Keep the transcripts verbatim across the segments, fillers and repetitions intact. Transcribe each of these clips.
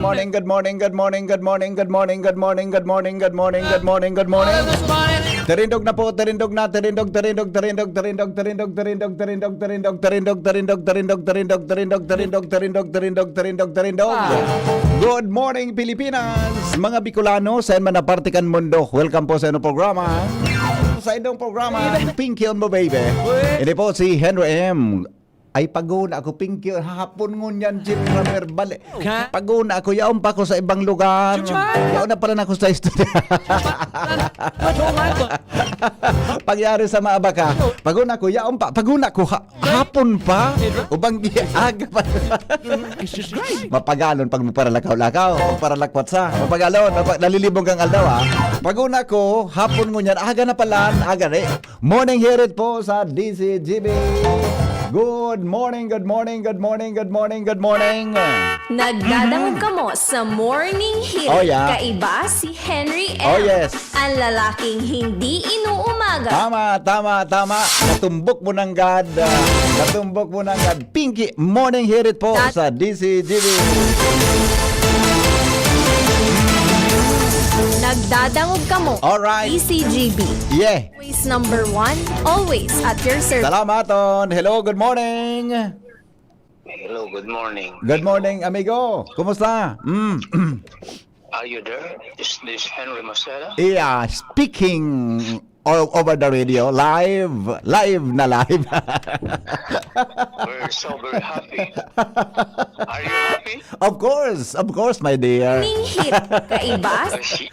Morning, good morning, good morning, good morning, good morning, good morning, good morning, good morning, good morning, good morning. Terindog na po, terindog na, terindog, terindog, terindog, terindog, terindog, terindog, terindog, terindog, terindog, terindog, terindog, terindog, terindog, terindog, terindog, terindog, terindog. Good morning, Pilipinas! Mga Bicolano, saan man na parte kan mundo, welcome po sa inyong programa. Sa inyong programa, Pinky on Mo Baby. Ini po si Henry M. Ay, paguna ako, Pinky, hahapon ngunyan, Jim Ramir, bali. Ka? Paguna ako, yaon pa ako sa ibang lugar. Chucha! Yaon na pala na ako sa studio. Patungan ko. Pagyari sa maaba ka. Paguna ko, yaon pa. Paguna ko, ha, hapon pa. Ubang di-, aga pa. Mapagalon pag magparalakaw-lakaw. Magparalakwat sa. Mapagalon. Mapa-, nalilibog ang aldaw, ha. Paguna ko, hapon ngunyan, aga na pala. Aga na eh. Morning Hirit po sa D C G B. Good morning, good morning, good morning, good morning, good morning. Nagdadangog kamo sa Morning Hirit. Oh, yeah. Kaiba si Henry M. Oh, yes. Ang lalaking hindi inuumaga. Tama, tama, tama. Natumbok mo ng God. Ah, natumbok mo ng God. Pinky, Morning Hirit po sa D C G B. Nagdadangog kamo. Alright. D C G B. Yeah. Always number one, always at your service. Salamat, Ton. Hello, good morning. Hello, good morning. Good morning, amigo. Kumusta? Mm. Are you there? Is this Henry Maceda? Yeah, speaking all over the radio, live, live na live. We're so very happy. Are you happy? Of course, of course, my dear. Morning Hirit, kaiba.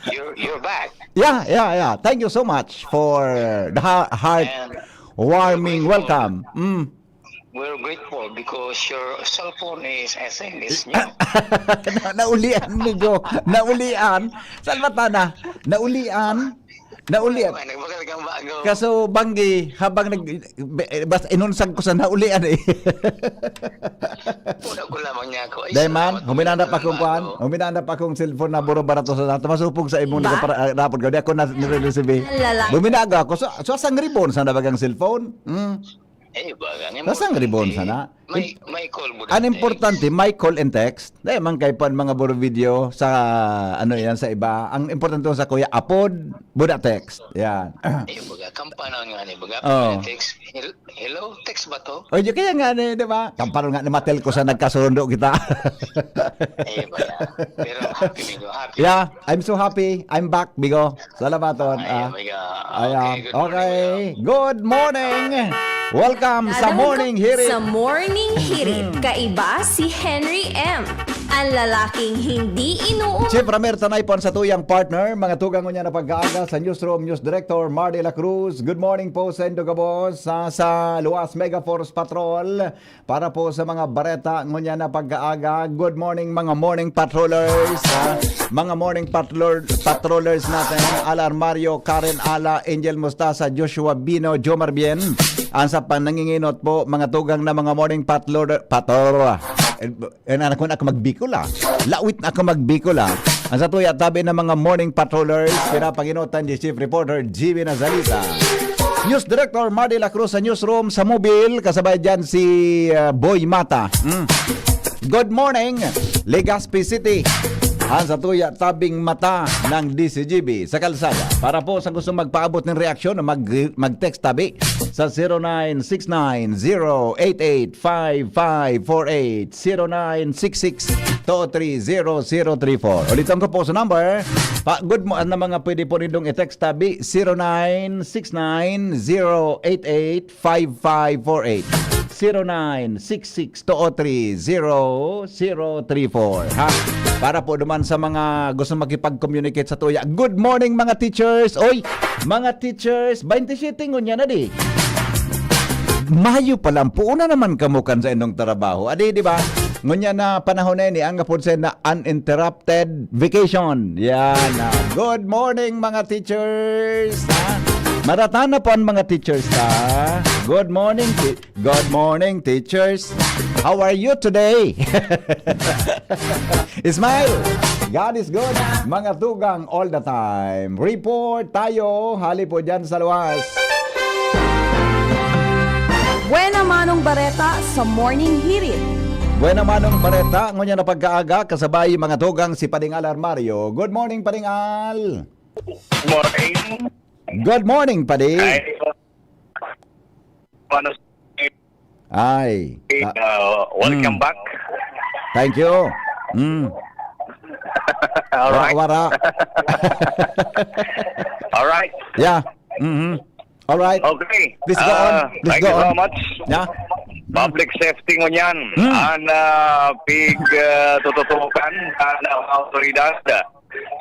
You're, you're back. Yeah, yeah, yeah. Thank you so much for the ha-, heart And warming we're grateful. Welcome. Mm. We're grateful because your cell phone is, I think, is new. Na-, naulian, migo. Naulian. Salvatana. Naulian. Naulian. Ay, nagbagal kang bago. Kaso, banggi, habang nag-, be-, basta inunsag ko sa naulian eh. Una ko lamang niya ako. Ay, Dahil man, salamat huminanap po, akong bago. Kuan, huminanap akong cellphone na buro barato sa nato. Masupog sa imo, Ba? Nagpara-, ah, rapod ko. Di ako na nire-receive eh. Lalaki. Buminaga ako. So, so, sang ribon sa nabagang cellphone? Hmm. Eh, baga, ang Nasang importante, ribon sana? May, may call mo Ang dati. Importante, may call and text. Dahil man kay pan mga buro video sa, ano yan, sa iba. Ang importante sa kuya, apod, buda text. Yan. Eh, baga, kampana nga ni, baga, Oh. Text. Hel-, hello, text ba to? O, di kaya nga ni, di ba? Kampana nga ni Matel ko sa nagkasundo kita. Eh, baga. Pero happy, migo, happy. Yeah, I'm so happy. I'm back, bigo. Salamat, Ton. Ay, Ah, oh my God. Ayan. Okay, good morning, Okay. Good morning. Welcome sa Dadangog Morning Hirit. Sa Morning Hirit, Mm. Kaiba si Henry M. Ang lalaking hindi inuum- Chief Ramir Tanay po ang satuyang partner. Mga tugang ngunyan na pag-aaga sa newsroom, News Director Mardy La Cruz. Good morning po sa indo gabos, sa, sa Luwas Megaforce Patrol. Para po sa mga bareta ngunyan na pag-aaga, good morning, mga morning patrollers, ha? Mga morning patrol-, patrollers natin, Ala Armario, Karen Ala, Angel Mustasa, Joshua Bino, Jomar Bien. Ang sa pananginginot po, mga tugang na mga morning patroller, patrol. Eh, eh, na ako, ako magbikol, ah. Lawit na ako magbikol, ah. Ang sa tuya, tabi ng mga morning patrollers, pinapanginotan ni Chief Reporter G B Nazalita. News Director Mardy La Cruz sa newsroom sa Mobil, kasabay dyan si, ah, Boy Mata. Mm. Good morning, Legazpi City. Ang sa tuya, tabing mata ng D C G B sa kalsada. Para po sa gusto magpaabot ng reaksyon, mag-, mag-text tabi sa zero nine six nine zero eight eight five five four eight, zero nine six six two three zero zero three four. Ulitan ko po sa number. Pa, good mo, na mga pwede po nindong i-text tabi, zero nine six nine zero eight eight five five four eight, zero nine six six two three zero zero three four, ha? Para po naman sa mga gusto makipag-communicate sa tuya. Good morning, mga teachers! Oy, mga teachers, twenty-seven ngunyan na di. Mayo pa lang, puuna naman kamo kan sa inyong trabaho. Adi, di ba? Ngunyan na panahon na ini, ang kapon sa na uninterrupted vacation. Yan, ah. Good morning, mga teachers, ha? Maratana po ang mga teachers, ha? Good morning, ti-, good morning, teachers. How are you today? Smile! God is good, mga tugang all the time. Report tayo, hali po dyan sa luwas. Buena manong bareta sa Morning Hirit. Buena manong bareta, ngunyan na pagkaaga, kasabay mga tugang si Pading Al Armario. Good morning, Pading Al! Morning. Good morning, Padi! Ay, ano, Ay, ah, uh, welcome Mm. back. Thank you. Mm. All right. Wara, wara. All right. Yeah. Mm-hmm. All right. Okay. Please go on. Ah, Please thank go you so on. much. Yeah. Public safety ngunyan. Hmm. Ang ah, pig ah, tututukan ang mga autoridad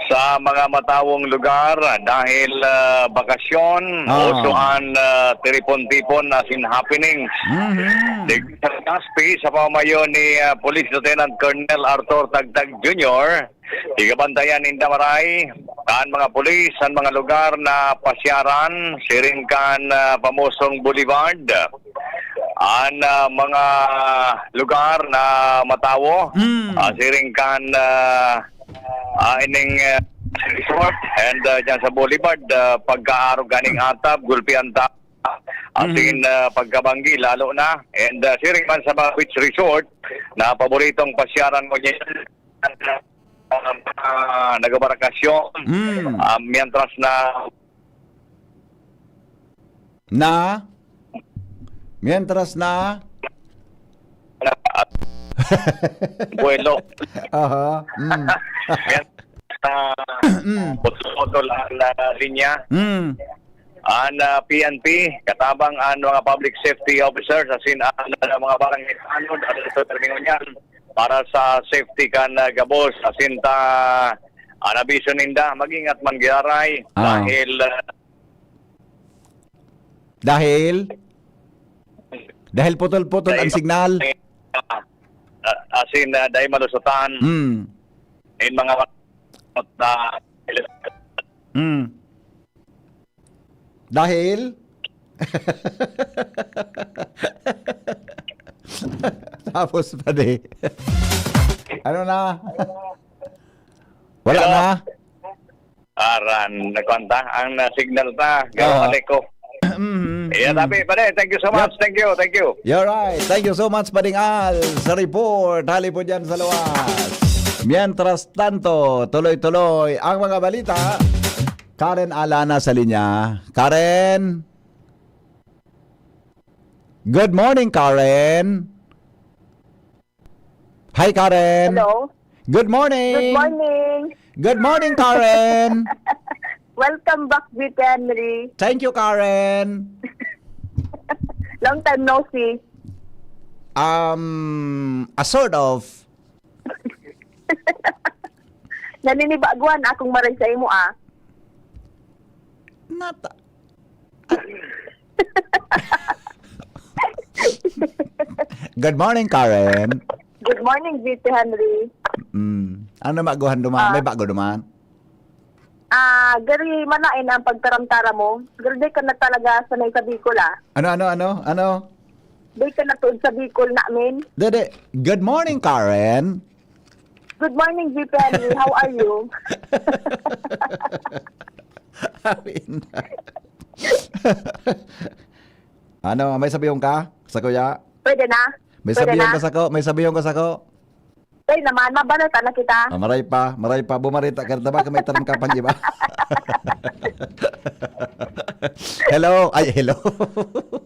sa mga matawong lugar dahil ah, bakasyon, Ah. uso ang ah, tiripon-tipon as in happenings. Mhm. Digdi sa Legazpi, sa pamayo ni ah, Police Lieutenant Colonel Arthur Tagtag Junior, igabantayan ninda maray kan mga pulis an mga lugar na pasyaran siring kan ah, famosong boulevard, an ah, mga lugar na matawo, Mm. ah, siring kan ah, ah, ining ah, resort and ah, dyan sa boulevard, ah, pagkaarog kaning atab, gulpian ta, asin Mhm. ah, pagkabanggi lalo na. And ah, siring man sa mga beach resort na paboritong pasyaran mo niyan, ah, ah, nagbabarakasyon, Mm. ah, mientras na Na? Mientras na? Buwelo. Aha. Mm. Mientras na Mm. putol-putol ang ah, linya. Mm. Ang ah, P N P, katabang ang mga public safety officers, asin ang ah, mga barangay tanod, at sa termino niyan, para sa safety kan ah, gabos, asin ta, ang abiso ninda, mag-ingat man giraray, Ah. dahil ah, Dahil? Dahil putol-putol ang signal. Ah, asin ah, dahil malusutan, Mm. in mga ah, Mm. Dahil? Tapos pa di. Ano na? Wala Hello? na? Aran, nakuan ta, ang ah, signal ta, Ah. garo ko. Mm, Iya, mm. tapi, pare, thank you so much. Thank you, thank you. You're right. Thank you so much, Pading Al, sa report. Hali po dyan sa luwas. Mientras tanto, tuloy-tuloy ang mga balita. Karen Alana sa linya. Karen? Good morning, Karen. Hi, Karen. Hello. Good morning. Good morning. Good morning, Karen. Welcome back, Vit Henry. Thank you, Karen. Long time no see. Um, a sort of. Naninibaguan akong maray sa imo, ah. Nata. Good morning, Karen. Good morning, Vit Henry. Mm. Ano maguhan duman? Ah. May bago duman? Ah, gari manain ang pagtaramtara mo. Gari di ka na talaga sanay sa Bicol, ah. Ano, ano, ano? Ano? Di ka na tuod sa Bicol namin. Dede, good morning, Karen. Good morning, Vit Henry. How are you? Ano, may sabihon ka sa kuya? Pwede na? May Pwede sabihon na? ka sa ko? May sabihon ka sa ko? Pwede naman, mabareta na kita. Ah, maray pa, maray pa. Bumarita ka, tama ka may taram ka pang iba. Hello? Ay, hello.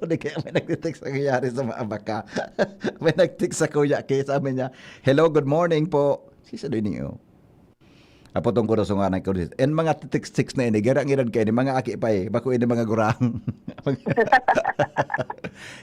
Di kaya may nagtitext sa kuya sa mga baka. May nagtext sa kuya kay sabi niya, "Hello, good morning po." Si sa doon niyo. Apo tong kuro sa ngaran ko. And mga text-text na ini, gara ngirad kayo ni mga aki pa eh. Bako ini mga gurang.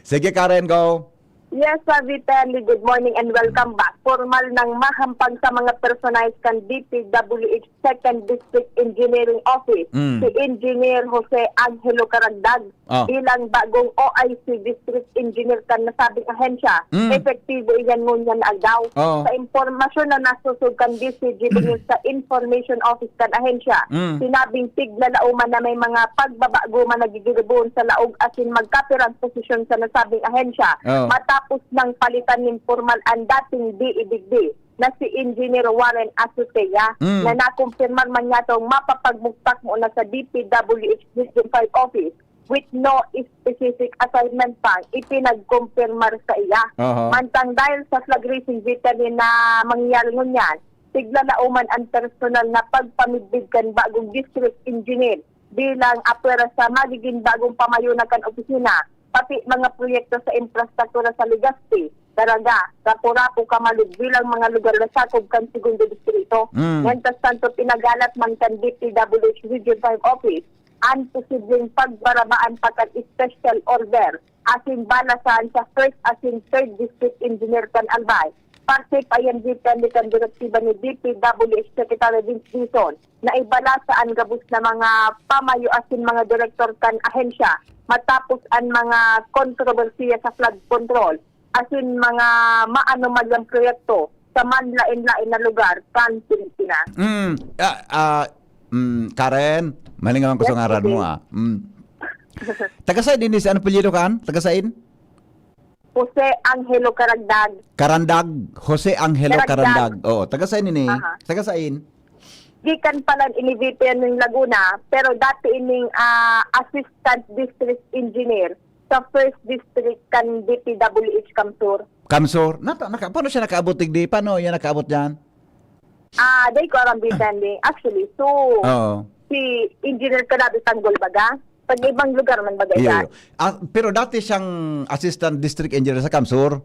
Sige, Karen, go. Yes, Vitelli, good morning and welcome back. Formal nang mahampang sa mga personahe kan D P W H Second District Engineering Office, Mm. si Engineer Jose Angelo Caragdag, Ah. bilang bagong O I C District Engineer kan nasabing ahensya. Mm. Epektibo iyan ngunyan na aldaw. Oh. Sa impormasyon na nasusog kan D C G B News sa Information Office kan ahensya, Mm. sinabing tiglalao man na may mga pagbabago man nagigiribon sa laog asin magkapirang posisyon sa nasabing ahensya. Oh. Matapos nang palitan nin pormal ang dating D E digdi na si Engineer Warren Azutea, Mm. na nakumpirmar man niyatong mapapagmugtak muna sa D P W H District five Office. with no specific assignment pang ipinagkumpirmar sa iya. Aha. Mantang dahil sa flag raising veteran na mangyayari ngunyan, tiglalaoman ang personal na pagpamidbid kan bagong district engineer bilang apwera sa magiging bagong pamayo na kan opisina, pati mga proyekto sa infrastruktura sa Legazpi, Daraga, Rapu-Rapu, Camalog bilang mga lugar na sakop kan segundo distrito. Mm. Mientras tanto, pinagalat man kan D P W H Region five Office ang posibleng pagbarabaan pa kan special order asin balasahan sa first asin third district engineer kan Albay. Parte pa yan dito kan direktiba ni D P W H Secretary Vince Dizon na ibalasa an gabos na mga pamayo asin mga direktor kan ahensya matapos an mga kontrobersiya sa flood control asin mga maanomalyang proyekto sa manlaen-laen na lugar kan Pilipinas. Mm, ah, ah, mm, Karen, malingawan ko sa Yes, ngaran mo, sige. ah. Mm. Taga sain ini si, ano apelyido kan? Taga sain? Jose Angelo Caragdag. Karandag, Jose Angelo Caragdag. Karandag. Oo, taga sain ini? Aha. Taga sain? Gikan pala ini V P N ng Laguna, pero dati ining, ah, Assistant District Engineer sa First District kan D P W H Kamsur. Kamsur? Nata-, naka-, paano siya nakaabot digdi? Paano yan nakaabot dyan? Ah, dai ko aram, Vicente. Actually, so, Oo. si Engineer Carabi Tanggol baga, pag ibang lugar man baga Iyo, yan. iyo. Ah, pero dati siyang Assistant District Engineer sa Kamsur?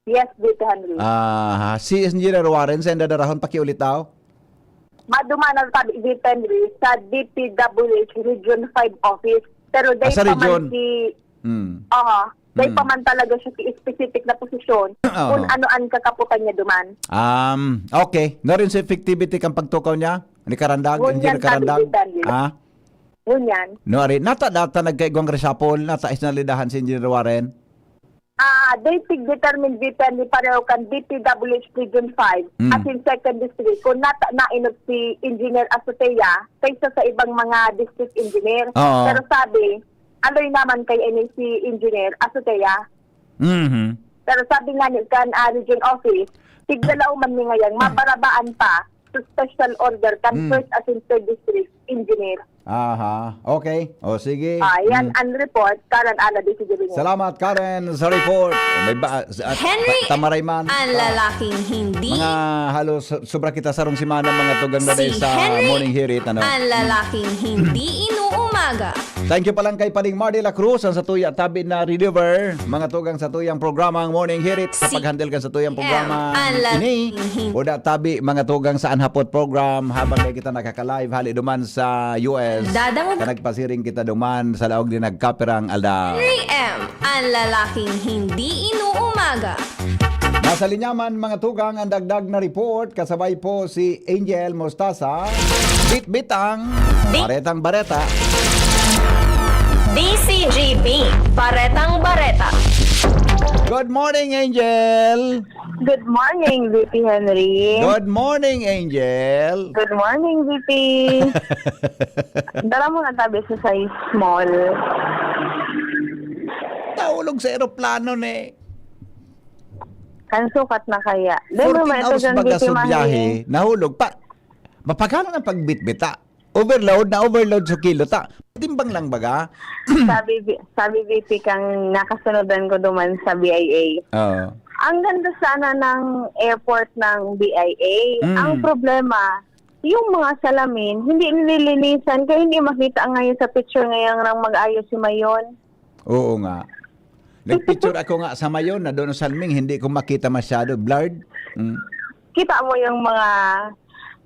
Yes, Dito Henry. Aha. Si Engineer Warren, sa inda darahon, pakiulit daw? Maduman ang tabi, Dito Henry, sa D P W H Region five Office. Pero Ah, dai sa pa man region. si... Hmm. Oo. Dai Hmm. pa man talaga siya si specific na posisyon Oo. kung ano ang kakaputan niya duman. Um, okay. Narin sa effectivity kang pagtukaw niya? Ni Karandag? Ngunyan, Engineer sabi Karandag? ni Daniel. Ah? Ngunyan. No, ari, nata, nata nagkaigwang reshuffle, nata isinalidahan si Engineer Warren? Ah, they tig determine dito ni pareho kan D P W H Region five, Mm. as in second district, kung nata nainot si Engineer Azotea kaysa sa ibang mga district engineer. Oo. Pero sabi, aloy naman kay ini si Engineer Azotea. Mhm. Pero sabi nga ni kan, ah, Region Office, tigdalaw man ni ngayang mabarabaan pa sa special order kan Mm. first as in third district engineer. Aha. Okay. O, sige. Ah, yan Mm. ang report, Karen Ana de Figueroa. Salamat, Karen, sa report. May ba, sa, Henry, ta-, tamaray man. ang Ah. lalaking hindi Mga halos sobra kita sarong semana, mga tugang na Si sa Henry, Morning Hirit, ano? ang lalaking hindi inuumaga. Thank you pa lang kay Pading Mar de la Cruz, ang satuya tabi na reliever, mga tugang satuyang programa ang Morning Hirit, sa Si paghandle kan satuyang M, programa ang ini. lalaking hindi Oda tabi, mga tugang sa Anhapot program, habang dai kita nakaka-live, hali duman sa U S, Dadangog. ka nagpasiring kita duman sa laog ni nagkapirang aldaw. Henry M, ang lalaking hindi inuumaga. Nasa linya man, mga tugang, ang dagdag na report, kasabay po si Angel Mostasa. Bitbit ang Bit- Baretang Bareta. D C G B, Baretang Bareta. Good morning, Angel. Good morning, V P Henry. Good morning, Angel. Good morning, V P. Dara mo na tabi sa size small. Nahulog sa eroplano ni. Kan sukat na kaya. Di mo Fourteen man ito hours dyan, baga V P sa Mahi. biyahe, nahulog pa. Mapagano ang pagbitbita? Overload na overload sa kilo ta. Timbang lang baga. Sabi, bi-, sabi V P kang nakasunodan ko duman sa B I A. Oo. Ang ganda sana ng airport ng B I A. Mm. Ang problema, yung mga salamin, hindi nililinisan, kaya hindi makita ngayon sa picture ngayang rang mag-ayos si Mayon. Oo nga. Nagpicture ako nga sa Mayon na doon sa Salming, hindi ko makita masyado, blurred. Mm. Kita mo yung mga,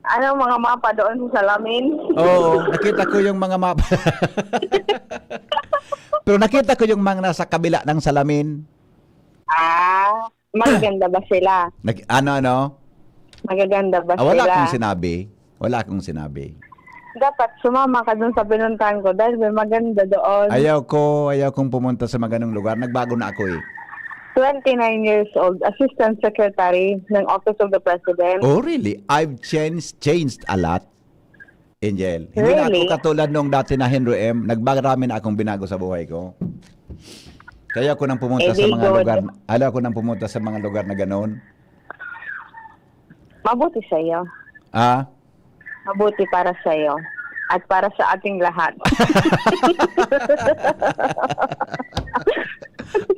ano, mga mapa doon sa salamin? Oo, nakita ko yung mga mapa. Pero nakita ko yung mga nasa kabila ng salamin. Ah, magaganda ba sila? Nag-, ano, ano? Magaganda ba Ah, wala sila? akong sinabi. Wala akong sinabi. Dapat sumama ka dun sa pinuntahan ko dahil may maganda doon. Ayaw ko, ayaw kong pumunta sa maganong lugar. Nagbago na ako eh. Twenty-nine years old, Assistant Secretary ng Office of the President. Oh, really? I've changed, changed a lot, Angel. Hindi na ako Really? katulad nung dati na Henry M. Nagbarami na akong binago sa buhay ko. Kaya ako nang pumunta Eh, sa di mga good. lugar, ayaw ko nang pumunta sa mga lugar na ganon. Mabuti sa'yo. Ah? Mabuti para sa'yo. At para sa ating lahat.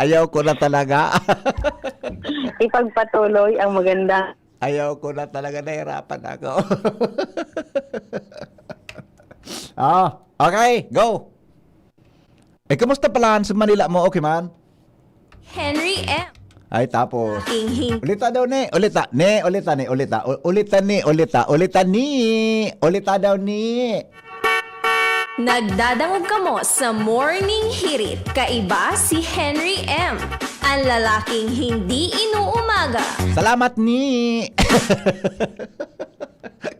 Ayaw ko na talaga. Ipagpatuloy ang magandang Ayaw ko na talaga, nahirapan ako. Ah, okay, go. Eh, kumusta pala sa Manila mo? Okay man? Henry M. Ay, tapos. King Hing. Ulita daw ni, ulita, ni, ulita ni, ulita, u-, ulita ni, ulita, ulita ni, ulita daw ni. Nagdadangog kamo sa Morning Hirit. Kaiba si Henry M, ang lalaking hindi inuumaga. Salamat ni.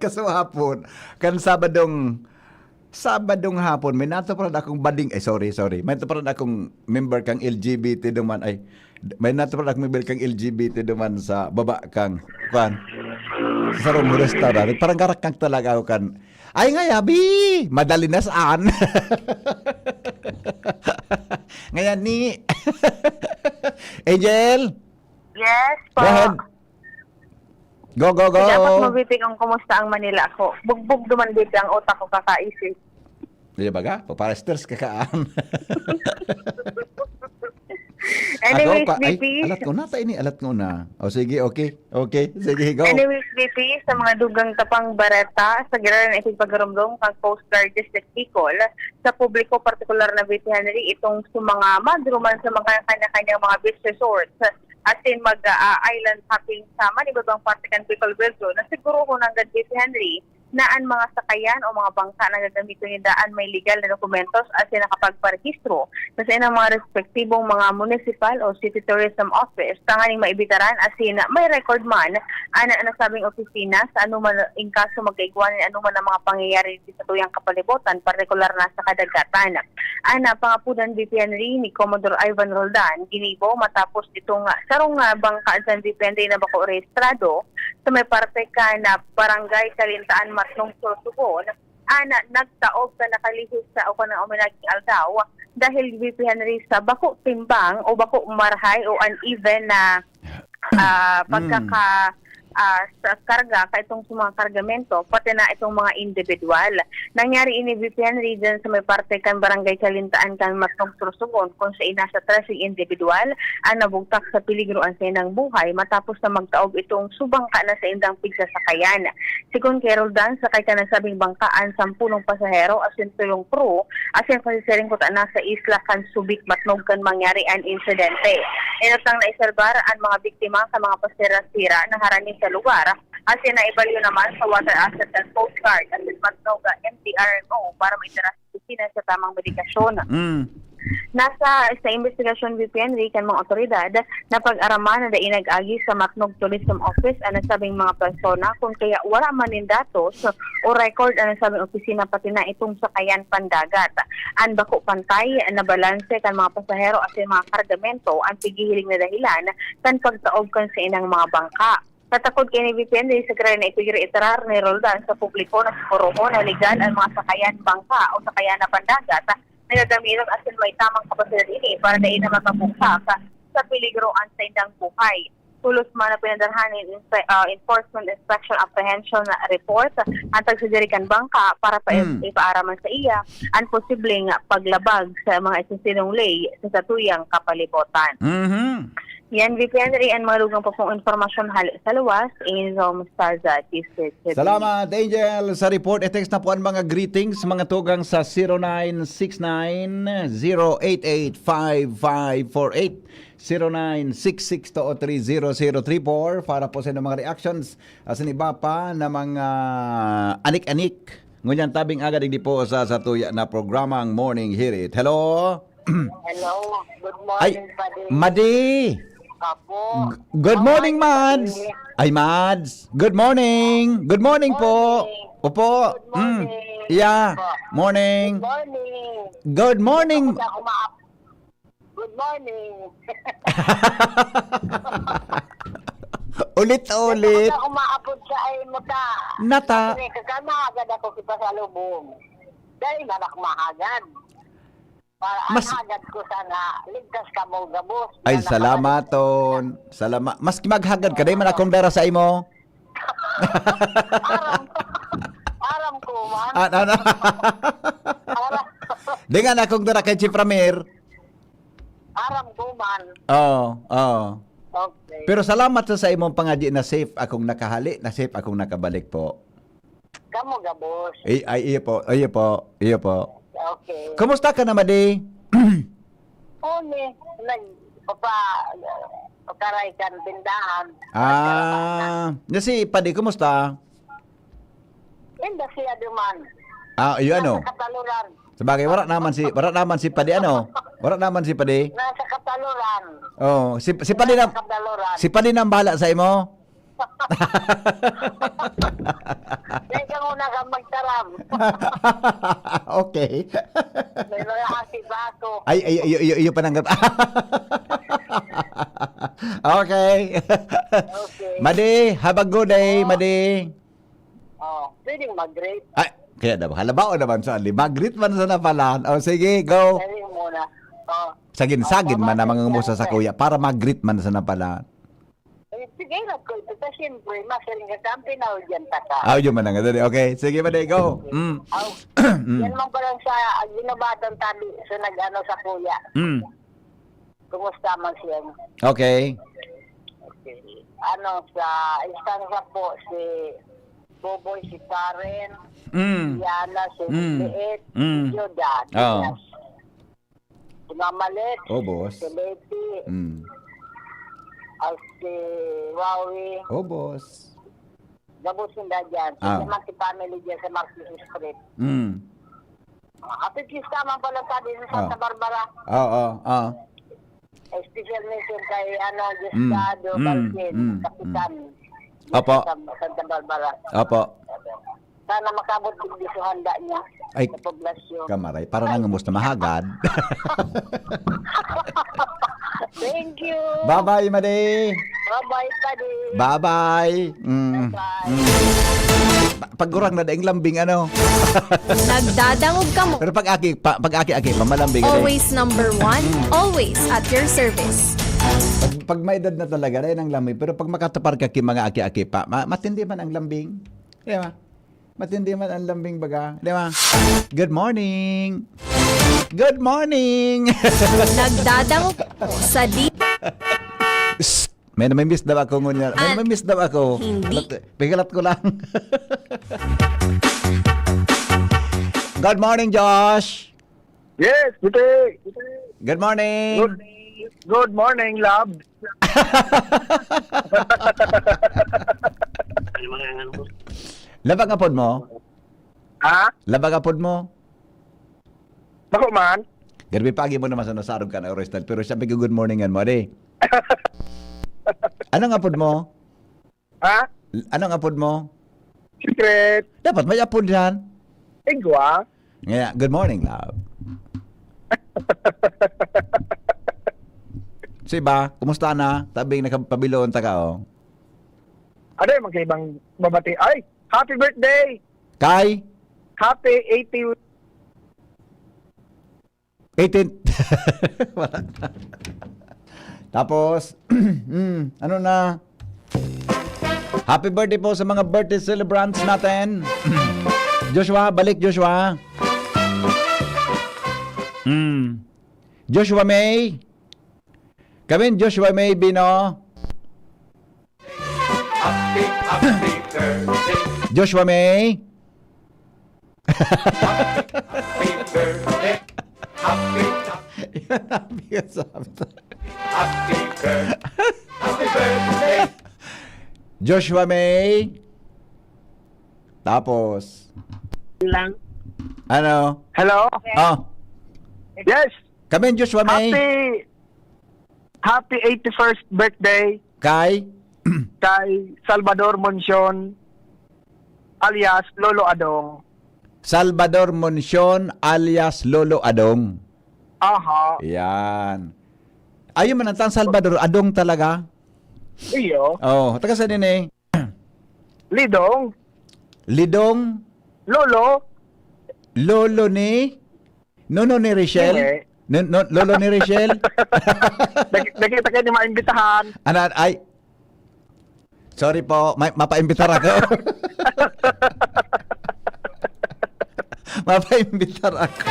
Kaswapon, kan Sabadong, Sabadong hapon, may natuparan akong bading, ay, sorry, sorry. May natuparan akong member kang L G B T duman, ay, may natuparan akong member kang L G B T duman sa baba kang, kuwan, sa sarong restaurant. Parang garak kang talaga ako kan, ay, ngaya, bi! Madali na saan? Ngaya ni, Angel? Yes po. Go ahead. Go, go, go. Sige, dapat mo, B P, kung kumusta ang Manila ko. Bugbog duman, B P, ang utak ko kakaisip. Di ba ka? Para stress ka kaan. Anyways, Ako pa, ay, B P. Alat ko na, ta ini, alat ko na. O sige, okay. Okay, sige, go. Anyways, B P, sa mga dugang tapang bareta, sa giraran na ipagpagurumdom kang Coast Guard District Bicol, sa publiko, partikular na, B P Henry, itong sa mga madruman sa mga kanya-kanyang mga beach resorts, as in mag, ah, island hopping sa manibabang parte kan Bicol Region, na siguruhon nanggad, B P Henry, na an mga sakayan o mga bangka na gagamiton ninda an may legal na dokumentos asin nakapagparehistro sa saindang mga respektibong mga municipal o city tourism office tanganing maibitaran asin may record man an nasabing opisina sa anuman in kaso magkaigwa nin anuman na mga pangyayari sa tuyang kapalibutan, partikular na sa kadagatan. An, ah, pangapodan, B P Henry, ni Commodore Ivan Roldan, ginibo matapos itong, ah, sarong, ah, bangka dyan, B P Henry, na bako rehistrado sa may parte kan, ah, Barangay Kalintaan, Matnong, Sorsogon, an, ah, nagtaob kan nakalihis sa o kan uminaging aldaw dahil, B P Henry, sa bako timbang o bako marahay o uneven na, ah, Mm. pagkaka-, ah, sa karga, kaitong sa mga kargamento, pati na itong mga indibidwal. Nangyari ini, B P Henry, dyan sa may parte kan Barangay Kalintaan kan Matnong, Sorsogon, kung sa inasa trasing indibidwal ang nabugtak sa peligro ang saindang buhay matapos na magtaob itong subangka na saindang pigsasakayan. Sigon kay Roldan, sakay kan nasabing bangka an sampulong pasahero asin tuyong crew, asin pasisiring kuta na sa isla kan Subic, Matnog, kan mangyari an insidente. Inutang na isalbar an mga biktima sa mga pasira-sira na harani sa lugar, asin naibalyo naman sa Water Asset and Coast Guard asin Matnog M D R M O para maidara sa opisina sa tamang medikasyon. Mm. Nasa sa investigasyon, B P N, kan mga otoridad, napag-araman na dai nag-agi sa Matnog Tourism Office an nasabing mga persona, kun kaya wala man nin datos o record an nasabing opisina pati na itong sakayan pandagat. An bako pantay na balanse kan mga pasahero asin mga kargamento an pighihiling na dahilan kan pagtaob kan saindang mga bangka. Sa takod kaini, B P N, dai sagkaya na ipigre-iterar ni Roldan sa publiko na sigurohon na legal an mga sakayan bangka o sakayan na pandagat na gagamiton asin may tamang kapasidad ini para dai naman mabugtak sa peligro an saindang buhay. Tolos man na pinadarhan nin inspe-, ah, Enforcement Inspection Apprehension Report an tagsadiri kan bangka para pa Hmm. ipaaraman sa iya an posibleng paglabag sa mga existing ley sa satuyang kapalibutan. Mhm. Yan, V P Henry, ang mga dugang pa pong impormasyon hale sa luwas, in Zom Saza, District. Salamat, Angel, sa report. I-text na po ang mga greetings, mga tugang, sa zero nine six nine, zero eight eight, five five four eight, zero nine six six two three zero zero three four para po sa inyong mga reactions. Asin iba pa na mga anik-anik. Ngunyan tabing aga digdi po sa, sa tuya na programang Morning Hirit. Hello? Hello. Good Ay, morning, Padi. Madi. Apo. G-, good morning, Mads. Padi. Ay, Mads. Good morning. Good morning po. Morning. Opo. Good morning. Mm. Yeah. Opo. Morning. Good morning. Good morning. Ako na umaap-, good morning. Ulit-ulit. Ako na umaapod sa ay mo ta. Nata. Kasi kakamaagad ako kita sa lubong. Dahil anak mahagad. Para Mas ang hagad ko sana, ligtas kamo gabos. Ay, na salamat, nakabalik. Ton. Salama-, maski maghagad ka, dai man akong dara sa imo. Aram, aram ko man, Ah, ano? Aram, Di nga na kung dara kay Chief Ramir. Aram ko man. Oo, oo. Okay. Pero salamat sa, sa imong pangadyi na safe akong nakahali, na safe akong nakabalik po. Kamo gabos. Ay, ay, iyo po, iyo po, iyo po. Okay. Kumusta ka na, Madi? Oh, ni, nagpapa-, pakaray kan tindahan. Ah, na si Padi, kumusta? Inda siya duman. Ah, iyo ano? Nasa Kataluran. Sabagay, wala naman si, wala naman si Padi, ano? Wala naman si Padi. Nasa Kataluran. Oh, si, si Padi na, Nasa Kataluran. Si Padi nang bahala sa imo? Teka muna ka magtaram. Okay. May mga hasi pa ako. Ay, ay, ay, ay, ay, ay, pananggap. Okay. Okay. Madi, have a good day, Oo. Madi. Oh, pwedeng mag-greet. Ay, kaya daw, halabaw naman sa ali. Mag-greet man sa napalan. O, sige, go. Pwedeng muna. Oh. Sagin-sagin Oh, man ang mga babati kumusta sa siya. Kuya para mag-greet man sa napalan. Eh, sige, nagkulto ka, siyempre, masiring ka, kampi na o dyan, taka. Ah, yun man ang dali. Okay, sige, Madi, go. Mm. Aw, Mm. Yan man pala sa, ang ginabatan tabi sa nag-ano sa kuya. Mm. Kumusta man siya? Okay. Okay. Ano, sa istansa po, si Boboy, si Karen, Mm. Si Yana, si Mm. Liit, Mm. si Judah, Oo. Diaz. Si Mama Let, Oh, boss. Si Leti, Mm. at si Wawi. Oh, boss. Gabos nila dyan. Ah. Sa mga family dyan sa Marquez Street. Mm. Ah, happy fiesta man pala sa din sa Ah. Santa Barbara. Oo, oo. Special mention kay, ano, Mm, Diosdado mm, Balcin, mm, Kapitan. mm. Opo. Sa Santa Barbara. Opo. Sana makabot yung gusto handa niya Ay, sa poblasyon. Kamaray. Para Ay. Nang gusto mahagad. Thank you. Bye-bye, Madi. Bye-bye, Padi. Bye-bye. Mm. Bye-bye. Mm. Pa-, pag gurang na daing lambing, ano? Nagdadangog kamo. Pero pag aki, pa, pag aki-aki, pa, malambing, ano? Always number one, always at your service. Pag, pag may edad na talaga, dahil ang lambing. Pero pag makatapar ka ki mga aki-aki pa, ma-, matindi man ang lambing. Di ba? Matindi man ang lambing baga. Di ba? Good morning! Good morning! Nagdadangog po sa di- Shh! May namimiss daw ako ngunyan. May An- namimiss daw ako. Hindi. Kalat-, pikalat ko lang. Good morning, Josh! Yes, Titi. Good morning. Good, good morning, love. Ano mga ano po? Labang apod mo? Ha? Labang apod mo? Bako man. Garbi pagi mo naman sa nasarog ka na oras na, pero sabi ko, "Good morning," yan mo, adi. Anong apod mo? Ha? L-, anong apod mo? Secret. Dapat may apod yan. Igwa. Ngaya, "Good morning, love." Si ba, kumusta na? Tabing nakapabiloon ta ka, oh. Ano yung magkaibang babati? Ay, happy birthday! Kay? Happy eighty. Eighteen. Wala na. Tapos, mm, ano na? Happy birthday po sa mga birthday celebrants natin. Joshua, balik, Joshua. Mm. Joshua May. Kami, Joshua May Bino. Happy, happy birthday. Joshua May. Happy birthday. Happy, Yan ang pinagsasabi ko. Happy birthday. Happy birthday. Joshua May. Tapos, Lang. Ano? Hello? Oh. Yes. Kami, Joshua May. Happy, happy eighty-first birthday. Kay? Kay Salvador Moncion, alias Lolo Adong. Salvador Moncion, alias Lolo Adong. Aha. Yan. Ayun man, ang tang Salvador, Adong talaga? Iyo. Oh, taga saan din eh? Lidong. Lidong? Lolo? Lolo ni? Nono ni Rochelle? Hindi. No, no, lolo ni Rochelle? Nag-, nakita kayo ni maimbitahan. Ana, ay. Sorry po, may, mapaimbitar ako. Mapaimbitar ako.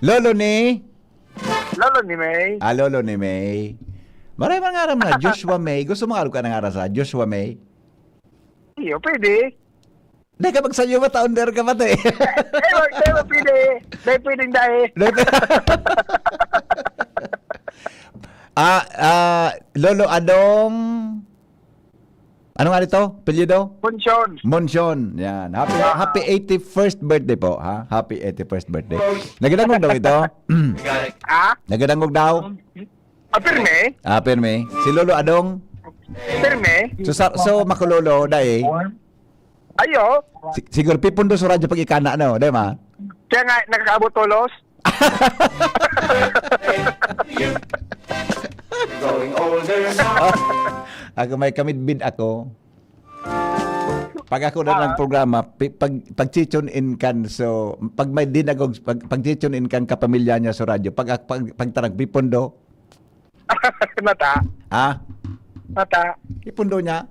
Lolo ni? Lolo ni May. Ah, lolo ni May. Maray man nga aram na, Joshua May. Gusto mo nga ka nangaran sa Joshua May? Iyo, pwede. Dahil kapag sa'yo, mata-under ka pati. Eh, wag, dahil pwede. Dahil pwedeng dahil. Ah, ah, Lolo Adong, ano nga nito? Apelyido? Monsion. Monsion. Yan. Happy, Ah. happy eighty-first birthday po, ha? Happy eighty-first birthday. Nagadangog daw ito? Ah? Nagadangog daw? Ah, pirmi? Ah, pirmi. Si Lolo Adong? Pirmi? So, sa, so, makulolo, dai? Ayo. Si-, siguro, pipundo sa radyo pag ikana, no? Di ba? Kaya nga, nakakaabot tolos. Ako may kamidbid ako. Pag ako na Ah. ng programa, pi-, pag, pag-tune in kan, so, pag may dinagog, pag, pag-tune in kan kapamilya niya sa radyo, pag, pag, pag tarag, pipundo. Nata. Ha? Nata. Ipundo niya.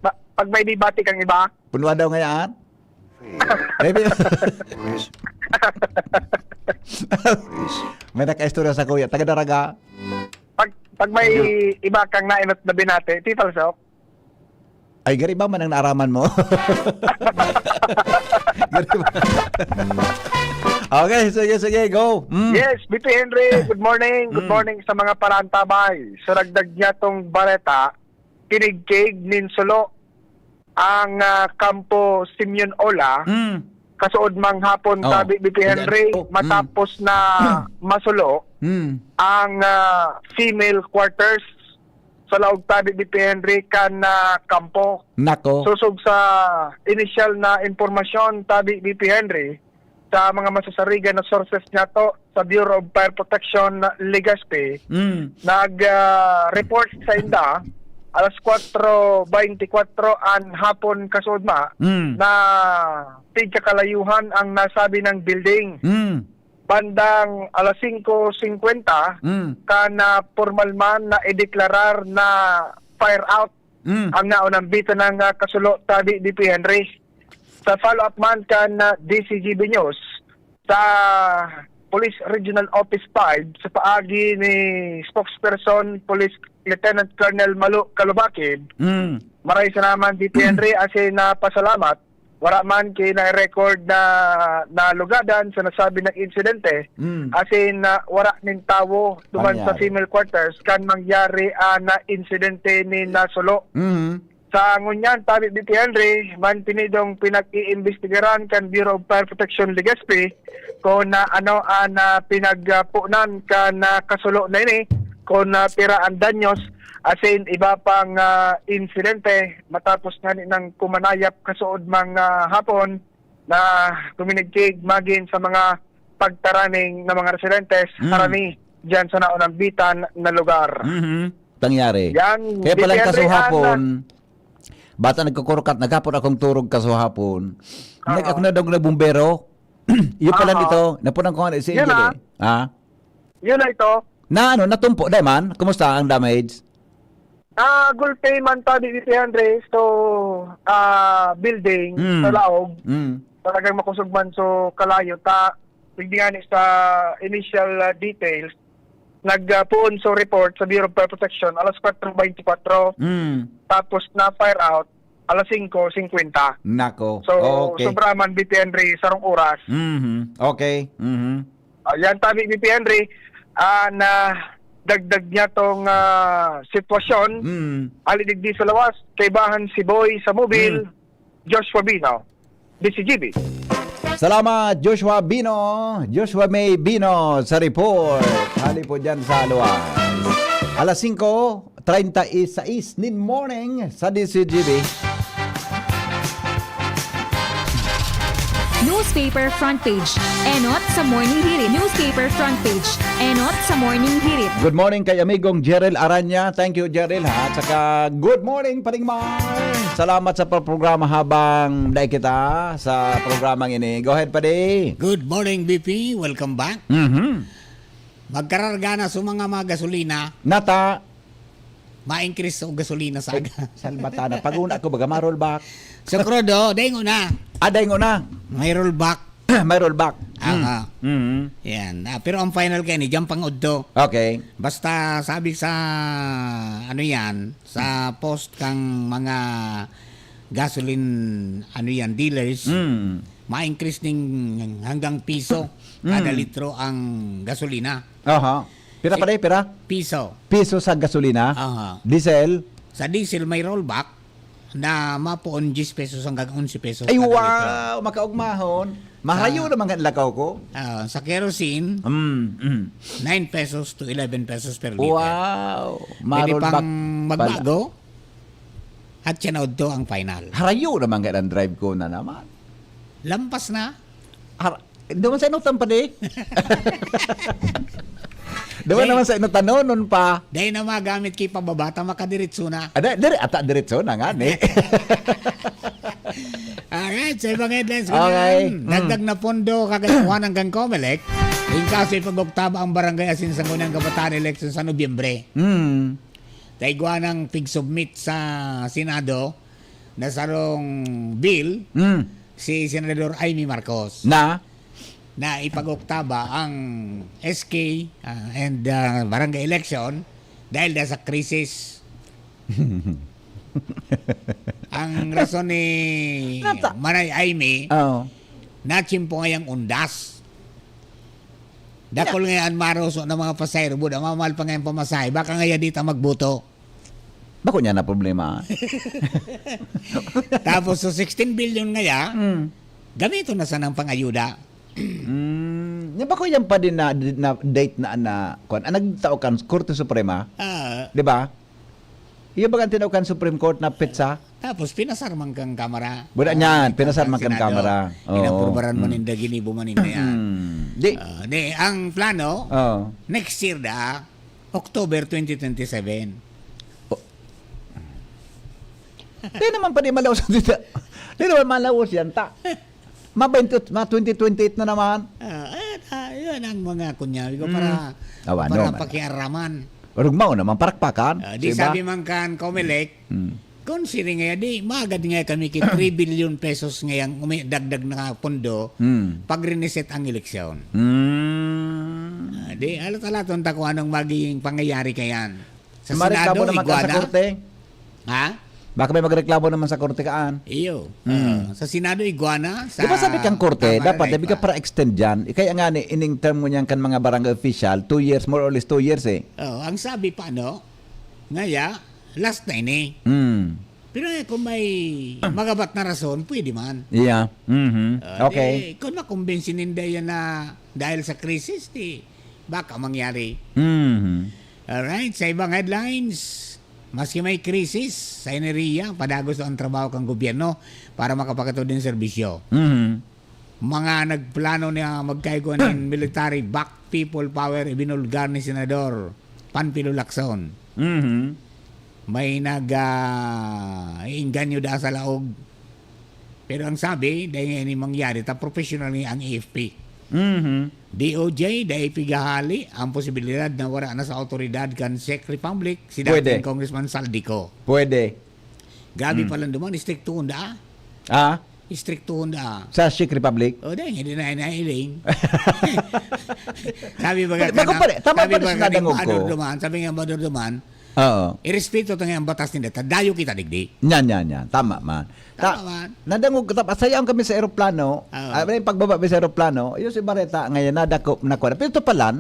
Ma-, pag may debate kang iba. Punwa daw ngayaan? Maybe. May nakaistorya sa kuya. Taga Daraga. Pag, pag may iba kang nainot na binati, Tito Sok. Ay, gariba man ang naaraman mo. Gariba. Okay, sige, sige, go. Mm. Yes, B P Henry, good morning. Good Mm. morning sa mga parantabay. So, dagdag niya tong bareta, kinigkig nin sulo ang, ah, Kampo Simeon Ola, Mm. kasuod mang hapon, Oh, tabi, B P Henry, oh, mm. matapos na masulo Mm. ang, ah, female quarters sa laog, tabi, B P Henry, kan, ah, kampo. Nako. Sosog sa inisyal na impormasyon, tabi, B P Henry, sa mga masasarigan na sources niyato sa Bureau of Fire Protection, Legazpi, Mm. nag, ah, report sa inda, alas kwatro beintikwatro an hapon kasuodma, Mm. na pigkakalayuhan ang nasabi ng building. Mm. Bandang alas singko singkwenta, Mm. kan, ah, pormal man na ideklarar na fire out Mm. ang naunambitan ng, ah, kasulo, tabi, B P Henry. Sa follow-up man kan, ah, D C G B News, sa Police Regional Office five, sa paagi ni Spokesperson Police Lieutenant Colonel Malu Kalubakib, Mm. maray sa naman, D P Henry, asin napasalamat, wara man ki na-record na nalugadan sa nasabi ng insidente, Mm. asin na wara nin tawo duman sa Pangyari. female quarters kan mangyari, ah, na insidente ni nasulo. Mm. Sa ngunyan, tabi, B P Henry, mantinidong pinag-iimbestigaran kan Bureau of Fire Protection, Legazpi, kung na ano an, ah, pinagpunan kan, ah, kasulo na ini, kung, ah, pira ang danyos, asin iba pang, ah, insidente matapos ngani nang kumanayap kasuod mang, ah, hapon na kuminigkig magin sa mga pagtaraning na mga residentes, Mm. harani diyan sa naunambitan na lugar. Mhm. Pangyari. Yan, Kaya pala ang D P R kasuhapon, bata nagkukurukat, naghapon akong turog kasuhapon. Nag-, Oo. ako na daw na bumbero. Yun pala Oo. nito, napunan ko nga si Yun, Angel ah. eh. Ha? Yun na ito. Na ano, natumpo, dai man? Kumusta ang damage? Ah, gulpi man ta, di, di, Andre. So, ah, building Mm. sa laog. Mm. Talagang makusog man. So, kalayo ta. Pwede nga ni sa initial, ah, details, nag, ah, puon so report sa Bureau of Fire Protection alas kwatro beintikwatro. Mm. Tapos na fire out alas singko singkwenta. Nako. So, Okay. sobra man, B P Henry, sarong oras. Mhm. Okay. Mhm. Ah, yan, tabi ni P Henry, ah, na dagdag niya tong, ah, sitwasyon. Mm. Ali digdi sa lawas, kaibahan si Boy sa mobil, Mm. Joshua Bino, D C G B. Salamat, Joshua Bino. Joshua May Bino sa report. Hali po dyan sa luwas. Alas singko, treinta y seis nin morning sa D C G B. Newspaper front page. Enot sa Morning Hirit. Newspaper front page. Enot sa Morning Hirit. Good morning kay amigong Jerel Aranya. Thank you, Jerel, ha. At saka, good morning, Paring Mar. Salamat sa pagprograma habang dai kita sa programang ini. Go ahead, Padi. Good morning, B P. Welcome back. Mhm. Magkararga na sa mga, mga gasolina. Nata. Ma-increase sa gasolina sa aga. Salbatana. Pag-una ko, baga ma-rollback. Sa crudo, dai nguna. Aday ngona. May rollback. May rollback. Aha. Mm. Mm. Yan. Ah, pero ang final kaya ni, diyan pang udto. Okay. Basta sabi sa, ano yan, sa post kang mga gasoline, ano yan, dealers, Mm. ma-increase ning hanggang piso kada Mm. litro ang gasolina. Aha. Pira Si- pa day, pira? Piso. Piso sa gasolina? Aha. Diesel? Sa diesel, may rollback na mapoon diyes pesos hanggang onse pesos Ay, kada litro. Wow! Makaugmahon. Maharayo Sa naman nga lakaw ko. Ah, sa kerosene, Mm, mm. nine pesos to eleven pesos per liter. Wow! Pwede Ma-rollback pang pala. magbago. At siya na udto ang final. Harayo naman nga ang drive ko na naman. Lampas na. Har-, Duman sa inutan pa di. Duman Di. naman sa inutan, nonon pa. Dahil na magamit kay pababa, ta makadiretso na. Ah, di, dire, ata diretso na nga, ni. Alright, sa ibang headlines, Okay. ganyan. Mm. Dagdag na pondo, kagayawan hanggang Comelec. In kaso ipag-oktaba ang barangay asin sa ngunang kabataan election sa Nobyembre. Mm. Ta igwa ng pig-submit sa Senado na sarong bill Mm. si Senador Imee Marcos. Na? Na ipag-oktaba ang S K, ah, and, ah, barangay election dahil da sa krisis. Ang rason ni Nata- Manay Imee, Oo. natsimpo ngayang undas. Dakul Yeah. ngayon maroso ng mga pasahero, buda, mamahal pa ngayong pamasahe. Baka ngaya di ta magboto. Bako niya na problema. Tapos, so sixteen billion ngaya, Mm. gamiton na sanang pangayuda. Mm, nya bako yan pa din na, na date na, na, kwan, ah, nagtao kan Korte Suprema, Ah. di ba? Iya ba ang tinao kan Supreme Court na petsa? Tapos, pinasar man kang Kamara. Wala Ah, niyan, kan pinasar man kan Senado. Kamara. Oo. Inaprubaran man Mm. ninda, ginibo man ninda yan. Mm. Di. Ah, di, ang plano, Oo. next year da, October twenty twenty-seven. Oh. Di naman pa di malaos dito. Di naman malaos yan, ta. Ma twenty, ma twenty twenty-eight na naman. Ah, eh, ta-, yun ang mga kunya. Ikaw Mm. para, Awa, para no, man. pakiaraman. Rugmao naman, parakpakan. Ah, di Diba? sabi man kan Comelec, Mm. kung siri nga, di, magad nga kami ki three billion pesos ngayang umi-, dagdag na pondo, Mm. pag-reset ang eleksyon. Mm. Ah, di, alat-alaton ta kung anong magiging pangyayari kayan. Sa Mareklamo Senado, naman ka sa iguana. korte? Ha? Baka may magreklamo naman sa korte kaan? Iyo. Mm. Ah, sa Senado, iguana. Sa Di ba sabi kang korte, Kamara, dapat, dapat iba. para extend dyan. Kaya nga ni, ining term mo niyan kan mga barangay official, two years, more or less two years eh. Oh, ang sabi pa, no? Ngaya, last na ini. Mm. Pero eh, kung may magabat na rason, pwede man. Yeah. Mhm. Ah, Okay. di, kung makumbinsi ninda yan na dahil sa krisis, di, baka mangyari. Mhm. Alright, sa ibang headlines, maski may krisis sa enerhiya, padagos ang trabaho kan gobyerno para makapaghatod nin serbisyo. Mhm. Mga nagplano na magkaigwa nin military-backed people power, ibinulgar ni Senador Panfilo Lacson. Mhm. May nag, ah, iingganyo da sa laog. Pero ang sabi, dahil nga ini mangyari, ta professional nga ang A F P. Mhm. D O J, dahil pigahali ang posibilidad na wala na sa autoridad kan Czech Republic, si Pwede. dating Congressman Zaldy Co. Pwede. Grabe Mm. pala naman, istriktuhon da. Ah? Istriktuhon da. Sa Czech Republic? O, dahil hindi na inahiling. Sabi ba Pwede, ka bako na, pare, tama sabi pare ba sa ka ni nadangog ko. Ambassador Duman, sabi nga Ambassador Duman, Oo. irespeto ta nga ang batas nila, ta dayo kita digdi. Yan, yan, yan. Tama man. Ta-, Tama man. nadangog ko, tap-, sayaon kami sa eroplano. Oo. Ah, may pagbaba mi sa eroplano, yun si Bareta, ngayon, nadakop, nakuha. Pero ito pala,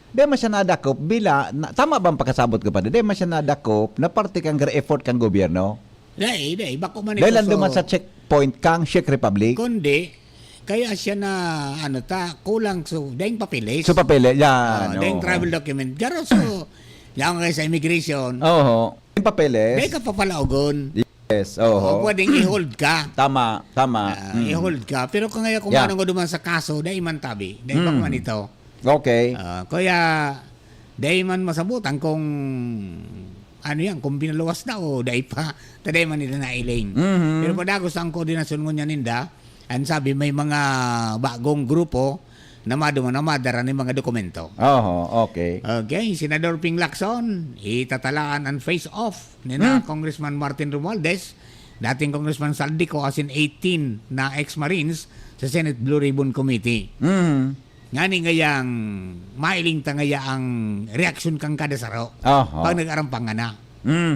di man siya nadakop, bila, na, tama bang pakasabot ko pa? Di man siya nadakop, na parte kang effort kang gobyerno? Dai, dai, bako man Dahil ito, lang duman so, sa checkpoint kang Czech Republic? Kundi, kaya siya na, ano ta, kulang, so, daing papeles. So, papeles, yan, Ah, daing oo. travel document. Garo, so, yan kayo sa immigration. Oo. Yung papeles. Dai ka papalaogon. Yes, oo. O pwedeng i-hold ka. Tama, tama. Ah, Mm. i-hold ka. Pero kung ngayon, kung Yeah. ano nga duman sa kaso, dai man tabi. Dai Mm. pa man ito. Okay. Ah, kaya, dai man masabutan kung ano yan, kung pinaluwas na o dai pa. Ta dai man nila nailing. Mhm. Pero padagos ang koordinasyon ngunyan ninda, ang sabi, may mga bagong grupo na maduman na madara ni mga dokumento. Oho, okay. Okay, Senador Ping Lacson, itatalaan ang face-off ni na Hmm. Congressman Martin Romualdez Dating Congressman Zaldy Co, asin eighteen na ex-Marines sa Senate Blue Ribbon Committee. Mm. Ngani ngayang mailing ta ngaya ang reaksyon kan kada saro. Aha. Pag nag-arampang ngana. Mm.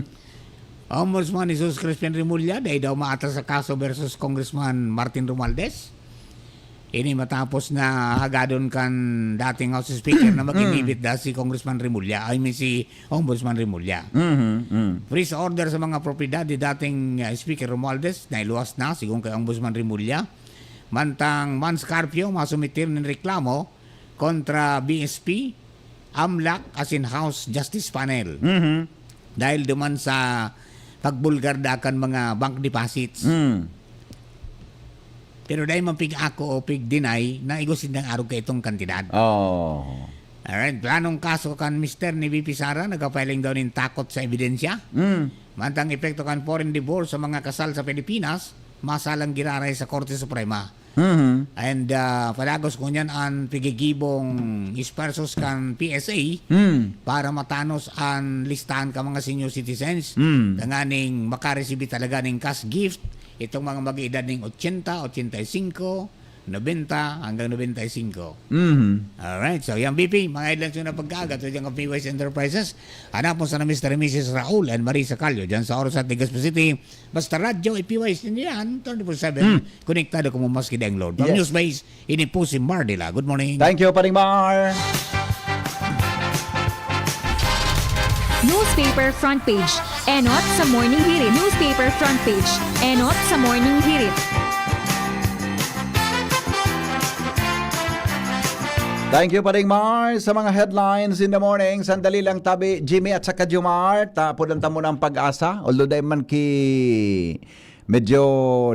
Ombudsman Jesus Crispin Remulla, dai daw maatas sa kaso versus Congressman Martin Romualdez. Ini matapos na hagadon kan dating House Speaker na mag-inhibit da si Congressman Remulla, I mean si Ombudsman Remulla. Mhm, mm. Freeze order sa mga propiedad ni dating, ah, Speaker Romualdez na iluwas na, sigon kay Ombudsman Remulla. Mantang months curfew, masumitir nin reklamo kontra B S P, AMLAC, asin House Justice Panel. Mhm. Dahil duman sa pagbulgar da kan mga bank deposits. Mm. Pero dai man pig-ako o pig-deny na igwa sindang arog kaitong kantidad. Oh. Alright, planong kaso kan mister ni V P Sara, nagpapiling daw nin takot sa ebidensya. Mm. Mantang epekto kan foreign divorce sa mga kasal sa Pilipinas, masalang giraray sa Korte Suprema. Mhm. And, ah, padagos ngunyan an pigigibong esfuerzos kan P S A Mm. para matanos an listahan kan mga senior citizens Mm. tanganing makaresibi talaga nin cash gift itong mga mag-eedad ning ochenta, ochenta y cinco, nobenta hanggang nobenta y cinco. Mhm. Alright, so yan, V P, mga headlines na pagkaaga to dyan kan P Y S Enterprises. Hanapon sa na Mister and Missus Raul and Marisa Callo dyan sa Orosat, Legazpi City. Basta radyo, i-P Y S ninyo yan, twenty-four seven. Hmm. Konektado kamo maski daing load. From Yes. Newsbase, ini po si Mar Dila. Good morning. Thank you, Paring Mar. Newspaper front page. Enot sa Morning Hirit. Newspaper front page. Enot sa Morning Hirit. Thank you, Paring Mar, sa mga headlines in the morning. Sandali lang, tabi, Jimmy at saka Jomar. Tapod lang ta muna ang Pag-asa. Although dai man ki medyo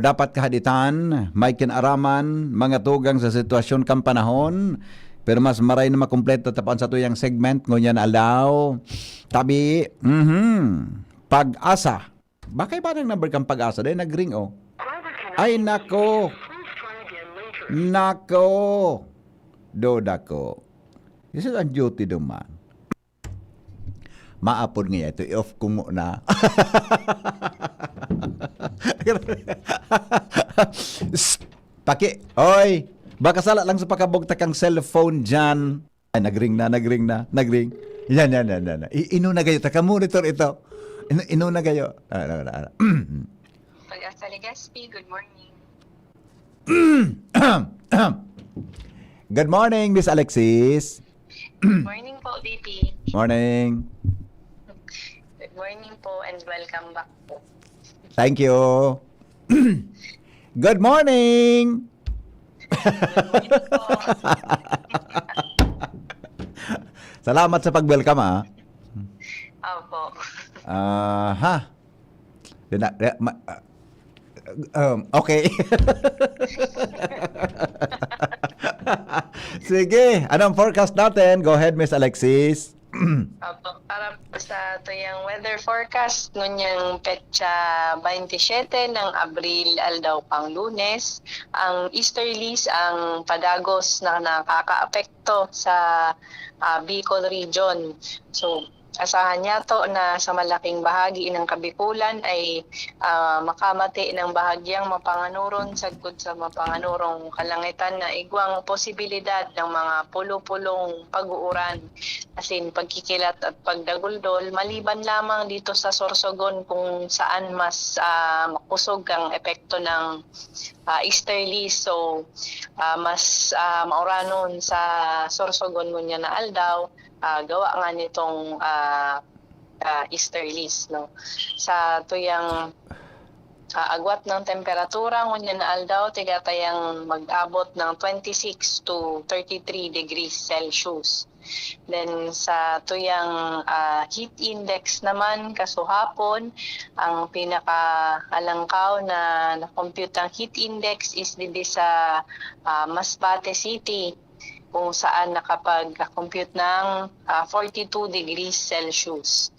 dapat kahaditan, may kinaraman, mga tugang sa sitwasyon kan panahon. Pero mas maray na makumpleto ta pa an satuyang segment ngunyan na aldaw. Tabi, mhm. Pag-asa. Baka iba nang number kan Pag-asa, dai nag-ring, oh. Ay, nako. Nako. Duda ko. This is on duty duman. Maapod nga ito, i-off ko muna. Psst! Paki, oy! Baka sala lang sa pakabugtak ang cellphone dyan. Ay, nag-ring na, nag-ring na, nag-ring. Yan, yan, yan, yan. I-, ino na gayo, taka monitor ito. Ino, ino na gayo. Ah, ah, ah, ah. Pag-asa Legazpi, good morning. Good morning, Miss Alexis. Good morning po, V P. Morning. Good morning po and welcome back po. Thank you. Good morning. Good morning po. Salamat sa pag-welcome, ah. Opo. Aha. Dina-, eh, ma-, ah, um, okay. Sige, anong forecast natin? Go ahead, Miss Alexis. Opo, para po sa tuyang weather forecast, ngunyang petsa twenty-seven ng Abril, aldaw pang Lunes, ang easterlies ang padagos na nakakaapekto sa, ah, Bicol region. So, asahan niyato na sa malaking bahagi ng Kabikulan ay, ah, makamati ng bahagyang mapanganoron sagkod sa mapanganorong kalangitan na igwang posibilidad ng mga pulo-pulong pag-uuran, as in pagkikilat at pagdaguldol, maliban lamang dito sa Sorsogon kung saan mas, ah, makusog ang epekto ng, ah, easterly. So, ah, mas, ah, mauranon sa Sorsogon ngunyan na aldaw, ah, gawa nga nitong, ah, ah, easterlies, no? Sa tuyang, ah, agwat ng temperatura, ngunyan na aldaw, tigatayang mag-abot ng twenty-six to thirty-three degrees Celsius. Then, sa tuyang, ah, heat index naman, kasuhapon, ang pinakaalangkaw na na-compute ang heat index is didi sa, ah, Masbate City, kung saan nakapag-compute ng, ah, forty-two degrees Celsius.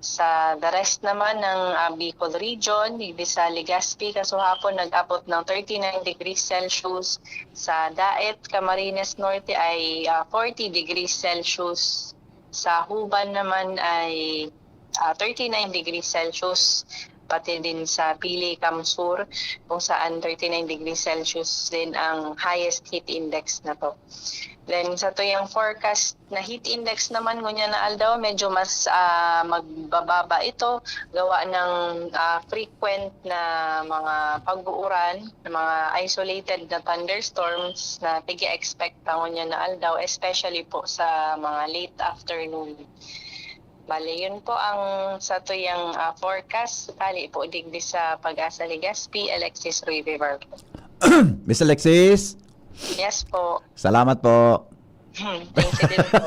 Sa the rest naman ng, ah, Bicol region, digdi sa Legazpi, kasuhapon nag-abot ng thirty-nine degrees Celsius. Sa Daet, Camarines Norte ay, ah, forty degrees Celsius. Sa Juban naman ay, ah, thirty-nine degrees Celsius. pati din sa Pili, Kamsur, kung saan thirty-nine degrees Celsius din ang highest heat index na to. Then sa tuyang forecast na heat index naman ngunyan na aldaw, medyo mas ah, magbababa ito gawa ng ah, frequent na mga pag-uuran, na mga isolated na thunderstorms na pig-expect pa ngunyan na aldaw, especially po sa mga late afternoon. Bale, yun po ang sa tuyang ah, forecast. Hali po digdi sa Pag-asa Legazpi, Alexis Ruy Vivar po. Miss Alexis, Yes po. Salamat po. Hmm, Thank you din po.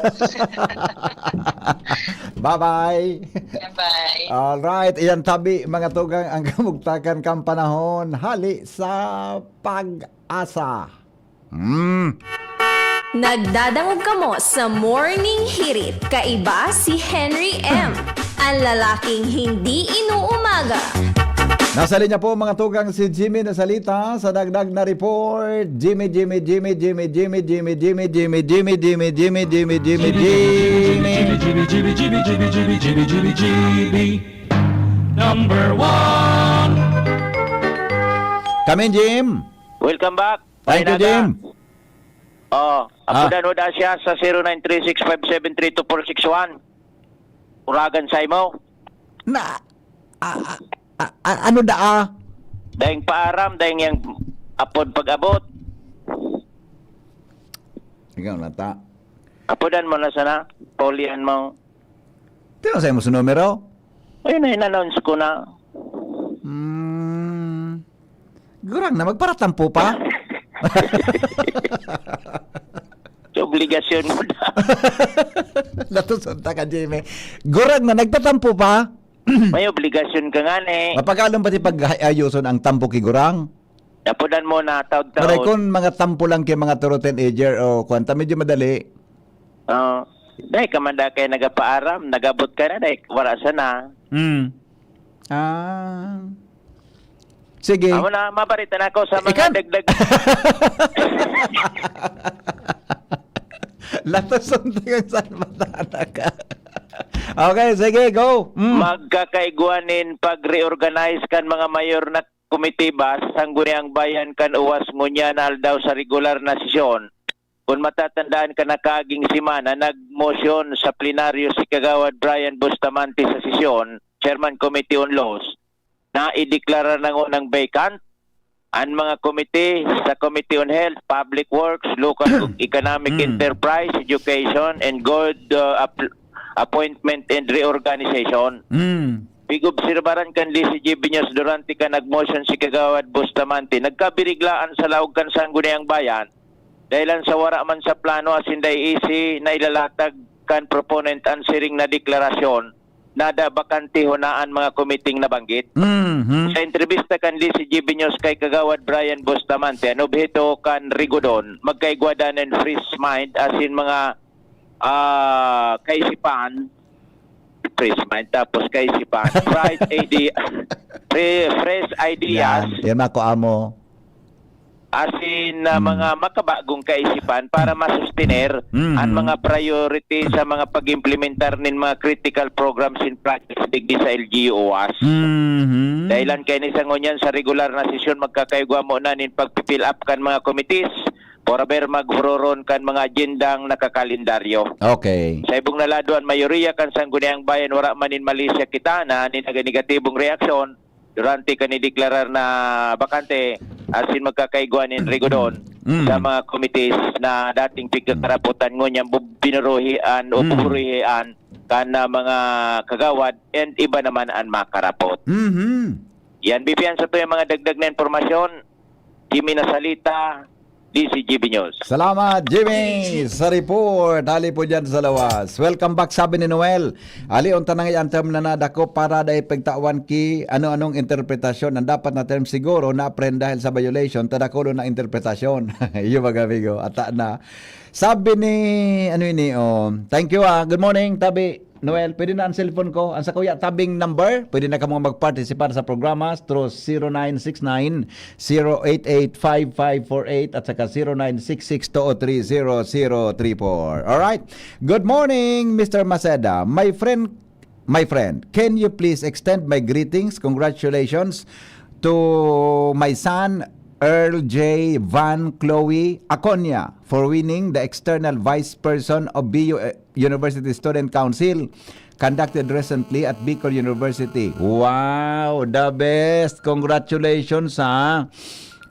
Bye-bye. Bye-bye. Alright, iyan tabi mga tugang ang kamugtakan kan panahon hali sa Pag-asa. Mm. Nagdadangog kamo sa Morning Hirit. Kaiba si Henry M. Ang lalaking hindi inuumaga. Nasa linya po mga tugang si Jimmy Nasalita sa dagdag na report. Jimmy, Jimmy, Jimmy, Jimmy, Jimmy, Jimmy, Jimmy, Jimmy, Jimmy, Jimmy, Jimmy, Jimmy, Jimmy, Jimmy. Number one. Kami, Jim. Welcome back. Thank you, Mainaga. Jim. Oh, Ah. apudan mo da siya sa zero nine three six five seven three two four six one. Uragan sa imo. Na, ah, ah, ah, ah, ano daa? Daing paaram, daing yang apod pag-abot. Ikaw na ta. Apudan mo na sana. Paulian mo. Tino sa imo sa numero? Ayun na, in-announce ko na. Hmm. Gurang na, magparatampo pa? Sa obligasyon mo na. Natusunta ka, Jimmy. Gurang na, nagtatampo pa? May obligasyon ka nga ni. Mapagalon pati pag-ayuson ang tampo ki gurang. Apudan mo na, taod-taod. Maray kun mga tampo lang kay mga turo teenager o kwanta, medyo madali. Oo. Dahil ka man da kayo nagapaaram, nagabot ka na, dahil wala sana. Hmm. Ah. Sige. Amo na, mabarita na ako sa mga Ikan- dagdag. Latos ang tagang salmatana ka. Okay, sige, go. Mm. Magkakaigwa nin pag-reorganize kan mga mayor na komitiba sa Sangguniang Bayan kan uwas ngunyan na aldaw sa regular na sesyon. Kung matatandaan ka, nakaging semana, nagmosyon sa plenaryo si Kagawad Brian Bustamante sa sesyon, Chairman Committee on Laws, na ideklara na ngunang vacant an mga komite sa Committee on Health, Public Works, Local Economic Mm. Enterprise, Education, and Good uh, App- Appointment and Reorganization. Mm. Pig-obserbaran kan D C G B News durante kan nagmosyon si Kagawad Bustamante, nagkabiriglaan sa laog kan Sangguniang Bayan, dahilan sa wara man sa plano asin dai isi na ilalatag kan proponent an siring na deklarasyon na da bakante hunaan mga komiting nabanggit. Mhm. Sa entrevista kan D C G B News kay Kagawad Brian Bustamante, an obheto kan rigodon, magkaigwa daw nin fresh mind asin mga ah, kaisipan, fresh mind, tapos kaisipan, bright idea, fre- fresh ideas, Yan, yan ako amo. asin na mga makabagong kaisipan para masustener Mhm. ang mga priority sa mga pag-implementar nin mga critical programs and projects digdi sa L G U OWAS. Mhm. Dahilan kay ni sa ngunyan sa regular na sesyon magkakaigwa mo na nin pagpi-fill up kan mga committees, forever maghuroron kan mga agendang nakakalendaryo. Okay. Sa ibong na lado, an mayoriya kan Sangguniang Bayan wara man nin malisya kita na nin naga-, negatibong reaksyon durante kan ideklarar na bakante asin magkakaigwa nin rigodon Mm. sa mga committees na dating pigkakarapotan ngunyan bu- binuruhian o Mm. buburuhian kan ah, mga kagawad and iba naman an makarapot. Mhm. Yan, bibiyan sa tuyang mga dagdag na impormasyon, Jimmy Nasalita, D C G B News. Salamat, Jimmy, sa report. Hali po dyan sa lawas. Welcome back, sabi ni Noel. Ali, unta na nga anthem na nadako para dai pagtawan ki ano-anong interpretasyon. Ang dapat na term siguro na friend dahil sa violation, tadakulo na interpretasyon. Iyo, mga amigo. Ata na. Sabi ni, ano ini, oh, thank you ah. Good morning, tabi. Noel, pwede na ang cellphone ko. Ang sa Kuya Tabing number, pwede na kamo mag-participar sa programa through zero nine six nine, zero eight eight, five five four eight at saka zero nine six six two oh three zero zero three four. Alright. Good morning, Mister Maceda. My friend my friend, can you please extend my greetings, congratulations to my son, Earl J. Van Chloe Aconia, for winning the external vice person of B U University Student Council conducted recently at Bicol University. Wow, the best! Congratulations, ha?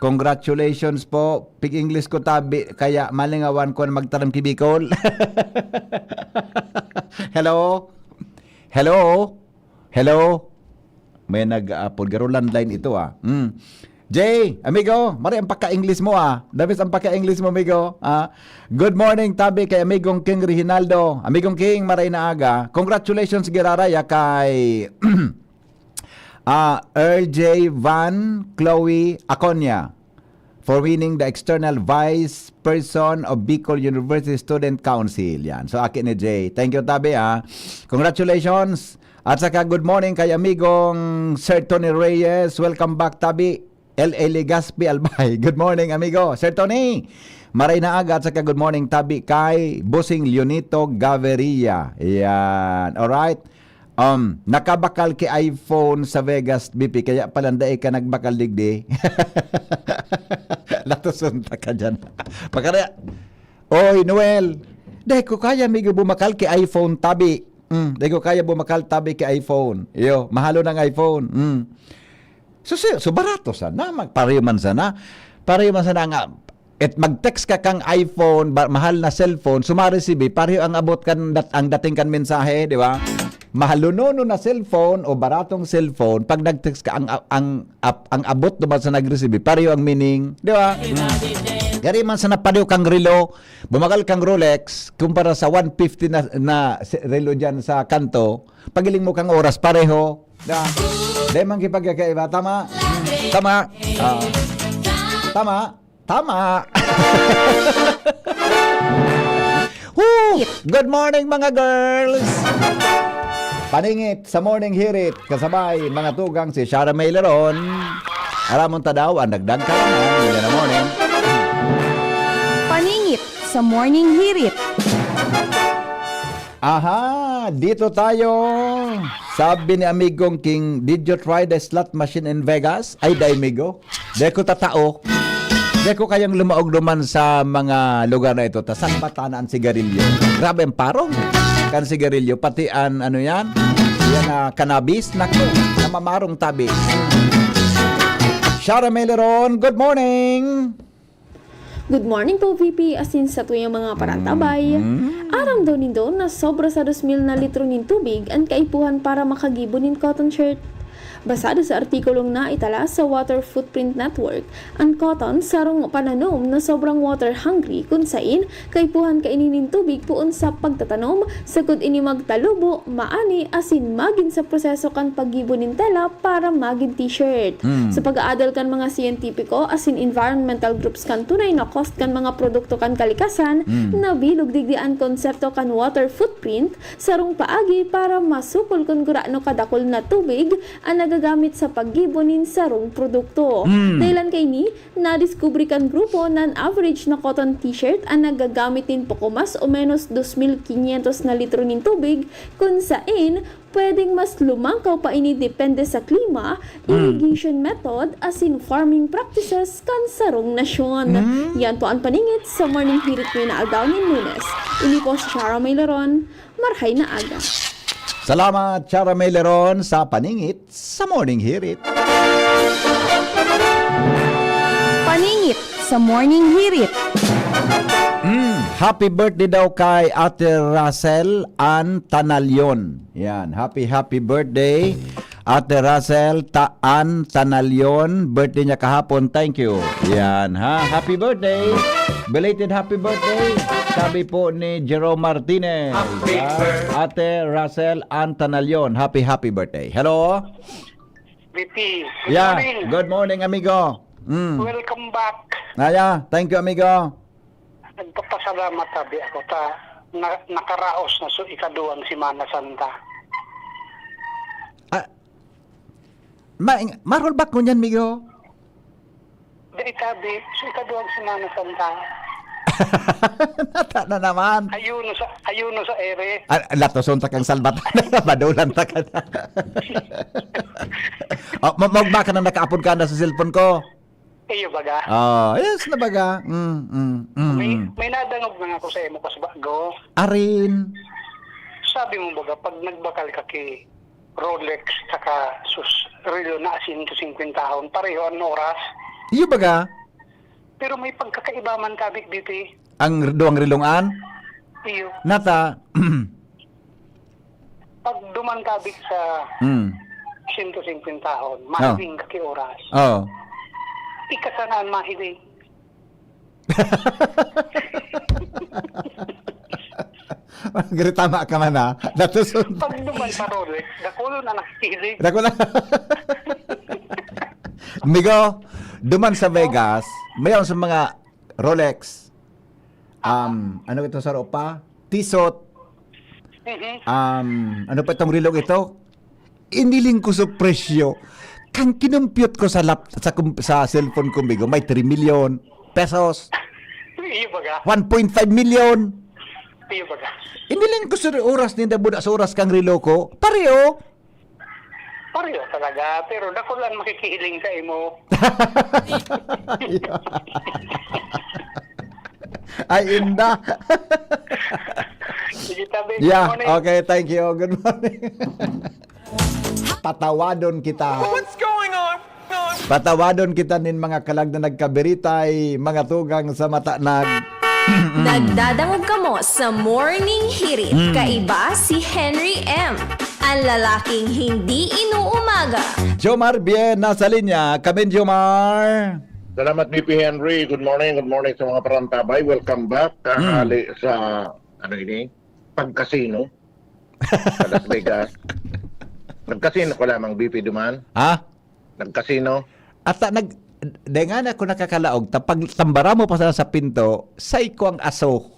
Congratulations po. Pig-English ko tabi, kaya malingawan ko na magtaram ki Bicol. Hello? Hello? Hello? May nag-aapod. Garo landline ito, ah. Mm. Jay, amigo, mari ang pagka-English mo, ah. The best ang pagka-English mo, amigo. Ah, good morning, tabi kay amigong King Reginaldo. Amigong King, maray na aga. Congratulations, Giraraya, kay ah, Earl J. Van Chloe Aconia for winning the external vice person of Bicol University Student Council. Yan. So, aki ni Jay. Thank you, tabi, ah. Congratulations. At saka, good morning kay amigong Sir Tony Reyes. Welcome back, tabi. L A Legaspi Albay. Good morning, amigo. Sir Tony, maray na aga at saka good morning, tabi kay Bossing Leonito Gaviria. Yan. Alright. Um, nakabakal ki iPhone sa Vegas, B P, kaya pala dai ka nagbakal digdi. Latuson ta ka dyan. Pakara-, Oy, Noel, dai ko kaya, amigo, bumakal ki iPhone, tabi. Mm, dai ko kaya bumakal, tabi ki iPhone. Iyo, mahalo ng iPhone. Mm. So, so, so barato sana, mag-, pareho man sana. Pareho man sana nga, at mag-text ka kang iPhone, ba-, mahal na cellphone, so ma-receive, pareho ang abot kan dat-, ang dating kan mensahe, di ba? Mahal nono na cellphone o baratong cellphone, pag nag-text ka, ang, ang, ap-, ang abot duman sa nag-receive, pareho ang meaning, di ba? Mm. Gari man sana pareho kang relo, bumakal kang Rolex, kumpara sa one fifty na, na se-, relo dyan sa kanto, pagiling mo kang oras, pareho. Da. Di man kipagkakaiba. Tama? Tama? Ah. Tama? Tama. Woo! Good morning, mga girls! Paningit sa Morning Hirit, kasabay mga tugang si Shara May Leron. Aramon ta daw ang dagdag kaalaman ngayong morning. Paningit sa Morning Hirit. Aha, dito tayo. Sabi ni amigong King, "Did you try the slot machine in Vegas?" Ay, dai, amigo. Dai ko tatao. Dai ko kayang lumaog duman sa mga lugar na ito. Ta saan ba tana ang sigarilyo? Grabe ang parong kan sigarilyo. Pati an, ano yan? Yan na cannabis. Naku, namamarong tabi. Shara Meleron, good morning! Good morning po, V P, asin sa tuyang mga parantabay. Mm. Aram daw nindo na sobra sa dos mil na litro nin tubig an kaipuhan para makagibo nin cotton shirt. Basado sa artikulong naitala sa Water Footprint Network, an cotton sarong pananom na sobrang water hungry, kun sain kaipuhan kaini nin tubig poon sa pagtatanom, sagkod ini magtalubo, maani, asin magin sa proseso kan paggibo nin tela para magin t-shirt. Mm. Sa pag-aadal kan mga siyentipiko asin environmental groups kan tunay na cost kan mga produkto kan kalikasan, Mm. nabilog digdi an konsepto kan water footprint, sarong paagi para masukol kun gurano kadakul na tubig an nagagamit sa paggibo nin sarong produkto. Mm. Dahelan kaini, nadiskubre kan grupo na an average na cotton t-shirt an nagagamit nin poko mas o menos dos mil quinientos na litro nin tubig, kun sain pwedeng mas lumangkaw pa ini depende sa klima, Mm. irrigation method, asin farming practices kan sarong nasyon. Mm. Yan po an paningit sa Morning Hirit ngayong aldaw nin Lunes. Ini po si Shara Mayloron. Marhay na aga. Salamat, Shara Mayloron, sa paningit sa Morning Hirit. Paningit sa Morning Hirit. Mm, happy birthday daw kay Ate Rachel Ann Tanalion. Yan, happy, happy birthday, Ate Rachel Ta-, Ann Tanalion. Birthday niya kahapon. Thank you. Yan, ha? Happy birthday. Belated happy birthday. Sabi po ni Jerome Martinez. Happy Ha? birthday. Ate Rachel Ann Tanalion. Happy, happy birthday. Hello? V P, good Yeah. morning. Good morning, amigo. Mm. Welcome back. Ah, yeah. Thank you, amigo. Nagpapasalamat tabi ako ta na, nakaraos na so ikaduwang Semana Santa. Ah, ma-, ma-roll back ko niyan, migo. Dai tabi, so ikaduwang Semana Santa. Nata na naman. Ayuno sa, ayuno sa ere. Ah, latoson ta kang salbat. Madulan ta ka na. Oh, ma-, maugma ka na nakaapod ka na sa cellphone ko. Iyo baga. Oh, yes na baga. Mm, mm, mm. May, may nadangog na nga ako sa imo, Kas Bago. Arin. Sabi mo baga, pag nagbakal ka ki Rolex, saka sus, relo na sento singkwenta ahon, pareho ang oras. Iyo baga. Pero may pagkakaiba man tabi, B P. Ang duwang relong an? Iyo. Nata. Pag duman tabi sa Hmm. sento singkwenta ahon, Oh. mahiling ka ki oras. Oh. Ika sana an mahiling. Gritama ka man, ha? Datoson. Pag duman sa Rolex, dakulon na nakikilig. Dako na. Migo, duman sa Vegas, mayon sa mga Rolex, um, ano ito sa ropa? Tissot. Mhm. Um, ano pa itong rilong ito? Iniling ko sa presyo. Kan kinumpyut ko sa lap-, sa kum-, sa cellphone ko, Migo, may three million pesos. Iyo baga. One point five million. Iyo baga. Iniling ko sa oras ninda, buda sa oras kang relo ko. Pareho. Pareho talaga, pero dakul an makikihiling sa imo. Ay, inda. Sige, tabi. Yeah, Good morning. Okay, thank you. Good morning. Patawadon kita. What's going on? Patawadon kita nin mga kalag na nagkabiritay, mga tugang sa mata nag- Nagdadangog kamo sa Morning Hirit. Mm. Kaiba si Henry M, ang lalaking hindi inuumaga. Jomar Bien nasa linya. Come in, Jomar. Salamat, B P Henry. Good morning, good morning sa mga parantabay. Welcome back. Mm. Kahali sa, ano ini? Pagkasino. Sa Las Vegas. Nagkasino ka lamang, B P, duman? Ha? Nagkasino? At, ah, nag-, dai nga na ako nakakalaog, ta pag tambara mo pa sana sa pinto, say ko ang aso.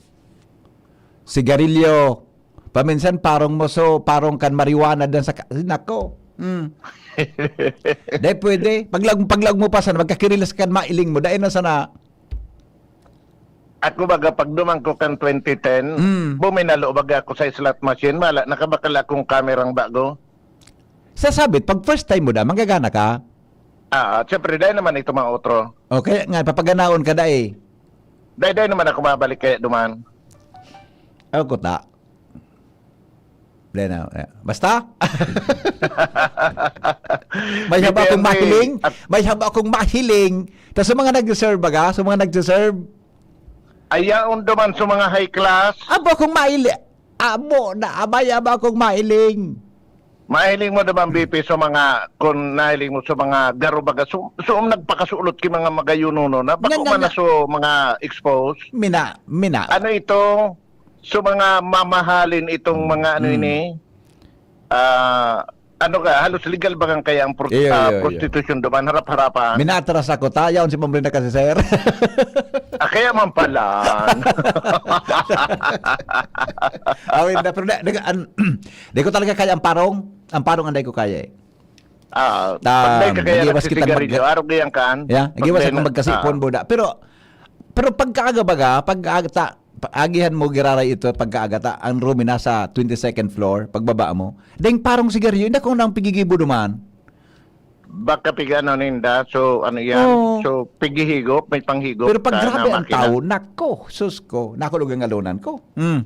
Sigarilyo. Paminsan parong mo, so, parong kan marijuana dan sa ka-, nako. Mm. Dai pwede. Paglag-, paglaog mo pa sana, magkakirilas kan mailing mo. Dai na sana. Ako baga, pagduman ko kan twenty ten, Mm. buminalo baga ako sa slot machine. Mala, nakabakal akong kamerang bago. Sasabit, pag first time mo da, manggagana ka? Ah, siyempre, dahil naman ito mga otro. O, kaya nga, papaganaon ka da eh. Dahil, dahil naman ako mabalik kaya duman. Ako ta. Dahil na, eh. Basta? May haba Depende. akong mahiling. At May haba akong mahiling. Tas sa mga nag-reserve, baga? Sa mga nag-reserve? Ayaon duman sa mga high class. Abo akong maili-, abo na, abay, abo akong mailing. Mahiling mo naman, B P, sa mga, kung nahiling mo sa mga garo baga, su-, suom nagpakasulot ki mga magayunono na, Nga, bako nga, man na nga. so mga exposed. Mina, mina. Ano ito? So mga mamahalin itong mga ano Hmm. ini? Ah, ano ka, halos legal ba kang kaya ang pro-, Iyo, ah, iyo, iyo. prostitution duman, harap-harapan? Minatras ako, tayaon si Pamrina kasi, sir. Ah, kaya man pala. Awit na, pero di, di, an-, di ko talaga kaya ang parong. Ang parong anday ko kaya eh. Ah, Ta-, pag dahil ka kaya nag-iwas kitang nagsisigarilyo, mag- arog yan kan? Yeah, nag-iwas Pag akong dahil na, magkasipon, ah. buda. Pero, pero pagkaaga baga, pag-ag-, ta-, pa-, agihan mo giraray ito, pagkaaga ta, ang room nasa twenty-second floor, pagbaba mo. Dahil parong sigarilyo, hindi ko nang pigigibo duman. Baka pig-ano ninda, so ano yan? Oo. So, pighihigop, may panghigop Pero pag ka grabe na ang makina. tao, nako, sus ko, nakulog ang alunan ko. Hmm.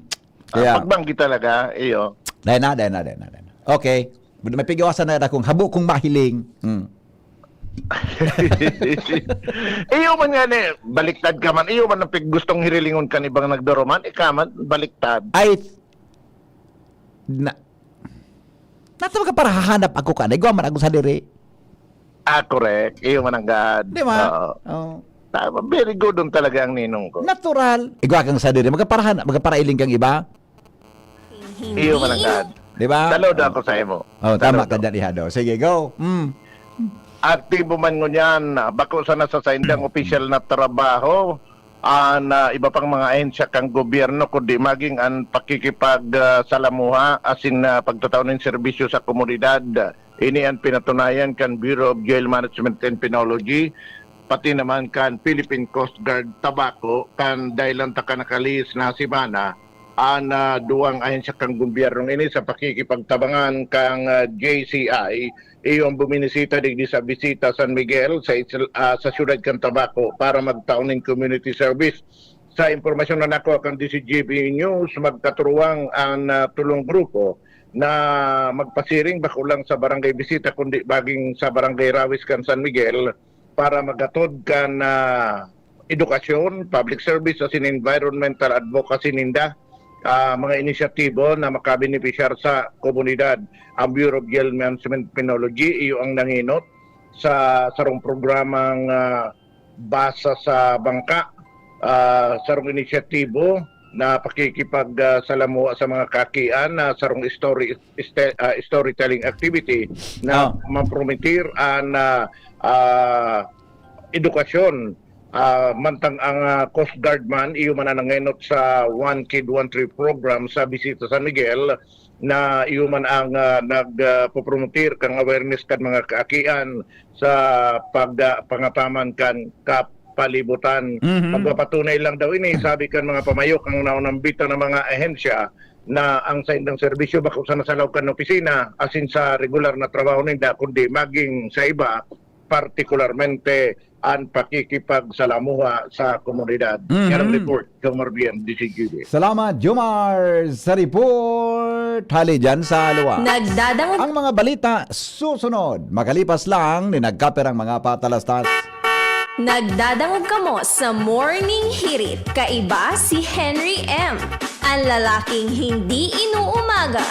Ah, Kaya, pagbanggi talaga, iyo. Dahil na, dahil na, dahil na, dahil na. Okay. May pigiwasan na akong habo kong mahiling. Hmm. Iyo man nga ni, baliktad ka man. Iyo man ang pig-, gustong hirilingon kan ibang nagdoroman, ika man, baliktad. Ay, na, Nata ka para hahanap ako ka, naigwa man ako sa diri. Ah, correct. Iyo man ang God. Di ba? Oo. Oo. Tama, very good dun talaga ang ninong ko. Natural. Igwa kang sa diri, magkaparahan, magkaparailing kang iba. Iyo man ang God. Di ba? Saludo ako sa imo. Oh, tama Saludo. ka dyan, Ihado. Sige, go. Mm. Aktibo man ngunyan, bako sana sa saindang opisyal na trabaho, an, ah, iba pang mga ahensya kan gobyerno, kundi maging an pakikipag, ah, salamuha asin, ah, pagtatao nin serbisyo sa komunidad. Ini an pinatunayan kan Bureau of Jail Management and Penology pati naman kan Philippine Coast Guard Tabaco, kan dai lang taka nakalihis na semana, an, ah, duwang ahensya kan gobyernong ini sa pakikipagtabangan kan, ah, J C I, iyo ang buminisita digdi sa Bisita San Miguel sa isla, ah, sa siyudad kan Tabaco para magtao nin community service. Sa impormasyon na nakuha kan D Z G B News, magkaturuwang an, ah, tolong grupo na magpasiring bako lang sa Barangay Bisita kundi maging sa Barangay Rawis kan San Miguel para maghatod kan, ah, edukasyon, public service asin environmental advocacy ninda, ah, mga inisyatibo na makabenepisyar sa komunidad. Ang Bureau of Jail Management Penology iyo ang nangenot sa sarong programang, ah, Basa sa Bangka, ah, sarong inisyatibo na pakikipag, ah, salamuha sa mga kakian na sarong story, este-, ah, storytelling activity na Ah. mampromitir an, ah, ah, edukasyon. Ah, mantang ang, ah, Coast Guard man, iyo man ang nangenot sa One Kid, One Tree program sa Bisita San Miguel, na iyo man ang, ah, nag, ah, popromotir kan awareness kan mga kaakian sa pag, ah, pangataman kan kapalibutan. Mhm. Magpapatunay lang daw ini, sabi kan mga pamayok, ang naunambitan ng mga ahensya na ang saindang serbisyo bako sa nasalaw kan opisina, asin sa regular na trabaho ninda, kundi maging sa iba, partikularmente an pakikipagsalamuha sa komunidad. Mhm. Yan ang report, Jomar Bien, D Z G B. Salamat, Jomar, sa report. Hali dyan sa Alua. Nagdadangog Ang mga balita susunod. Makalipas lang ni nagkaperang mga patalastas. Nagdadangog kamo sa Morning Hirit. Kaiba si Henry M, ang lalaking hindi inuumaga.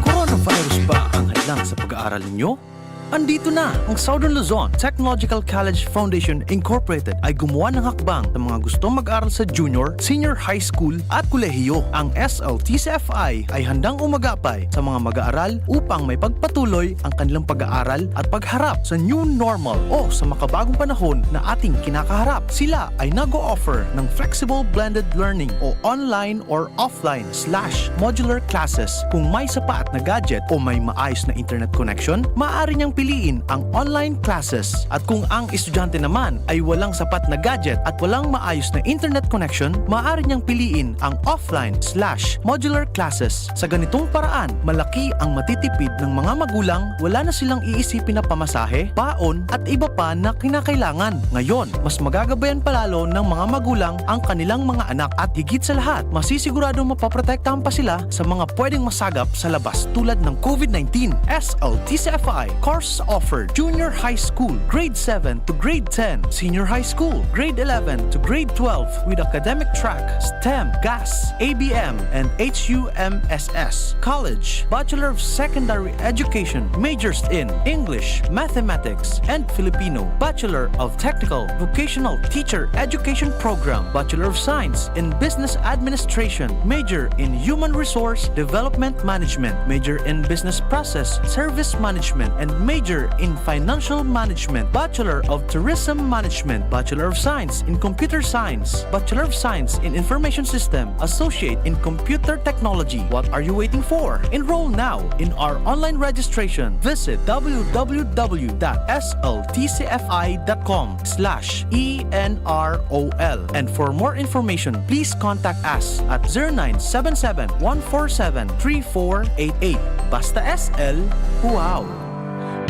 Coronavirus ba ang hadlang sa pag-aaral ninyo? Andito na ang Southern Luzon Technological College Foundation Incorporated ay gumawa ng hakbang sa mga gustong mag-aral sa junior, senior high school at kolehiyo. Ang S L T C F I ay handang umagapay sa mga mag-aaral upang may pagpatuloy ang kanilang pag-aaral at pagharap sa new normal o sa makabagong panahon na ating kinakaharap. Sila ay nag-o-offer ng flexible blended learning o online or offline slash modular classes. Kung may sapat na gadget o may maayos na internet connection, maaari niyang piliin ang online classes. At kung ang estudyante naman ay walang sapat na gadget at walang maayos na internet connection, maaari niyang piliin ang offline slash modular classes. Sa ganitong paraan, malaki ang matitipid ng mga magulang, wala na silang iisipin na pamasahe, baon, at iba pa na kinakailangan. Ngayon, mas magagabayan palalo ng mga magulang ang kanilang mga anak at higit sa lahat, masisiguradong mapoprotektahan pa sila sa mga pwedeng masagap sa labas tulad ng COVID nineteen. S L T C F I course offered: Junior High School, Grade seven to Grade ten, Senior High School, Grade eleven to Grade twelve with academic track, STEM, GAS, A B M, and H U M S S. College, Bachelor of Secondary Education, majors in English, Mathematics, and Filipino. Bachelor of Technical Vocational Teacher Education Program, Bachelor of Science in Business Administration, major in Human Resource Development Management, major in Business Process Service Management, and major in Financial Management, Bachelor of Tourism Management, Bachelor of Science in Computer Science, Bachelor of Science in Information System, Associate in Computer Technology. What are you waiting for? Enroll now in our online registration. Visit w w w dot s l t c f i dot com slash e n r o l. And for more information, please contact us at zero nine seven seven, one four seven, three four eight eight. Basta S L, wow!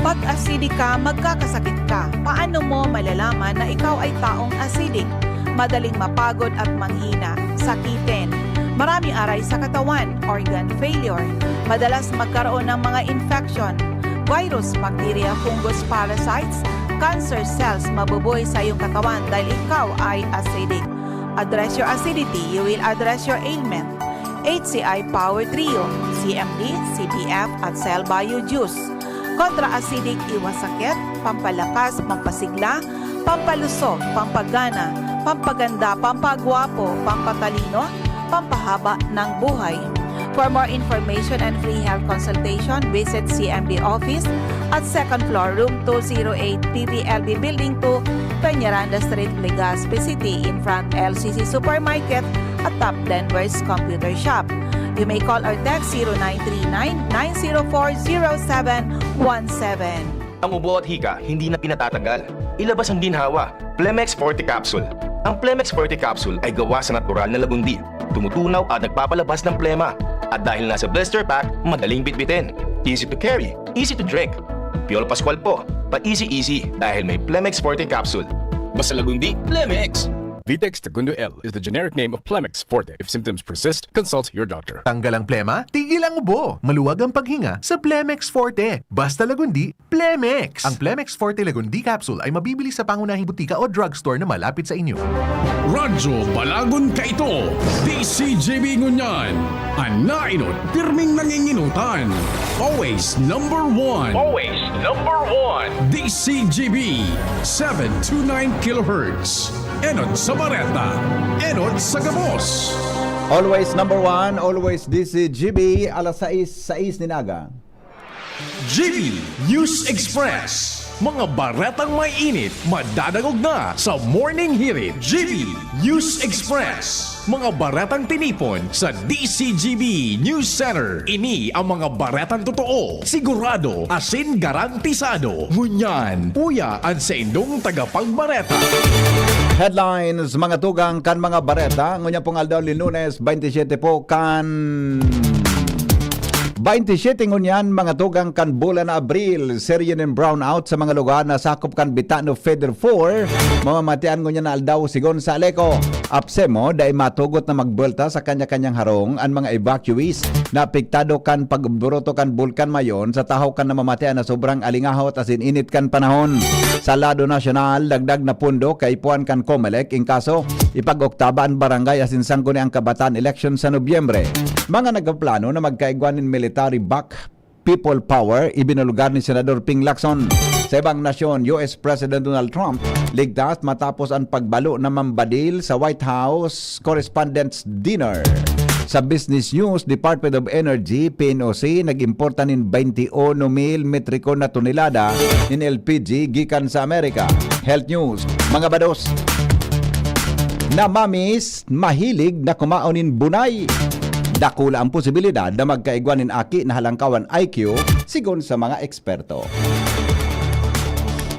Pag acidic ka, magkakasakit ka. Paano mo malalaman na ikaw ay taong acidic? Madaling mapagod at manghina, sakitin. Maraming aray sa katawan, organ failure. Madalas magkaroon ng mga infection, virus, bacteria, fungus, parasites, cancer cells mabubuhay sa iyong katawan dahil ikaw ay acidic. Address your acidity, you will address your ailment. H C I Power Trio, C M D, C B F at Cell Bio Juice. Kontra acidic, iwas sakit, pampalakas, pampasigla, pampalusog, pampagana, pampaganda, pampagwapo, pampatalino, pampahaba ng buhay. For more information and free health consultation, visit C M D office at second floor, room two zero eight, P V L B Building two, Peñaranda Street, Legazpi City, in front L C C Supermarket, atop Denver's Computer Shop. You may call or text zero nine three nine, nine zero four, zero seven one seven. Ang ubo at hika hindi na pinatatagal. Ilabas ang ginhawa. Plemex Forte Capsule. Ang Plemex Forte Capsule ay gawa sa natural na lagundi. Tumutunaw at nagpapalabas ng plema. At dahil nasa blister pack, madaling bitbitin. Easy to carry, easy to drink. Piolo Pascual po, pa-easy-easy dahil may Plemex Forte Capsule. Basta lagundi, Plemex! Vitex Tagundo L is the generic name of Plemex Forte. If symptoms persist, consult your doctor. Tanggal ang plema, tigil ang ubo. Maluwag ang paghinga sa Plemex Forte. Basta lagundi, Plemex! Ang Plemex Forte Lagundi Capsule ay mabibili sa pangunahing butika o drugstore na malapit sa inyo. Radyo Balagon kaito, D C G B ngunyan. An nainot, pirming nanginginutan. Always number one. Always number one. D C G B, seven two nine kilohertz. Enot sa bareta, enot sa gabos. Always number one, always D C G B, alas sais, sais nin aga. G B News Express. Mga baretang may init, madadangog na sa Morning Hirit. G B News Express. Mga baretang tinipon sa D C G B News Center. Ini ang mga baretang totoo, sigurado, asin garantisado. Ngunyan, uya an saindong tagapagbareta. Headlines, mga tugang kan mga bareta. Ngunyan pong aldaw, Lunes, twenty-seven po kan twenty-seven ngunyan, mga tugang kan bulan na Abril, serye nin brownout sa mga lugar na sakop kan Bitano Feeder four. Mamamatean ngunyan na aldaw, sigon sa Aleco. APSEMO, dai matugot na magbelta sa kanya-kanyang harong an mga evacuees na apektado kan pag-alboroto kan Bulkan Mayon sa tahaw kan namamatean na sobrang alingahot asin init kan panahon. Sa lado nasyonal, dagdag na pondo kaipuhan kan COMELEC in kaso ipag-oktaba an barangay asin sangguniang kabataan eleksyon sa Nobyembre. Mga nagpaplano na magkaigwa nin military-backed people power, ibinulgar ni Senador Ping Lacson. Sa ibang nasyon, U S President Donald Trump ligtas matapos an pagbalo na mambadil sa White House Correspondents' Dinner. Sa business news, Department of Energy, P N O C, nag-importa nin twenty-uno mil metriko na tonelada nin L P G gikan sa Amerika. Health news, mga bados. Namamis, mahilig na kumaon nin bunay. Dakula ang posibilidad na magkaigwa nin aki na halangkawan I Q, sigon sa mga eksperto.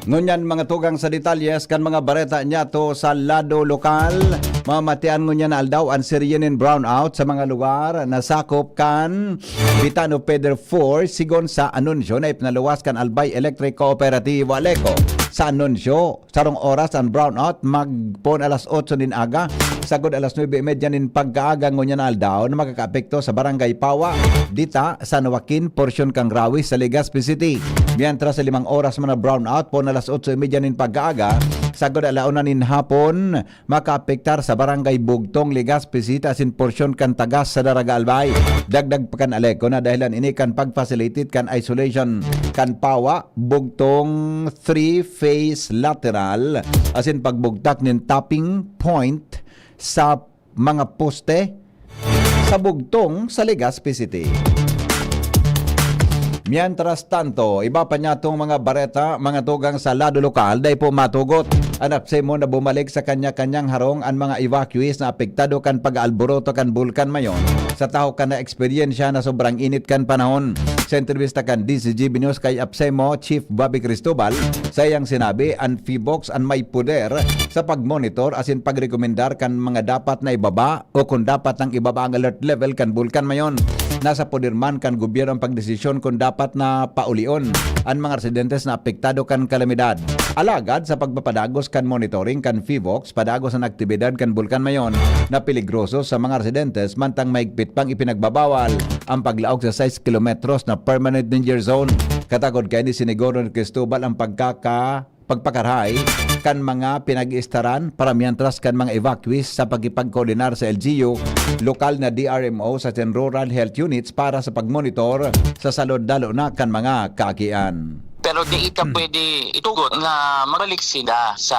Ngunyan, mga tugang, sa detalyes kan mga bareta niyato sa lado lokal. Mamatian ngunyan na aldaw an serye nin brownout sa mga lugar na sakop kan Bitano Feeder four, sigon sa anunsyo na ipinaluwas kan Albay Electric Cooperative o Aleco. Sa anunsyo, sarong oras an brownout, magpoon alas otso nin aga, sagkod alas nuebe y media nin pagkaaga ngunyan na aldaw, na makakaapekto sa Barangay Pawa, Dita, San Joaquin, porsyon kan Rawi sa Legazpi City. Mientras sa limang oras man na brownout, poon alas otso y media nin pagkaaga, sagkod ala una nin hapon, makaapektar sa Barangay Bugtong, Legazpi City asin porsyon kan Tagas sa Daraga Albay. Dagdag pa kan Aleco na dahilan ini kan pag-facilitate kan isolation kan Pawa, Bugtong three-phase lateral asin pagbugtak nin tapping point sa mga poste sa Bugtong sa Legazpi City. Mientras tanto, iba pa niyatong mga bareta, mga tugang, sa lado lokal, dai po matugot an APSEMO na bumalik sa kanya-kanyang harong an mga evacuees na apektado kan pag-aalboroto kan Bulkan Mayon sa tahaw kan naeksperyensya na sobrang init kan panahon. Sa entrebista kan D C G B News kay APSEMO Chief Bobby Cristobal, saiyang sinabi, an PHIVOLCS an may poder sa pagmonitor asin pagrekomendar kan mga dapat na ibaba o kun dapat nang ibaba ang alert level kan Bulkan Mayon. Nasa poder man kan gobyerno ang pagdesisyon kun dapat na paulion an mga residentes na apektado kan kalamidad. Alagad sa pagpapadagos kan monitoring kan PHIVOLCS, padagos an aktibidad kan Bulkan Mayon na peligroso sa mga residentes, mantang mahigpit pang ipinagbabawal ang paglaog sa sais kilometros na permanent danger zone. Katakod kaini, siniguro ni Cristobal ang pagkaka pagpakarahay kan mga pinag-iistaran para mientras kan mga evacuees sa pakikipagkoordinar sa L G U, lokal na D R M O sa asin rural health units para sa pagmonitor sa salud, lalo na kan mga kaakian. Pero di ita Hmm. pwede itugot na magbalik sila sa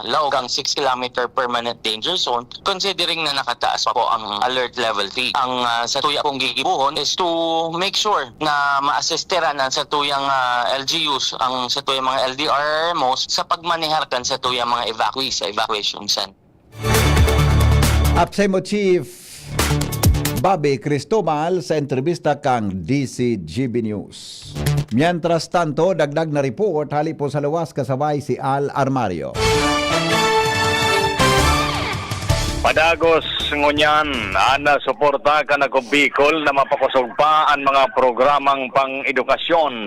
laog kan six kilometer permanent danger zone, considering na nakataas pa po ang alert level three. Ang, ah, satuya pong gigibohon is to make sure na maasistiran ang satuyang, ah, L G Us, ang satuyang mga L D R Mos sa pagmanehar kan satuyang mga evacuees sa evacuation center. APSEMO Chief Bobby Cristobal sa entrebista kan D C G B News. Mientras tanto, dagdag na report hali po sa luwas, kasabay si Al Armario. Padagos ngunyan an suporta kan Ako Bicol na mapakosog pa an mga programang pang-edukasyon.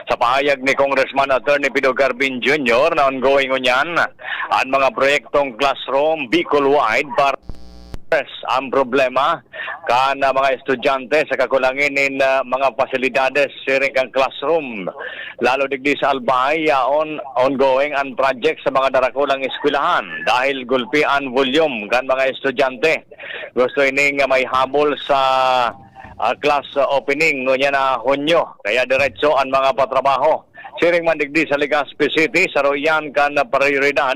Sa pahayag ni Congressman Attorney Pido Garbin Junior na ongoing ngunyan an mga proyektong classroom Bicol-wide para address ang problema kan, ah, mga estudyante sa kakulangan nin, ah, mga pasilidades siring kan classroom. Lalo digdi sa Albay, yaon ongoing an project sa mga darakulang eskwelahan dahil gulpi an volume kan mga estudyante. Gusto ining may habol sa, ah, class opening ngunyan na Hunyo, kaya diretso an mga patrabaho. Siring man digdi sa Legazpi City, saro iyan kan prioridad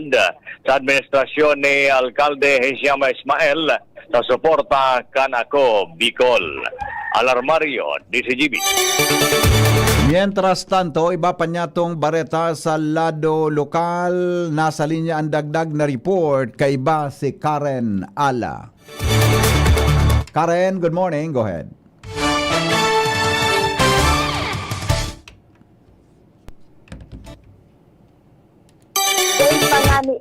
sa administrasyon ni Alkalde Hisham Ismael sa suporta kan Ako Bicol. Alarmario, D C G B. Mientras tanto, iba pa niyatong bareta sa lado lokal. Nasa linya ang dagdag na report, kaiba si Karen Ala. Karen, good morning. Go ahead. Dahil pa nga ni,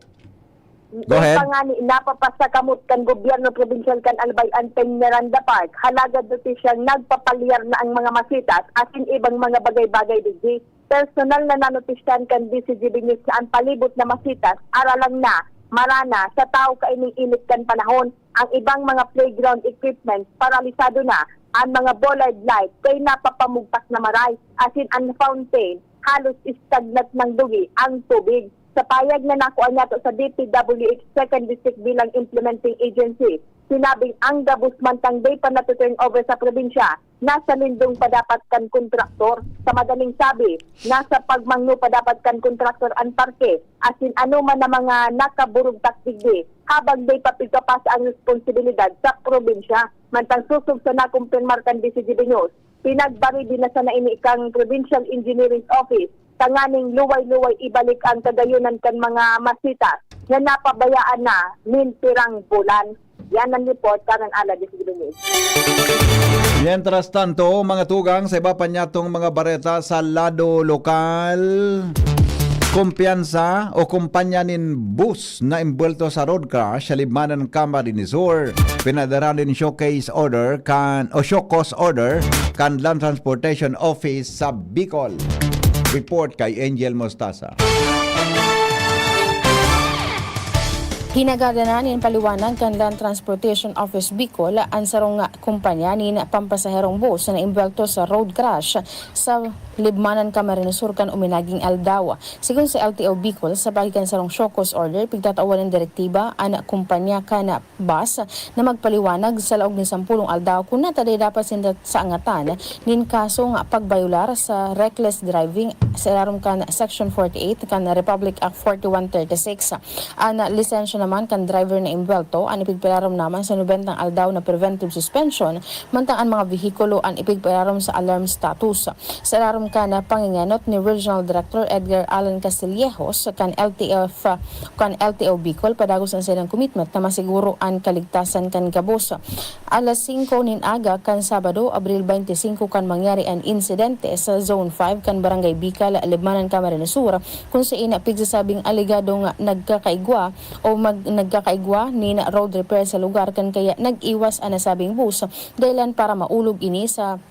Go ahead. Pa nga ni, napapasakamot kan gobyerno probinsyal kan Albay an Peñaranda Park, halagad na siyang nagpapalyar na ang mga masitas asin ibang mga bagay-bagay digdi. Personal na nanotisyahan kan D C G B News na ang palibot na masitas, aralang na, marana, sa tao kaining init kan panahon. Ang ibang mga playground equipment, paralisado na, ang mga bollard light kay napapamugtak na maray, asin ang fountain, halos stagnant nang dugi ang tubig. Sa payag na nakua niyato sa D P W H Second District bilang implementing agency, sinabing ang gabos mantang dai pa natu-turn over sa probinsya, nasa lindong pa dapat kan kontraktor. Sa madaling sabi, nasa pagmangno pa dapat kan kontraktor an parke, asin anoman na mga nakaburugtak digdi, habang dai pa pigkapasa ang responsibilidad sa probinsya. Mantang sosog sa nakumpirmar kan D C G B News, pinagbari din na sana ini kan Provincial Engineering Office tanganing luway-luway ibalik ang kagayonan kan mga masitas na napabayaan na nin pirang bulan. Yan ang report, Karen Ala, D C G B News. Mientras tanto, mga tugang, sa iba pa niyatong mga bareta sa lado lokal, kumpiyansa o kumpanya nin bus na imbwelto sa road crash sa Libmanan, Camarines Sur, pinadara nin showcase order kan, o show cause order kan Land Transportation Office sa Bicol. Report kay Angel Mostaza. Hinagada na nin paliwanag kan Land Transportation Office Bicol an sarong kumpanya nin pampasaherong bus na naimbwelto sa road crash sa Libmanan, Camarines Sur kan uminaging aldaw. Sigon sa L T O Bicol, sa pagi kan sarong show cause order, pigtatawan nin direktiba an kumpanya kan bus na magpaliwanag sa laog nin sampolong aldaw kun nata dai dapat sinda saangatan nin kasong pagbayolar sa reckless driving sa ilarom kan Section forty-eight kan Republic Act forty-one thirty-six. An lisensya naman kan driver na imbwelto an ipigpailarom naman sa nobentang aldaw na preventive suspension, mantang an mga behikulo an ipigpailarom sa alarm status. Sa ilarom kan pangengenot ni Regional Director Edgar Alan Castillejos kan L T F, kan L T O Bicol, padagos an saindang commitment na masiguro an kaligtasan kan gabos. Alas singko nin aga kan Sabado, Abril twenty-five, kan mangyari an insidente sa Zone five kan Barangay Bikal, Libmanan, Camarines Sur, kun sain pigsasabing alegadong nagkakaigwa o mag-, nagkakaigwa nin road repair sa lugar, kan kaya nag-iwas an nasabing bus, dahilan para maulog ini sa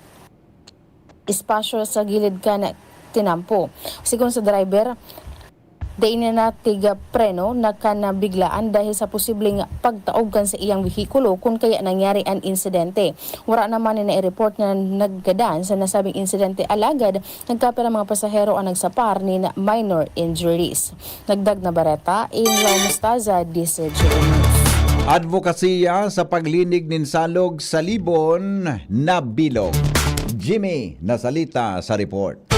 espasyo sa gilid kan tinampo. Sigon sa driver, dai na natiga preno na kan biglaan dahil sa posibleng pagtaob kan sa iyang behikulo kun kaya nangyari an insidente. Wara naman na nai-report na naggadan sa nasabing insidente, alagad nagkapirang mga pasahero an nagsapar nin minor injuries. Dagdag na bareta, Angel Mostaza, D C G News. Advokasya sa paglinig nin salog sa Libon nabilog. Jimmy Nasalita sa report.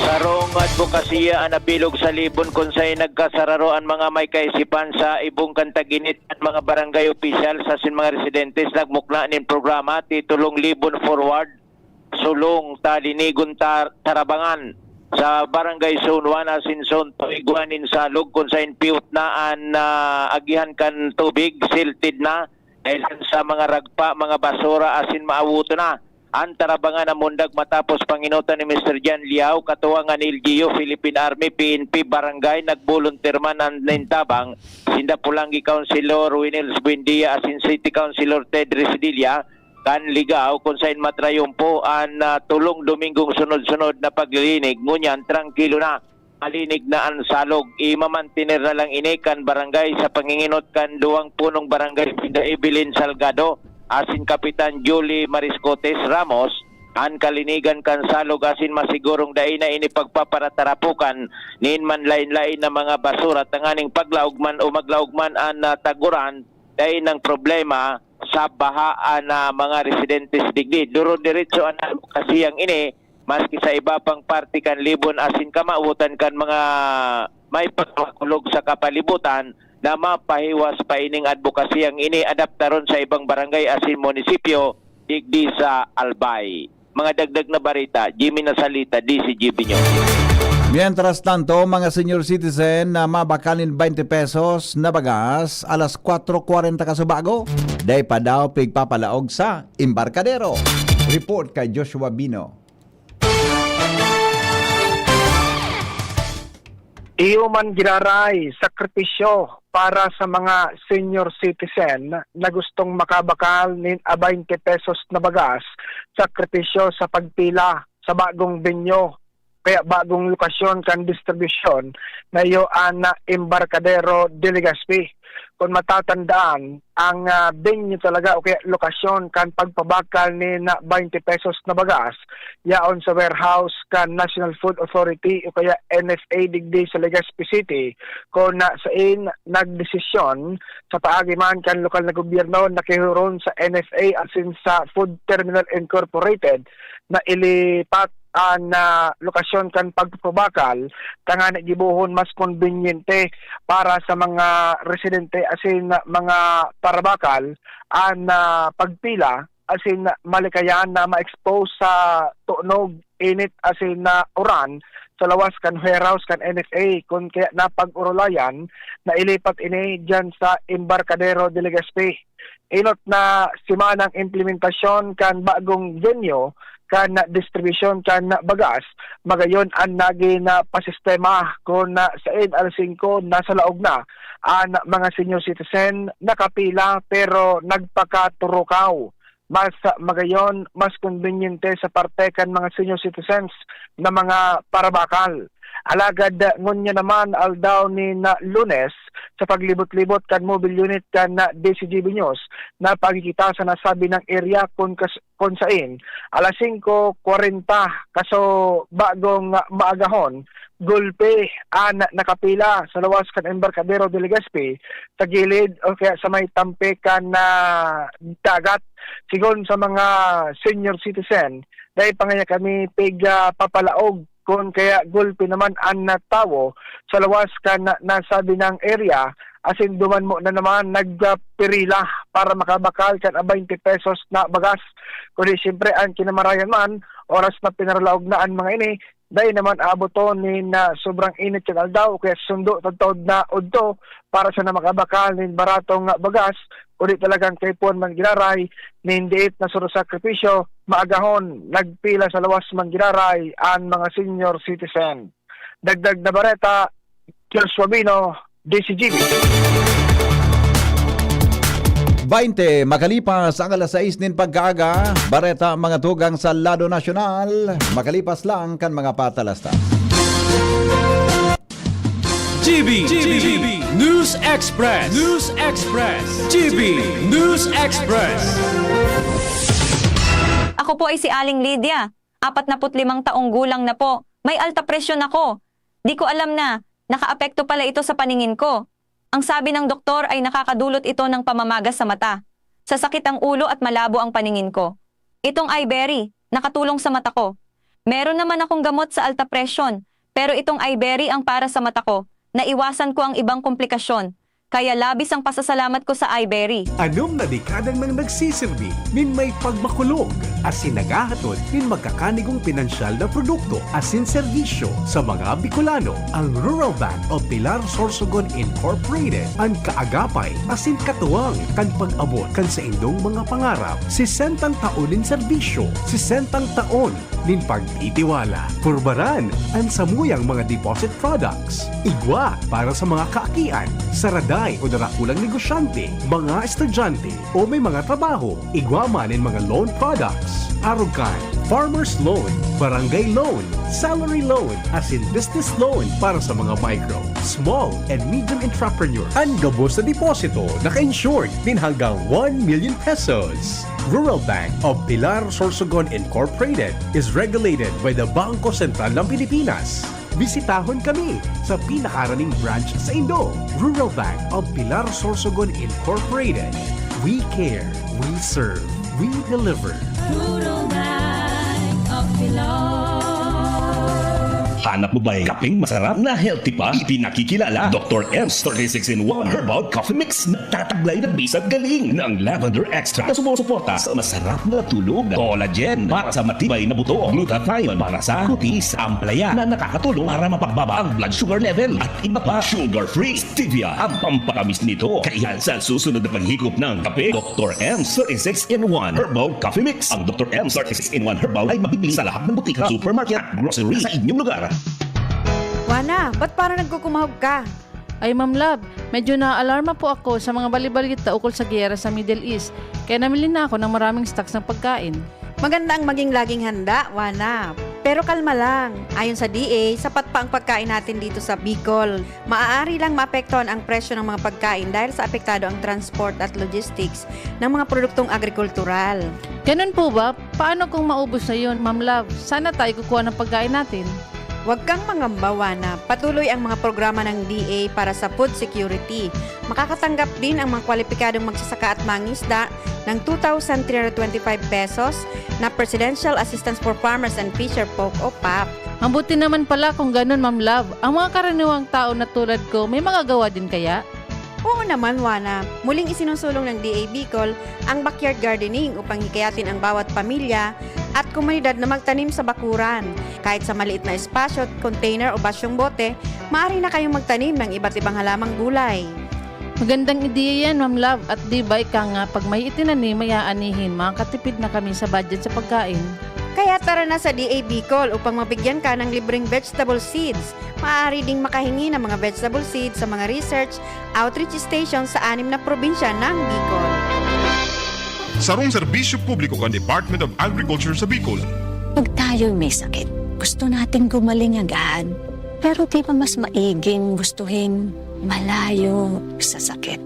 Sarong adbokasya an nabilog sa Libon kun saen nagkasararo an mga may kaisipan sa ibong kan tag-init kan mga barangay opisyal asin mga residentes nagmukna nin programa titulong Libon Forward, Sulong ta Linigon ta Tarabangan sa Barangay Zone one asin Zone two igwa nin salog kun saen piyot na an, ah, agihan kan tubig, silted na, dahelan sa mga ragpa, mga basura asin maawoton na An tarabangan namundag matapos pangenotan ni Mister John Liao, katuwang an L G U, Philippine Army, P N P, barangay. Nagboluntir man an nin tabang, sinda Polangui Councilor Winels Buendia asin City Councilor Ted Residilla kan Ligao, kun saen matrayumpo an, ah, tolong Domingong sunod-sunod na paglilinig, ngunyan trangkilo na. Malinig na an salog. Imamantener na lang ini kan barangay sa pangingenot kan duwang punong barangay, sinda Evelyn Salgado asin Kapitan Julie Mariscotes Ramos, an kalinigan kan salog asin masigurong dai na ini pagpaparatarapukan nin manlaen-laen na mga basura tanganing paglaog man o maglaog man an, ah, tag-uran, dai nang problema sa baha an, ah, mga residentes digdi. Duro-diretso an adbokasiyang ini, maski sa iba pang parte kan Libon asin kamawotan kan mga may pagkakulog sa kapalibutan na mapahiwas pa ining adbokasiyang ini adaptaron sa ibang barangay asin munisipyo digdi sa Albay. Mga dagdag na bareta, Jimmy Nasalita, D C G B News. Mientras tanto, mga senior citizen na mabakal nin twenty pesos na bagas, alas kwatro kwarenta kasubago, dai pa daw pigpapalaog sa embarkadero. Report kay Joshua Bino. Iyo man giraray sakripisyo para sa mga senior citizen na gustong makabakal nin a twenty pesos na bagas, sakripisyo sa pagpila sa bagong venue, kaya bagong lokasyon kan distribusyon na iyo an Embarcadero de Legazpi. Kun matatandaan, ang, ah, venue talaga o kaya lokasyon kan pagpabakal nin twenty pesos na bagas, yaon sa warehouse kan National Food Authority o kaya N F A digdi sa Legazpi City, kun saen nagdesisyon sa paagi man kan lokal na gobyerno na kihiron sa N F A asin sa Food Terminal Incorporated na ilipat an, ah, lokasyon kan pagpapabakal tangani gibohon mas kombinyente para sa mga residente asin mga parabakal an, ah, pagpila asin malikayan na ma-expose sa tunog, init asin na uran sa lawas kan warehouse kan N F A, kun kaya napag-orolayan na ilipat ini diyan sa Embarcadero de Legazpi. Enot na semanang implementasyon kan bagong venue kan distribusyon kan bagas, magayon an nagin na pasistema kun saen alas singko nasa laog na an mga senior citizen nakapila pero nagpakaturukaw. Mas magayon, mas kombinyente sa parte kan mga senior citizens na mga parabakal. Alagad, ah, ngunyan naman, aldaw nin, ah, Lunes, sa paglibot-libot kan mobile unit kan, ah, D C G B News, napakikita sa nasabing area kun kas-, kun saen alas singko kwarenta, kaso bagong, ah, maagahon, gulpi an nakapila sa lawas kan Embarcadero de Legazpi, sa gilid o kaya sa may tampi kan, ah, dagat. Sigon sa mga senior citizen, dai pa ngaya kami pig, ah, papalaog kun kaya gulpi naman an, ah, tawo sa lawas kan na-, nasabing area, asin duman mo na naman nagpirila para makabakal kan a twenty pesos na bagas. Kundi siyempre, an kinamarayan man, oras na pinaralaog na an mga ini, dai naman aaboton nin, ah, sobrang init kan aldaw o kaya sundo tadtod na udto para sana makabakal nin baratong bagas, kundi talagang kaipuhan man giraray nin diit na surusakripisyo, maagahon, nagpila sa lawas man giraray an mga senior citizen. Dagdag na bareta, Joshua Bino, D C G B. Baynte makalipas ang alas sais nin pagkaaga, bareta mga tugang sa lado nasyonal, makalipas lang kan mga patalasta. G B, G B, News Express, News Express, G B, News Express. Ako po ay si Aling Lydia, apat na put limang taong gulang na po. May alta presyon ako. Di ko alam na nakaapekto pala ito sa paningin ko. Ang sabi ng doktor ay nakakadulot ito ng pamamaga sa mata, sasakit ang ulo at malabo ang paningin ko. Itong Iberry, nakatulong sa mata ko. Meron naman akong gamot sa alta presyon, pero itong Iberry ang para sa mata ko. Naiwasan ko ang ibang komplikasyon. Kaya labis ang pasasalamat ko sa iBerry. Anom na dekada nang nagsisirbi nin may pagmakulog asin naghahatod nin magkakanigong pinansyal na produkto asin serbisyo sa mga Bicolano. Ang Rural Bank of Pilar Sorsogon Incorporated, an kaagapay asin katuwang kan pag-abot kan saindong mga pangarap. Sesentang taon nin serbisyo, sesentang taon nin pagtitiwala. Purbaran an samuyang mga deposit products. Igwa para sa mga kaakian, saraday o darakulang negosyante, mga estudyante, o may mga trabaho. Igwa man nin mga loan products. Arog kan farmer's loan, barangay loan, salary loan, asin business loan para sa mga micro, small, and medium entrepreneur. An gabos na deposito naka-insured nin hanggang one million pesos. Rural Bank of Pilar Sorsogon Incorporated is regulated by the Bangko Sentral ng Pilipinas. Bisitahon kami sa pinakaraning branch saindo. Rural Bank of Pilar Sorsogon Incorporated. We care, we serve, we deliver. Rural Bank of Pilar. Hanap mo ba'y kapeng masarap na healthy pa? Ipinakikilala, Doktor M's thirty-six in one Herbal Coffee Mix. Nagtataglay ng bisag galing ng lavender extract na sumusuporta sa masarap na tulog, collagen para sa matibay na buto, glutathione para sa kutis, ampalaya na nakakatulong para mapagbaba ang blood sugar level, at iba pa. Sugar-free stevia, ang pampatamis nito. Kaya sa susunod na paghigop ng kape, Doktor M's thirty-six in one Herbal Coffee Mix. Ang Doktor M's thirty-six in one Herbal ay mabibili sa lahat ng butika, supermarket at grocery sa inyong lugar. Wana, ba't parang nagkukumahog ka? Ay, Ma'am Love, medyo naaalarma po ako sa mga bali-balita ukol sa giyera sa Middle East, kaya namili na ako ng maraming stocks ng pagkain. Maganda ang maging laging handa, Wana. Pero kalma lang. Ayon sa D A, sapat pa ang pagkain natin dito sa Bicol. Maaari lang maapektuhan ang presyo ng mga pagkain dahil sa apektado ang transport at logistics ng mga produktong agrikultural. Ganun po ba? Paano kung maubos na yun, Ma'am Love? Saan na tayo kukuha ng pagkain natin? Huwag kang mangamba, Wana. Patuloy ang mga programa ng D A para sa food security. Makakatanggap din ang mga kwalipikadong magsasaka at mangisda ng two thousand three hundred twenty-five pesos na Presidential Assistance for Farmers and Fisher Folk o pap. Mabuti naman pala kung ganun, Ma'am Love. Ang mga karaniwang tao na tulad ko, may magagawa din kaya? Oo naman, Wana. Muling isinusulong ng D A Bicol ang backyard gardening upang hikayatin ang bawat pamilya at komunidad na magtanim sa bakuran. Kahit sa maliit na espasyo, container o basyong bote, maaari na kayong magtanim ng iba't ibang halamang gulay. Magandang ideya yan, Ma'am Love. At di ba ika nga, pag may itinanim, may aanihin, makakatipid na kami sa budget sa pagkain. Kaya tara na sa D A Bicol upang mabigyan ka ng libreng vegetable seeds. Maaari ding makahingi ng mga vegetable seeds sa mga research outreach station sa anim na probinsya ng Bicol. Sarong serbisyo publiko kan Department of Agriculture sa Bicol. Pag tayo'y may sakit, gusto nating gumaling agad. Pero di ba mas maiging gustuhin malayo sa sakit?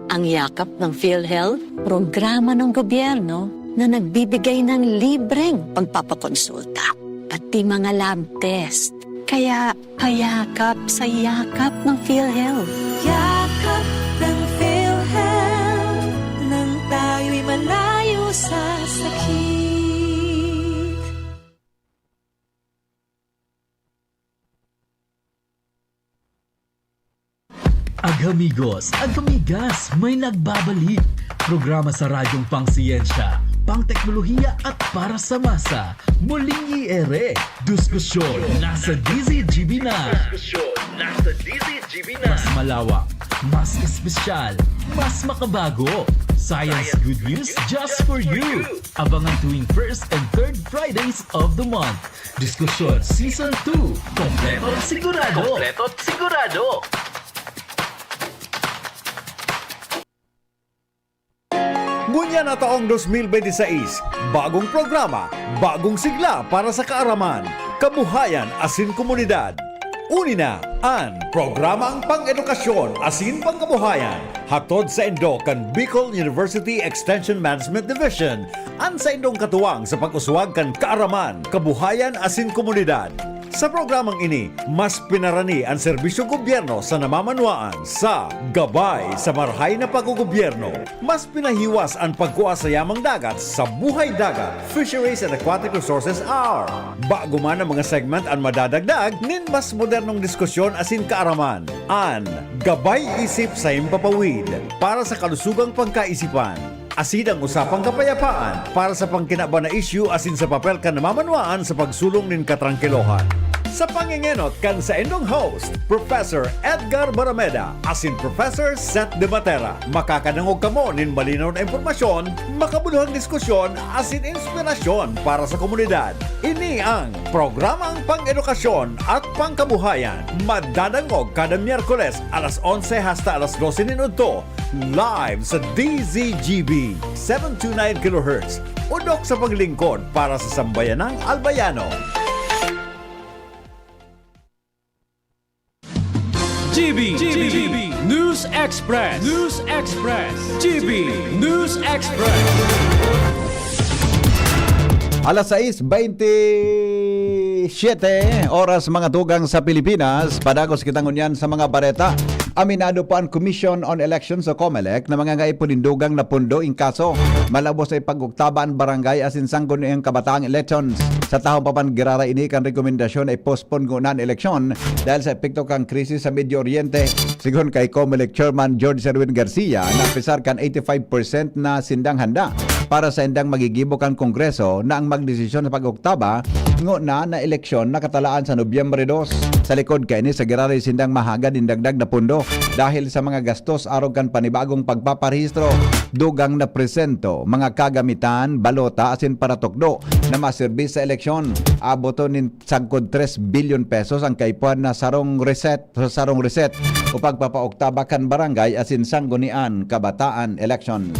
Ang Yakap ng PhilHealth, programa ng gobyerno na nagbibigay ng libreng pagpapakonsulta, pati mga lab test. Kaya payakap sa yakap ng PhilHealth. Yakap ng PhilHealth, nang tayo'y malayo sa sakit. Agamigos, agamigas, may nagbabalik. Programa sa radyong pangsiyensya, pangteknolohiya at para sa masa. Muling i-ere, diskusyon nasa D Z G B na. Diskusyon nasa D Z G B na. Mas malawak, mas espesyal, mas makabago. Science good news just for you. Abangan tuwing first and third Fridays of the month. Diskusyon Season two. Kompleto at sigurado. Kompleto at sigurado. Ngunyan na taong dos mil bente seis, bagong programa, bagong sigla para sa kaaraman, kabuhayan asin komunidad. Uni na an Programang Pang-edukasyon asin Pangkabuhayan, hatod saindo kan Bicol University Extension Management Division, an saindong katuwang sa pag-uswag kan kaaraman, kabuhayan asin komunidad. Sa programang ini, mas pinarani an serbisyong gobyerno sa namamanwaan sa Gabay sa Marahay na Paggogobyerno. Mas pinahiwas an pagkua sa yamang dagat sa Buhay Dagat, Fisheries and Aquatic Resources Hour. Bago man ang mga segment an madadagdag nin mas modernong diskusyon asin kaaraman. An Gabay Isip sa Himpapawid para sa kalusugang pagkaisipan. Asin ang usapang kapayapaan para sa pangkinaban na isyu asin sa papel kan namamanwaan sa pagsulong nin katrangkilohan. Sa pangengenot kan saindong host, Professor Edgar Barameda asin Professor Seth De Matera, makakadangog kamo nin malinaw na impormasyon, makabuluhang diskusyon asin inspirasyon para sa komunidad. Ini ang programang pang-edukasyon at pangkabuhayan. Madadangog kada Miyerkules alas onse hasta alas dose nin udto, live sa D Z G B, seven two nine kilohertz. Udok sa paglingkod para sa sambayanang Albayano. G B, G B, News Express, News Express, G B News Express. Alas sais baynte siyete oras, mga tugang sa Pilipinas. Padagos kita ngunyan sa mga bareta. Aminado pa an Commission on Elections o COMELEC na mangangaipo nin dugang na pondo in kaso malabos na ipag-oktaba an barangay asin sangguniang kabataang elections. Sa tahong pa man giraray ini kan rekomendasyon na i-postpone ngona an eleksyon dahil sa epekto kan krisis sa Medio Oriente. Sigon kay COMELEC Chairman George Erwin Garcia, na apisar kan eighty-five percent na sindang handa para saindang magigibo kan Kongreso na ang magdesisyon sa pag-oktaba ngona na eleksyon na katalaan sa Nobyembre dos. Sa likod kaini sa giraray sindang mahagad nin dagdag na pondo dahil sa mga gastos arog kan panibagong pagpaparehistro, dugang na presento, mga kagamitan, balota asin paratukdo na maserbi sa eleksyon. Aboton nin sagkod tres bilyon pesos ang kaipuhan na sarong reset, sarong reset o pagpapaoktaba kan barangay asin sanggunian kabataan elections.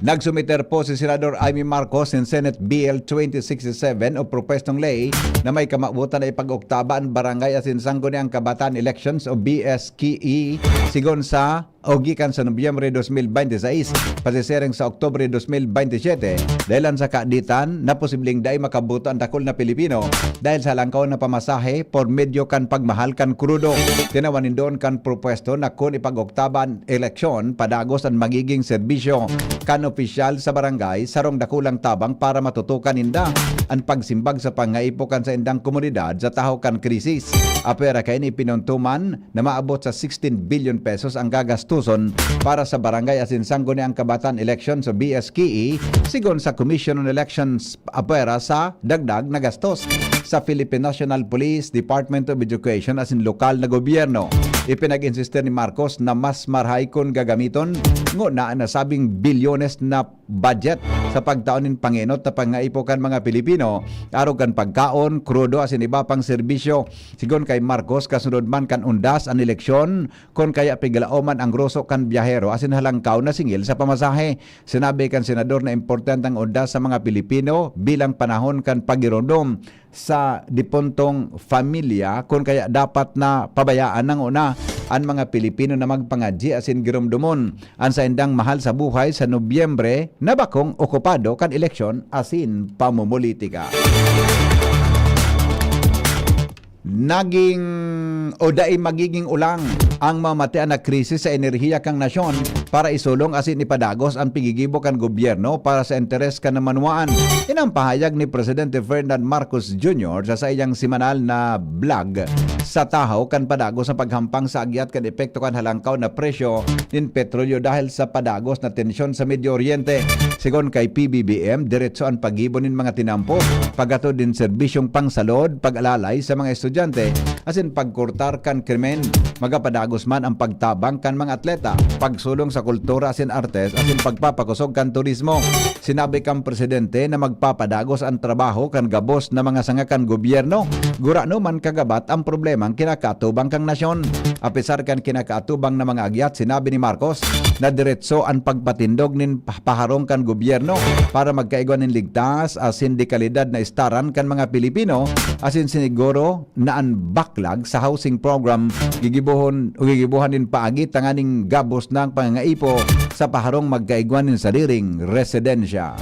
Nagsumiter po si Senador Imee Marcos nin Senate Bill twenty sixty-seven o propwestong ley na may kamawotan na ipag-oktaba an barangay asin sangguniang kabataan elections o B S K E, sigon sa o gikan sa Nobyembre dos mil baynte sais, pasisiring sa Oktubre dos mil baynte siyete, dahelan sa kaaditan na posibleng dai makaboto an dakul na Pilipino dahil sa halangkaw na pamasahe por medyo kan pagmahal kan krudo. Tinawan nin duon kan propwesto na kun ipag-oktaba an eleksyon, padagos an magiging serbisyo kan opisyal sa barangay, sarong dakulang tabang para matutukan ninda an pagsimbag sa pangaipo kan saindang komunidad sa tahaw kan krisis. Apwera kaini, ipinunto man na maabot sa sixteen billion pesos ang gagastoson para sa barangay asin sangguniang kabataan elections o B S K E, sigon sa Commission on Elections, apwera sa dagdag na gastos sa Philippine National Police, Department of Education asin lokal na gobyerno. Ipinag-insistir ni Marcos na mas marahay kun gagamiton ngona an nasabing bilyones na budget sa pagtao nin pangenot na pangaipo kan mga Pilipino, arog kan pagkaon, krudo asin iba pang serbisyo. Sigon kay Marcos, kasunod man kan undas an eleksyon, kun kaya piglaoman an groso kan byahero asin halangkaw na singil sa pamasahe. Sinabi kan senador na importante ang undas sa mga Pilipino bilang panahon kan pagiromdom sa dipuntong pamilya, kun kaya dapat na pabayaan nang una an mga Pilipino na magpangadyi asin giromdomon an saindang mahal sa buhay sa Nobyembre na bakong okupado kan eleksyon asin pamumulitika. Naging o dai magiging ulang ang mamatian na krisis sa enerhiya kan nasyon para isulong asin ipadagos an pigigibo kan gobyerno para sa interes kan namanwaan. Ini an pahayag ni Presidente Ferdinand Marcos Junior sa saiyang semanal na blog sa tahaw kan padagos na paghampang sa agyat kan epekto kan halangkaw na presyo nin petrolyo dahil sa padagos na tensyon sa Medio Oriente. Sigon kay P B B M, diretso an paggibo nin mga tinampo, paghatod nin serbisyong pangsalod, pag-alalay sa mga estudyante, asin pagkurtar kan krimen. Magapadagos man ang pagtabang kan mga atleta, pagsulong sa kultura asin artes, asin pagpapakosog kan turismo. Sinabi kan presidente na magpapadagos an trabaho kan gabos na mga sanga kan gobyerno, gurano man kagabat ang problemang kinakaatubang kan nasyon. Apisar kan kinakaatubang na mga agyat, sinabi ni Marcos na diretso an pagpatindog nin pa-, paharong kan gobyerno para magkaigwa nin ligtas asin de kalidad na istaran kan mga Pilipino, asin siniguro na an backlog sa housing program gigibohon o gigibohan nin paagi tanganing gabos na ang pangangaipo sa paharong magkaigwa nin sadiring residensya.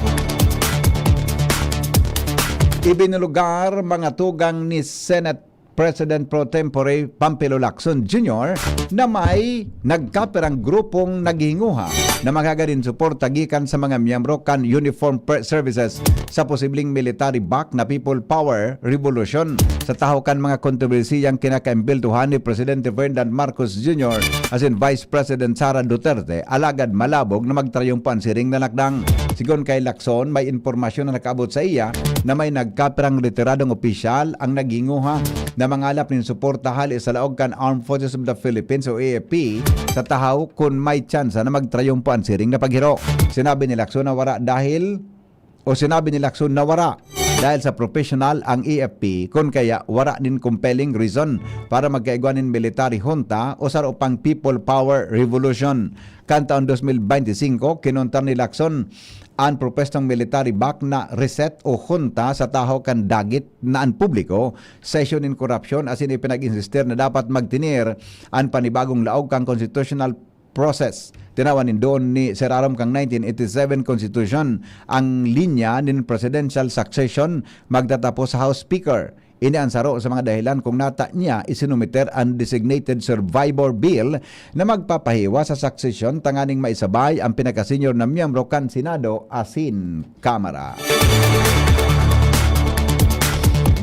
Ibinulugar mga tugang ni Senate President Pro Tempore Pampilo Lacson Junior na may nagkapirang grupong naghihinguha na maghaga nin suporta gikan sa mga miyembro kan Uniformed Per-, Services sa posibleng military-backed na People Power Revolution sa tahaw kan mga kontrobersiyang kinakaimbeltuhan ni Presidente Ferdinand Marcos Junior asin Vice President Sara Duterte, alagad malabog na magtrayumpo an siring na lakdang. Sigon kay Lacson, may impormasyon na nakaabot sa iya na may nagkapirang retiradong opisyal ang naghinguha na mangalap nin suporta hali sa laog kan Armed Forces of the Philippines o A F P sa tahaw kun may tsansa na magtrayumpo an siring na paghiro. Sinabi ni Lacson na wara dahil o sinabi ni Lacson na wara dahil sa professional ang A F P, kun kaya wara nin compelling reason para magkaigwa nin military junta o saro pang people power revolution. Kan taon dos mil bente singko, kinontra ni Lacson an propwestong military-backed na reset o junta sa tahaw kan dagit na an publiko, sesyon nin korupsyon asin ipinag-insistir na dapat magtener an panibagong laog kan constitutional process. Tinawan nin doon ni serarom kan nineteen eighty-seven Constitution ang linya nin presidential succession magtatapos sa House Speaker. Ini an saro sa mga dahilan kung nata niya isinumiter an Designated Survivor Bill na magpapahiwa sa succession tanganing maisabay ang pinaka-senior na miyembro kan Senado asin Kamara.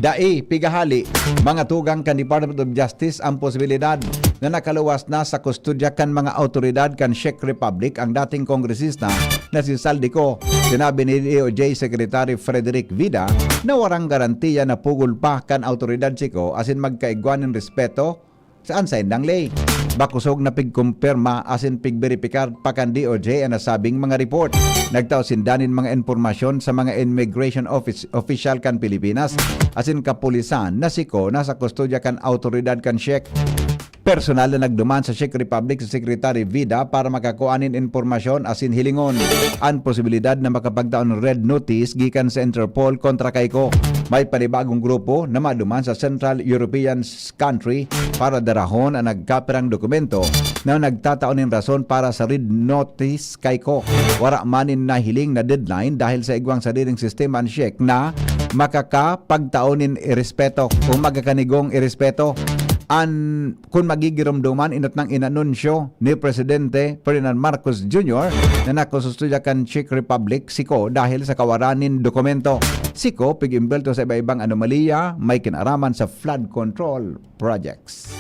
Dai pigahali, mga tugang kan Department of Justice ang posibilidad na nakaluwas na sa kustodya kan mga awtoridad kan Czech Republic ang dating kongresista na si Zaldy Co. Sinabi ni D O J Secretary Frederick Vida na warang garantiya na pugol pa kan awtoridad si Co asin magkaigwa nin respeto sa an saindang ley. Bakosog na pigkumpirma asin pigberipikar pa kan D O J an nasabing mga report. Nagtao sinda nin mga impormasyon sa mga immigration office, opisyal kan Pilipinas asin kapulisan na si Co nasa kustodya kan awtoridad kan Czech. Personal na nagduman sa Czech Republic si Secretary Vida para makakua nin impormasyon asin hilingon an posibilidad na makapagtao nin red notice gikan sa Interpol kontra kay Co. May panibagong grupo na maduman sa Central European country para darahon an nagkapirang dokumento na nagtatao nin rason para sa red notice kay Co. Wara man nin nahiling na deadline dahil sa igwang sariling sistema an Czech na makakapagtao nin irespeto o magkakanigong irespeto an kun magigiromdoman inot nang inanunsyo ni Presidente Ferdinand Marcos Junior na nakukustodya kan Czech Republic si Co dahil sa kawaran nin dokumento. Si Co pig-imbelto sa iba-ibang anomalya may kinaraman sa flood control projects.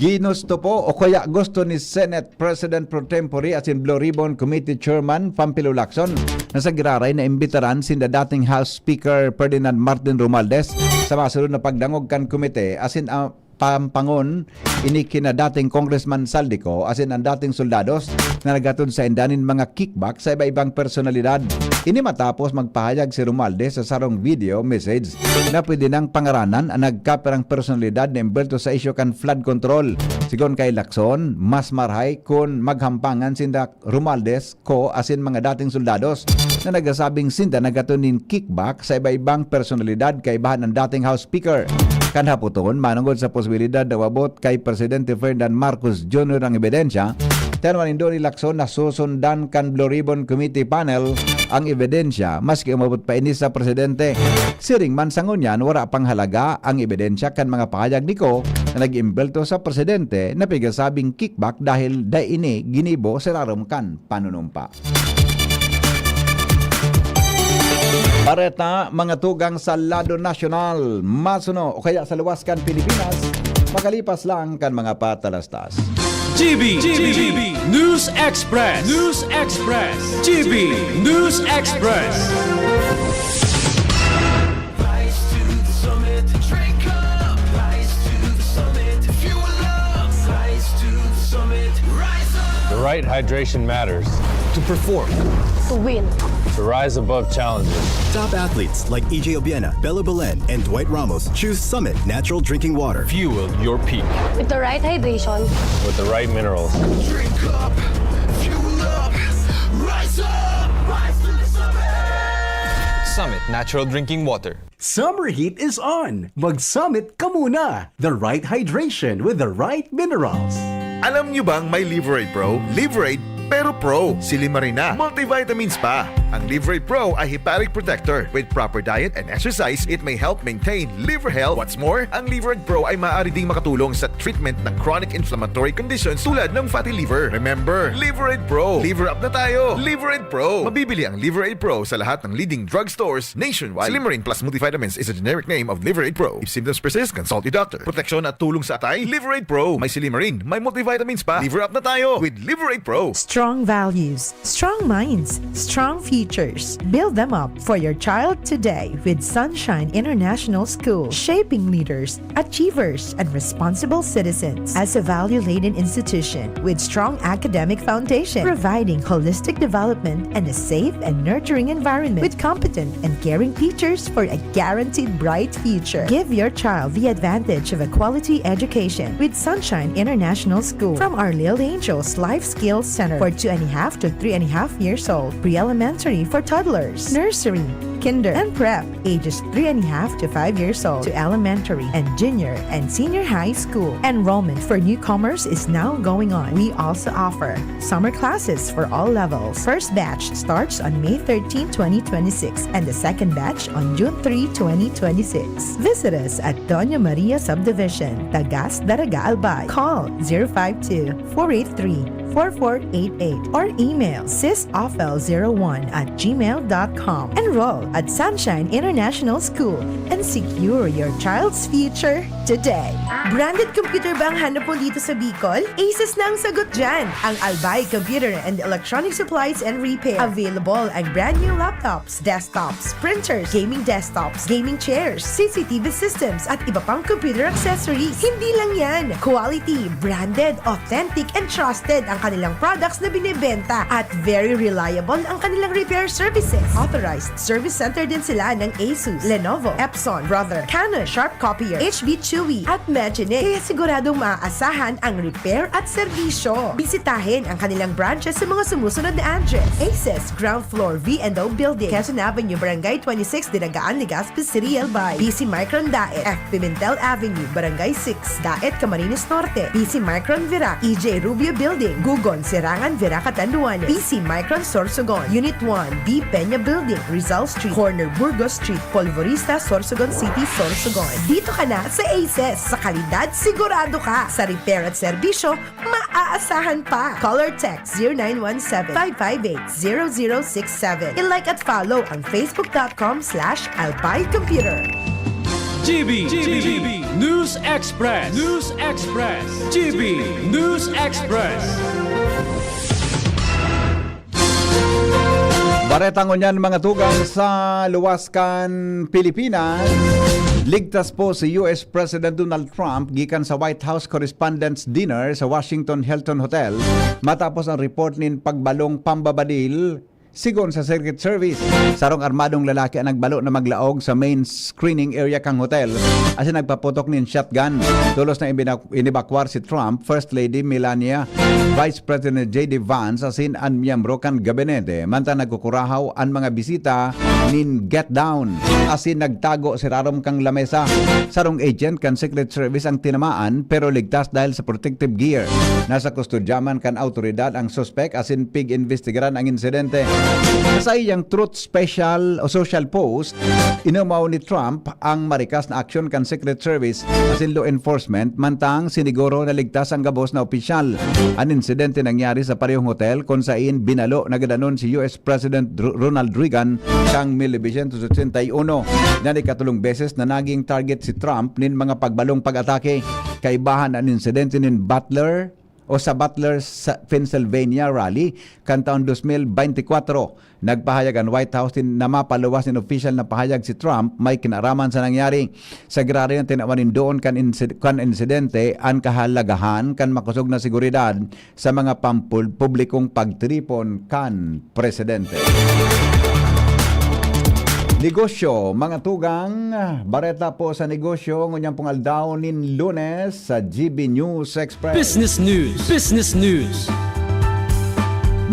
Ginusto po o kaya gusto ni Senate President Pro Tempore asin Blue Ribbon Committee Chairman Pampilo Lacson na sa giraray na imbitaran sinda dating House Speaker Ferdinand Martin Romualdez sa masunod na pagdangog kan komite asin ang pampangon ini kina dating Congressman Zaldy Co asin ang dating soldados na naghatod sa inda nin mga kickback sa iba-ibang personalidad. Ini matapos magpahayag si Romualdez sa sarong video message na pwede nang pangaranan ang nagkapirang personalidad na imbelto sa isyu kan flood control. Sigon kay Lacson, mas marahay kun maghampangan sinda Romualdez, Co asin mga dating soldados na nagsasabing sinda naghatod nin kickback sa iba-ibang personalidad kaibahan ang dating House Speaker. Kan hapoton, manongod sa posibilidad na umabot kay Presidente Ferdinand Marcos Junior ang ebidensya, tinawan nindo ni Lacson na susundan kan Blue Ribbon Committee Panel ang ebidensya maski umabot pa ini sa Presidente. Siring man sa ngunyan, wara pang halaga ang ebidensya kan mga pahayag ni Co na nag-imbelto sa Presidente na pigasabing kickback dahil dai ini ginibo sa larom kan panunumpa. Bareta, mga tugang sa lado nasyonal, masuno o kaya sa luwas kan Pilipinas, makalipas lang kan mga patalastas. G B, G B, News Express, News Express, G B, News Express. Rise to the summit, drink up. Rise to the summit, fuel up. Rise to the summit, rise up. The right hydration matters. To perform. To win. To rise above challenges. Top athletes like E J Obiena, Bello Belen, and Dwight Ramos choose Summit Natural Drinking Water. Fuel your peak. With the right hydration. With the right minerals. Drink up, fuel up, rise up, rise to the summit. Summit Natural Drinking Water. Summer heat is on! Mag-Summit ka muna! The right hydration with the right minerals. Alam nyo bang may Liverade Pro? Liverade, pero Pro. Silimarina. Multivitamins pa. Ang Liver Aid Pro ay hepatic protector. With proper diet and exercise, it may help maintain liver health. What's more, ang Liver Aid Pro ay maaari ding makatulong sa treatment ng chronic inflammatory conditions tulad ng fatty liver. Remember, Liver Aid Pro. Liver up na tayo. Liver Aid Pro. Mabibili ang Liver Aid Pro sa lahat ng leading drugstores nationwide. Slimarin Plus Multivitamins is a generic name of Liver Aid Pro. If symptoms persist, consult your doctor. Proteksyon at tulong sa atay, Liver Aid Pro. May Slimarin, may multivitamins pa. Liver up na tayo with Liver Aid Pro. Strong values, strong minds, strong futures. Build them up for your child today with Sunshine International School, shaping leaders, achievers, and responsible citizens. As a value-laden institution with strong academic foundation, providing holistic development and a safe and nurturing environment with competent and caring teachers for a guaranteed bright future. Give your child the advantage of a quality education with Sunshine International School. From our Little Angels Life Skills Center for two and a half to three and a half years old, pre-elementary for toddlers, nursery, kinder, and prep, ages three and a half to five years old, to elementary and junior and senior high school. Enrollment for newcomers is now going on. We also offer summer classes for all levels. First batch starts on May thirteen, twenty twenty-six, and the second batch on June three, twenty twenty-six. Visit us at Doña Maria Subdivision, Tagas, Daraga, Albay. Call zero five two, four eight three, four four eight eight or email sisofel zero one at gmail dot com. Enroll at Sunshine International School and secure your child's future today. Branded computer ba ang hanap mo dito sa Bicol? Asus na ang sagot dyan! Ang Albay Computer and Electronic Supplies and Repair. Available ang brand new laptops, desktops, printers, gaming desktops, gaming chairs, C C T V systems, at iba pang computer accessories. Hindi lang yan! Quality, branded, authentic, and trusted ang kanilang products na binebenta at very reliable ang kanilang repair services. Authorized service center din sila ng Asus, Lenovo, Epson, Brother, Canon, Sharp Copier, H B Chewy, at Magine. Kaya siguradong maaasahan ang repair at serbisyo. Bisitahin ang kanilang branches sa mga sumusunod na address: Aces, ground floor, V and O Building, Quezon Avenue, Barangay twenty-six, Dinagaan, Legazpi City, Albay. B C Micron Daet, F Pimentel Avenue, Barangay six, Daet, Camarines Norte. B C Micron Virac, E J Rubio Building, Gugon, Serangan, Virac, Catanduanes. B C Micron Sorsogon, Unit one, B Peña Building, Rizal Street, corner Burgos Street, Polvorista, Sorsogon City, Sorsogon. Dito ka na sa Aces. Sa kalidad, sigurado ka. Sa repair at serbisyo, maaasahan pa. Call or text zero nine one seven, five five eight, zero zero six seven. I-like at follow ang facebook dot com slash albay computer. G B, G B, News Express, News Express, G B News Express. Bareta ngunyan, mga tugang, sa luwas kan Pilipinas. Ligtas po si U S President Donald Trump gikan sa White House Correspondents' Dinner sa Washington Hilton Hotel matapos ang report nin pagbalong pambabadil. Sigon sa Secret Service, sarong armadong lalaki ang nagbalo na maglaog sa main screening area kan hotel asin nagpaputok nin shotgun. Tolos na ibina- inibakwar si Trump, First Lady Melania, Vice President J D Vance asin an miyembro kan gabinete. Mantang nagkukurahaw an mga bisita nin get down asin nagtago sa irarom kan lamesa. Sarong agent kan Secret Service ang tinamaan pero ligtas dahil sa protective gear. Nasa kustodya man kan awtoridad ang suspek asin pig-imbestigaran ang insidente. Sa saiyang Truth Special o social post, inumaw ni Trump ang marikas na aksyon kan Secret Service asin law enforcement, mantang siniguro na ligtas ang gabos na opisyal. An insidente nangyari sa parehong hotel kun sain binalo na gadanon si U S President Ronald Reagan kan mil novecientos ochenta y uno. Nan ikatulong beses na naging target si Trump nin mga pagbalong pag-atake. Kaibahan an insidente nin Butler o sa Butler sa Pennsylvania rally kan taon dos mil beintikwatro. Nagpahayag an White House na mapaluwas nin opisyal na pahayag si Trump may kinaraman sa nangyari. Sagrarin na tinawan nin doon kan, insid- kan insidente an kahalagahan kan makosog na seguridad sa mga pampul- publikong pagtiripon kan presidente. Negosyo, mga tugang, bareta po sa negosyo ngunyan pong aldaw nin Lunes sa G B News Express. Business News, Business News.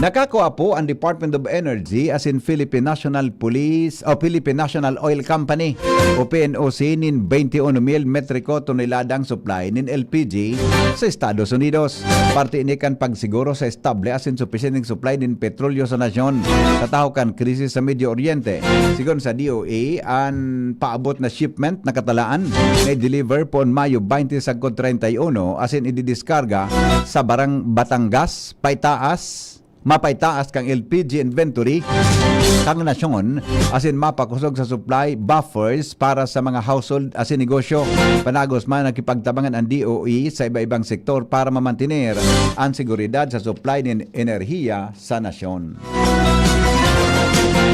Nakakua po ang Department of Energy asin Philippine National Police o Philippine National Oil Company o P N O C nin twenty-one mil metriko toneladang supply nin L P G sa Estados Unidos. Parte ini kan pagsiguro sa estable asin supisyenteng supply nin petrolyo sa nasyon sa tahaw kan krisis sa Medio Oriente. Sigon sa D O E, an paabot na shipment nakatalaan na i-deliver poon Mayo twenty sagkod treinta y uno asin ididiskarga sa Barang Batangas, Paitaas, mapaitaas kan L P G inventory kan nasyon asin mapakosog sa supply buffers para sa mga household asin negosyo. Panagos man, nakipagtabangan ang D O E sa iba-ibang sektor para mamantener an seguridad sa supply nin enerhiya sa nasyon.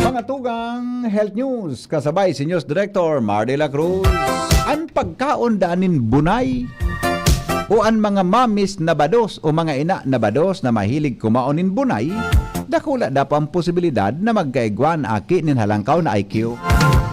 Mga tugang, health news kasabay si News Director Mar de la Cruz. An pagkaon daan nin bunay o an mga mamis na bados o mga ina na bados na mahilig kumaon nin bunay, dakula dapo ang posibilidad na magkaigwa an aki nin halangkaw na I Q.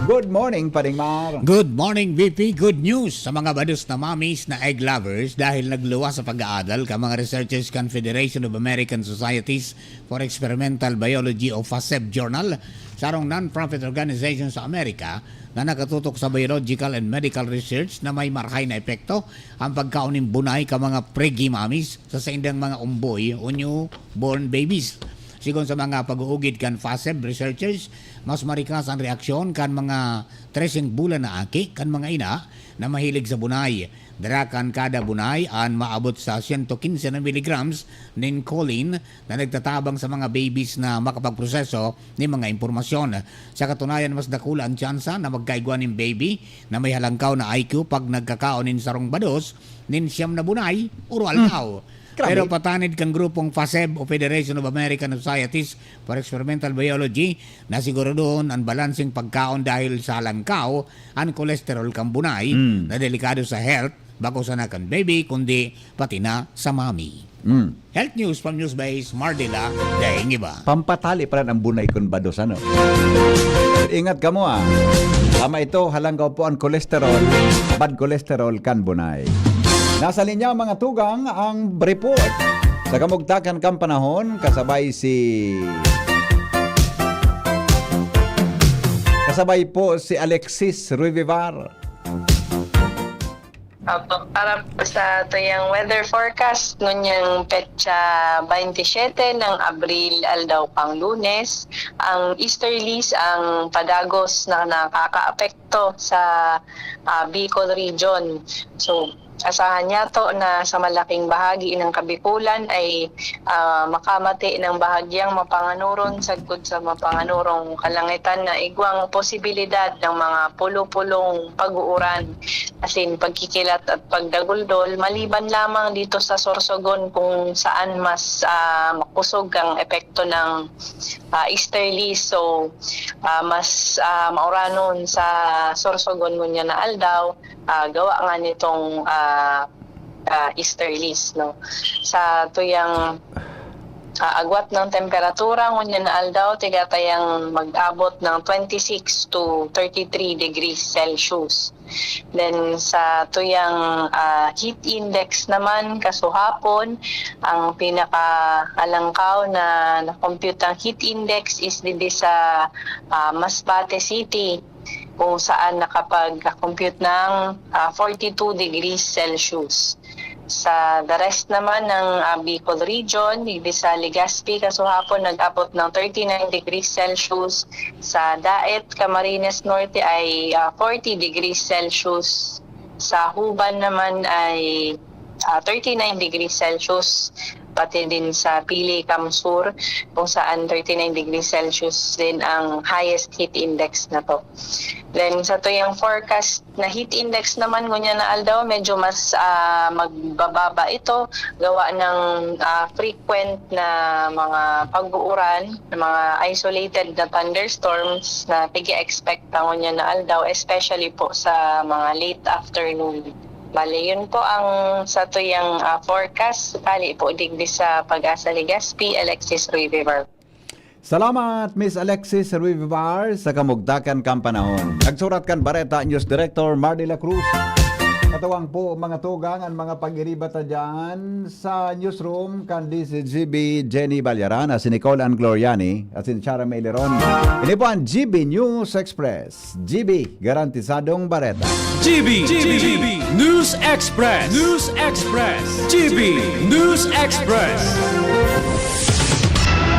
Good morning, Paring Mar. Good morning, V P. Good news sa mga bados na mamis na egg lovers dahil nagluwas sa pag-aadal kan mga researchers kan Federation of American Societies for Experimental Biology o FASEB Journal, sarong non-profit organization sa Amerika na nakatutok sa biological and medical research na may marahay na epekto ang pagkaon nin bunay kan mga preggy mommies sa saindang mga umboy o newborn babies. Sigon sa mga pag-uugid kan FASEB researchers, mas marikas an reaksyon kan mga treseng bulan na aki kan mga ina na mahilig sa bunay. Dara kan kada bunay an maabot sa sento kinse na miligrams nin choline na nagtatabang sa mga babies na makapagproseso nin mga impormasyon. Sa katunayan, mas dakula an tsansa na magkaigwa nin baby na may halangkaw na I Q pag nagkakaon nin sarong bados nin siyam na bunay, oro aldaw. Grabe. Pero patanid kan grupong FASEB o Federation of American Societies for Experimental Biology, na siguradohon an balanseng pagkaon dahil sa halangkaw, an kolesterol kan bunay, Mm. na delikado sa health, bako sana kan baby, kundi pati na sa mami. Mm. Health News from Newsbase, Mardila, daing iba. Pampatali pa rin ang bunay kun bados, ano? Ingat kamo, ah. Tama ito, halangkaw po ang kolesterol, bad kolesterol kan bunay. Nasa linya, mga tugang, ang report sa kamugtakan kan panahon, kasabay si, kasabay po si Alexis Ruivivar. Opo, para po sa tuyang weather forecast, ngunyang petsa twenty-seven ng Abril, aldaw pang Lunes, ang easterlies ang padagos na nakakaapekto sa, ah, Bicol Region. So, asahan niya to na sa malaking bahagi ng Kabikulan ay, ah, makamati ng bahagyang mapanganuron sagkod sa mapanganurong kalangitan na igwang posibilidad ng mga pulo-pulong pag-uuran, as in, pagkikilat at pagdaguldol, maliban lamang dito sa Sorsogon kung saan mas, ah, makusog ang epekto ng, ah, easterly. So, ah, mas, ah, mauranon sa Sorsogon ngunyan na aldaw, ah, gawa nga nitong, ah, ah, easterlies, no? Sa tuyang, ah, agwat ng temperatura, ngunyan na aldaw, tiga tayang mag-abot ng twenty-six to thirty-three degrees Celsius. Then, sa tuyang, ah, heat index naman, kasuhapon, ang pinaka-alangkaw na na-compute ang heat index is didi sa, ah, Masbate City, kung saan nakapag-compute ng, ah, forty-two degrees Celsius. Sa the rest naman ng, ah, Bicol Region, didi sa Legazpi, kasuhapon nag-abot ng thirty-nine degrees Celsius. Sa Daet, Camarines Norte ay, ah, forty degrees Celsius. Sa Huban naman ay, ah, thirty-nine degrees Celsius. Pati din sa Pili, Camsur, kung saan thirty-nine degrees Celsius din ang highest heat index na to. Then, sa tuyang forecast na heat index naman, ngunyan na aldaw, medyo mas, ah, magbababa ito gawa ng, ah, frequent na mga pag-uuran, na mga isolated na thunderstorms na pig-expect pa ngunyan na aldaw, especially po sa mga late afternoon. Bale, yun po ang sa tuyang, ah, forecast. Tali po digdi sa Pag-asa Legazpi, Alexis Ruivivar. Salamat, Miss Alexis Ruivivar, sa kamugtakan kan panahon. Nagsurat kan bareta, News Director Mar de la Cruz. Katuwang po, mga tugang, an mga pag-iriba ta diyan sa newsroom kan D Z G B, Jenny Balyarana, si Nicole Ann Gloriani, at si Chara May Leron. Ini po ang G B News Express. G B, garantisadong bareta. G B, G B, News Express. News Express. G B News Express.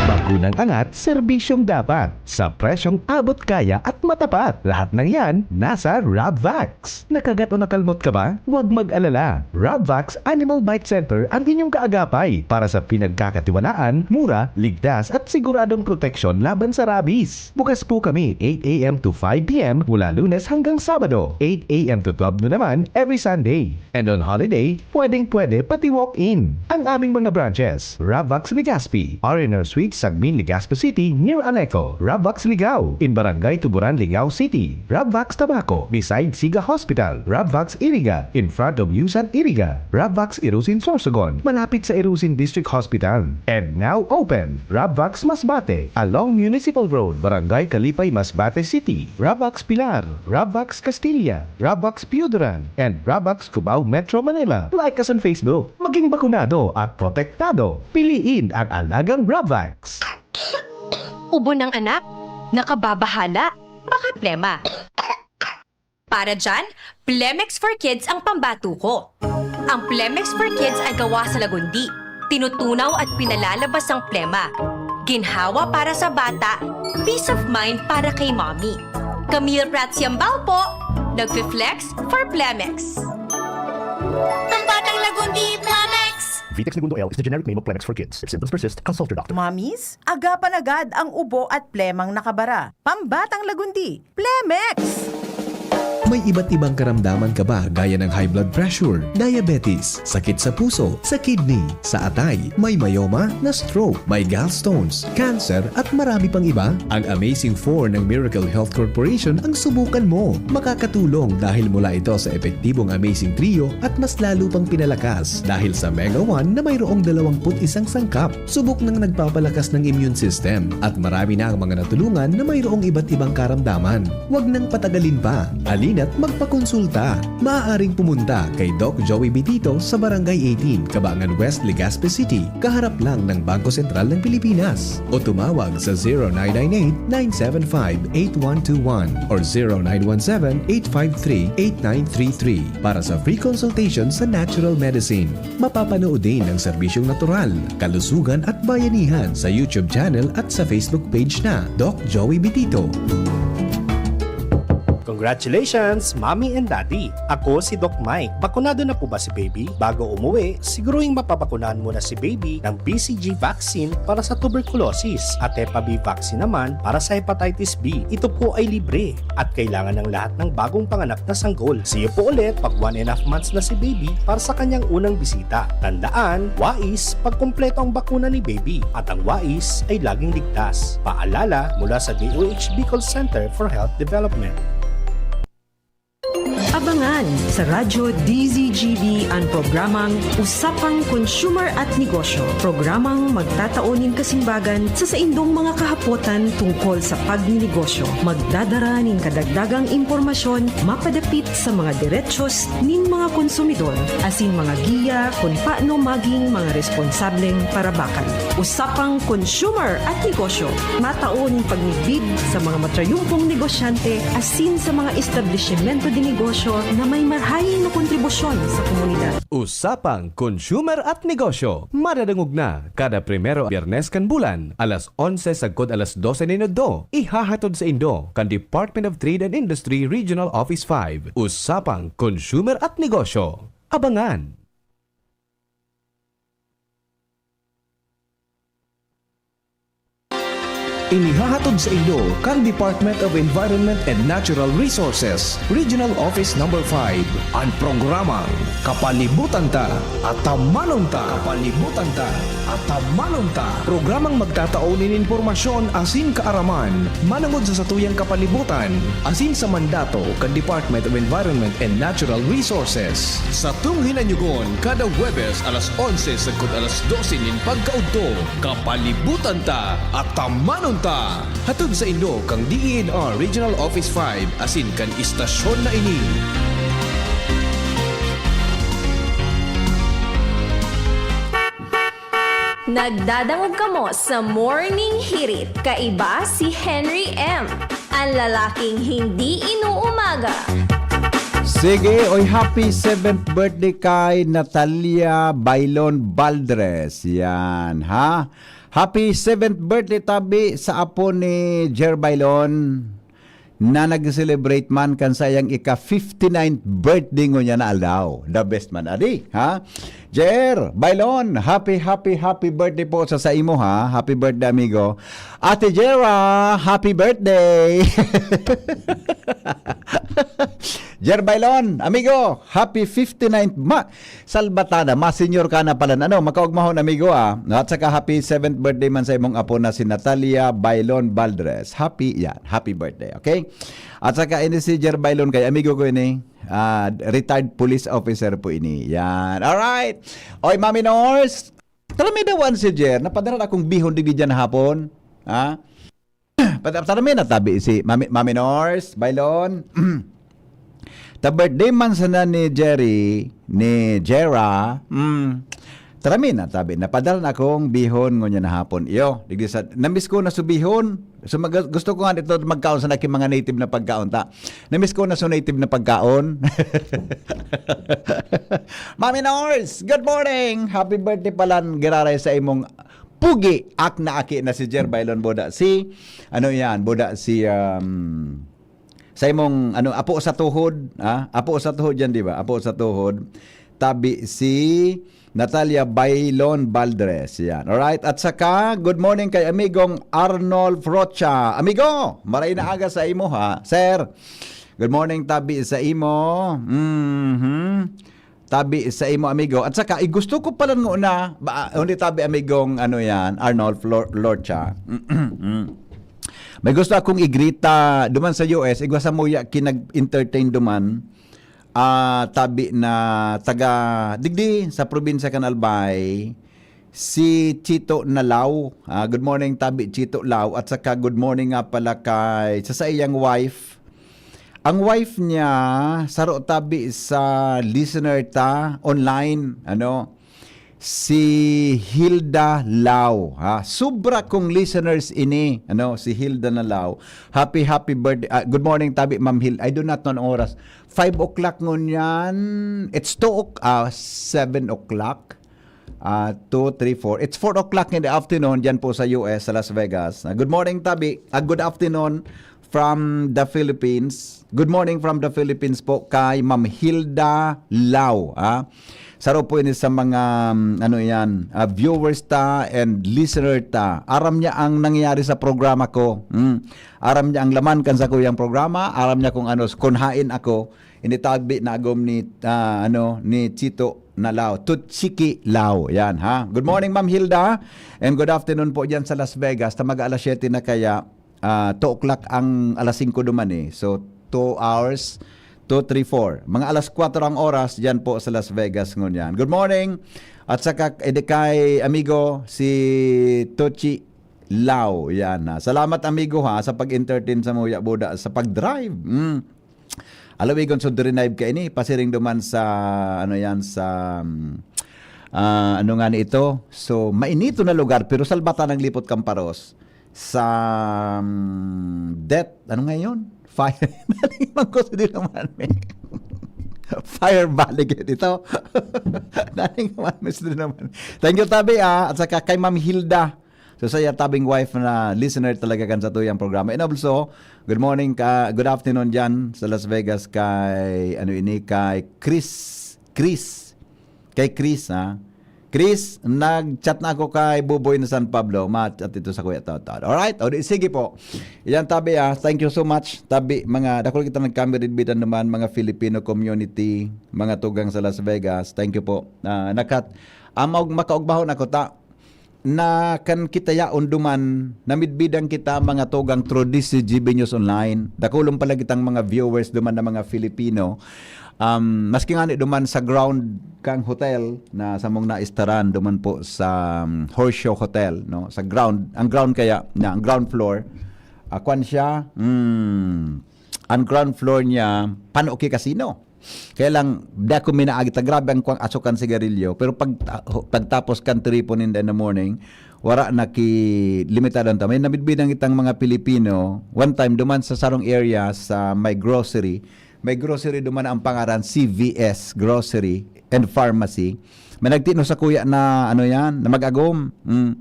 Bakunang angat, serbisyong dapat, sa presyong abot kaya at matapat. Lahat ng yan, nasa Rabvax. Nakagat o nakalmot ka ba? Huwag mag-alala. Rabvax Animal Bite Center ang inyong kaagapay para sa pinagkakatiwalaan, mura, ligtas at siguradong proteksyon laban sa rabies. Bukas po kami eight a m to five p m mula Lunes hanggang Sabado, eight a m to twelve noon naman every Sunday. And on holiday, pwedeng-pwede pati walk-in. Ang aming mga branches, Rabvax Legazpi, R and R Suite, Sagmin, Legazpi City, near Aleco, Rabvax Ligao, in Barangay Tuburan, Ligao City, Rabvax Tabaco, beside Siga Hospital, Rabvax Iriga, in front of Yusan Iriga, Rabvax Irusin Sorsogon, malapit sa Irusin District Hospital, and now open, Rabvax Masbate, along Municipal Road, Barangay Kalipay, Masbate City, Rabvax Pilar, Rabvax Castilla, Rabvax Pioduran, and Rabvax Cubao, Metro Manila. Like us on Facebook. Maging bakunado at protektado. Piliin ang alagang Rabvax. Ubo ng anak, nakababahala, baka plema. Para dyan, Plemex for Kids ang pambato ko. Ang Plemex for Kids ay gawa sa lagundi. Tinutunaw at pinalalabas ang plema. Ginhawa para sa bata, peace of mind para kay mommy. Camille Prats Yambao po, nagfi-flex for Plemex. Ang batang lagundi, Plemex! Vitex Negundo L is the generic name of Plemex for kids. If symptoms persist, consult your doctor. Mommies, agapan agad ang ubo at plemang nakabara. Pambatang lagundi, Plemex! May iba't ibang karamdaman ka ba gaya ng high blood pressure, diabetes, sakit sa puso, sa kidney, sa atay, may myoma, na-stroke, may gallstones, cancer at marami pang iba? Ang Amazing four ng Miracle Health Corporation ang subukan mo. Makakatulong dahil mula ito sa epektibong Amazing Trio at mas lalo pang pinalakas dahil sa Mega one na mayroong dalawampu't isang sangkap. Subok nang nagpapalakas ng immune system at marami na ang mga natulungan na mayroong iba't ibang karamdaman. Huwag nang patagalin pa. Halina't magpakonsulta. Maaaring pumunta kay Doc Joey Bitito sa Barangay eighteen, Cabangan West, Legazpi City, kaharap lang ng Bangko Sentral ng Pilipinas. O tumawag sa zero nine nine eight, nine seven five, eight one two one or zero nine one seven, eight five three, eight nine three three para sa free consultation sa natural medicine. Mapapanood din ang serbisyong natural, kalusugan at bayanihan sa YouTube channel at sa Facebook page na Doc Joey Bitito. Congratulations, Mommy and Daddy! Ako si Doc Mike. Bakunado na po ba si baby? Bago umuwi, siguruhing mapabakunahan muna si baby ng B C G vaccine para sa tuberculosis at Hepa B vaccine naman para sa hepatitis B. Ito po ay libre at kailangan ng lahat ng bagong panganak na sanggol. See you po ulit pag one and a half months na si baby para sa kanyang unang bisita. Tandaan, wais, pag kumpleto ang bakuna ni baby at ang wais ay laging ligtas. Paalala mula sa D O H Bicol Center for Health Development. Abangan sa Radyo D Z G B an programang Usapang Consumer at Negosyo, programang magtatao nin kasimbagan sa saindong mga kahapotan tungkol sa pagninegosyo. Magdadara nin kadagdagang impormasyon mapadapit sa mga derechos nin mga konsumidor asin mga giya kun paano maging mga responsableng parabakan. Usapang Consumer at Negosyo, matao nin pagmidbid sa mga matrayumpong negosyante asin sa mga establisimento de negosyo na may marhay na kontribusyon sa komunidad. Usapang Consumer at Negosyo, madadangog na kada primero Biyernes kan bulan, alas onse sagkod alas dose nin udto. Ihahatod saindo kan Department of Trade and Industry Regional Office five. Usapang Consumer at Negosyo. Abangan! Inihahatod saindo kan Department of Environment and Natural Resources, Regional Office Number five, an programang Kapalibutan Ta, Atamanon Ta. Kapalibutan Ta, Atamanon Ta. Programang magtatao nin impormasyon asin kaaraman manongod sa satuyang kapalibutan asin sa mandato kan Department of Environment and Natural Resources. Satong hinanyugon kada Huwebes alas onse sagkod alas dose nin pagkaudto. Kapalibutan Ta, Atamanon Ta! Hatod saindo kan D E N R Regional Office five asin kan istasyon na ini. Nagdadangog kamo sa Morning Hirit. Kaiba si Henry M, ang lalaking hindi inuumaga. Sige, oy, happy seventh birthday kay Natalia Bailon Baldres. Yan, ha? Happy seventh birthday tabi sa apo ni Jer Bailon na nag-celebrate man kan sayang ika fifty-ninth birthday ngunyan na aldaw. The best man, adi, ha? Jer Bailon, happy, happy, happy birthday po sa, sa imo, ha? Happy birthday, amigo. Ate Jera, happy birthday! Jer Bailon, amigo, happy fifty-ninth ma-, Salbatada, ma-senior ka na pala. Ano, makaugmahon, amigo, ah. At saka happy seventh birthday man sa imong apo na si Natalia Bailon Baldres. Happy yan. Happy birthday, okay? At saka ini si Jer Bailon kay amigo ko ini. Ah, retired police officer po ini. Yan. Alright. Oy, Mami Nors. Tarami dawan si Jer. Napadara akong bihon digdi dyan hapon. Ha? Pata-, tarami na tabi si Mami, Mami Nors, Bailon. Ta birthday man sana ni Jerry, ni Jera. Mm. Tarami na tabi. Napadala na akong bihon ngunyan na hapon. Iyo, digdi sa, namiss ko na su bihon. So, mag-, gusto ko nga dito magkaon sa naki mga native na pagkaon ta. Namiss ko na su native na pagkaon. Mami Nors, good morning! Happy birthday pala, giraray sa imong pugi, ak na aki na si Jer Bailon, boda si, ano yan, boda si, um, sa imong, ano, apo sa tuhod, ha? Apo sa tuhod yan, di ba? Apo sa tuhod. Tabi si Natalia Bailon Baldres. Yan. Alright. At saka, good morning kay amigong Arnold Rocha. Amigo, maray na aga sa imo, ha? Sir, good morning, tabi sa imo. Mhm. Tabi sa imo, amigo. At saka, eh, gusto ko pala nguna, ba, hindi tabi, amigong, ano yan, Arnold Flor-, Rocha. Mm. May gusto akong igrita duman sa U S, igwa sa muya kinag-entertain duman. Ah, tabi na taga, digdi, sa probinsya kan Albay, si Chito Nalaw. Ah, good morning, tabi Chito Lao. At saka, good morning nga pala kay, sa saiyang wife. Ang wife niya, saro tabi sa listener ta online, ano, si Hilda Lao, ha? Sobra kong listeners ini, ano, si Hilda na Lao. Happy, happy birthday. Ah, good morning, tabi, Ma'am Hil-, I do not know ang oras. Five o'clock ngunyan. It's two o'clock, ah, seven o'clock. Ah, two, three, four. It's four o'clock in the afternoon dyan po sa U S, sa Las Vegas. Ah, good morning, tabi. Ah, good afternoon from the Philippines. Good morning from the Philippines po kay Ma'am Hilda Lao, ah. Saro po ini sa mga, um, ano yan, ah, viewers ta and listener ta. Aram niya ang nangyayari sa programa ko. Mm. Aram niya ang laman kan sakuyang programa. Aram niya kung ano, kung hain ako. Ini tabi na agom ni, ah, ano, ni Chito na Lao. Tuchiki Lao. Yan, ha? Good morning, Ma'am Hilda. And good afternoon po dyan sa Las Vegas. Ta mag-aalas siyete na kaya, ah, two o'clock ang alas singko duman eh. So, two hours, two, three, four. Mga alas kwatro ang oras dyan po sa Las Vegas ngunyan. Good morning. At saka, eh, di kay amigo, si Tochi Lao. Yan, ha. Salamat, amigo, ha, sa pag-entertain sa muya buda, sa pag-drive. Mm. Alawigon, so, dirive ka ini, pasiring duman sa, ano yan, sa, um, ah, ano nga ni ito? So, mainito na lugar, pero salbata ng lipot kamparos. Sa, um, death, ano nga yun? Fire. Naling man ko sa din naman, eh. Fire balik yun ito. Naling man, mister naman. Thank you, tabi, ah. At saka kay Ma'am Hilda. So, saya tabing wife na listener talaga kan sa tuyang programa. And also, good morning ka, good afternoon dyan sa Las Vegas kay, ano ini, kay Chris. Chris. Kay Chris, ha? Chris, nag-chat na ako kay Buboy na San Pablo. Ma-chat ito sa Kuya Toto. Alright? O di, sige po. Yan, tabi, ah. Thank you so much. Tabi, mga, dakul kita nagkamiridbidan naman, mga Filipino community, mga tugang sa Las Vegas. Thank you po. Ah, nakat-, ah, maug-, makaugbahon ako ta. Na kan kita yaon duman, namidbidan kita, mga tugang, through this G B News Online. Dakulon pala kitang mga viewers duman na mga Filipino. Um, maski nga ni duman sa ground kang hotel na samong naistaran duman po sa, um, Horseshoe Hotel, no? Sa ground, ang ground kaya, na, ang ground floor, ah, kwan siya, mm, ang ground floor niya, Panoki Casino. Kaya lang, di ako minaagi ta, grabe ang kuwang aso kan sigarilyo. Pero pag, pagtapos kan tripon in the morning, wala na ki-, limitado ang tamay. Namidbidan kitang mga Pilipino, one time, duman sa sarong area sa may grocery, may grocery duman na ang pangaran C V S Grocery and Pharmacy. May nagtino sa kuya na, ano yan, na mag-agom. Mm.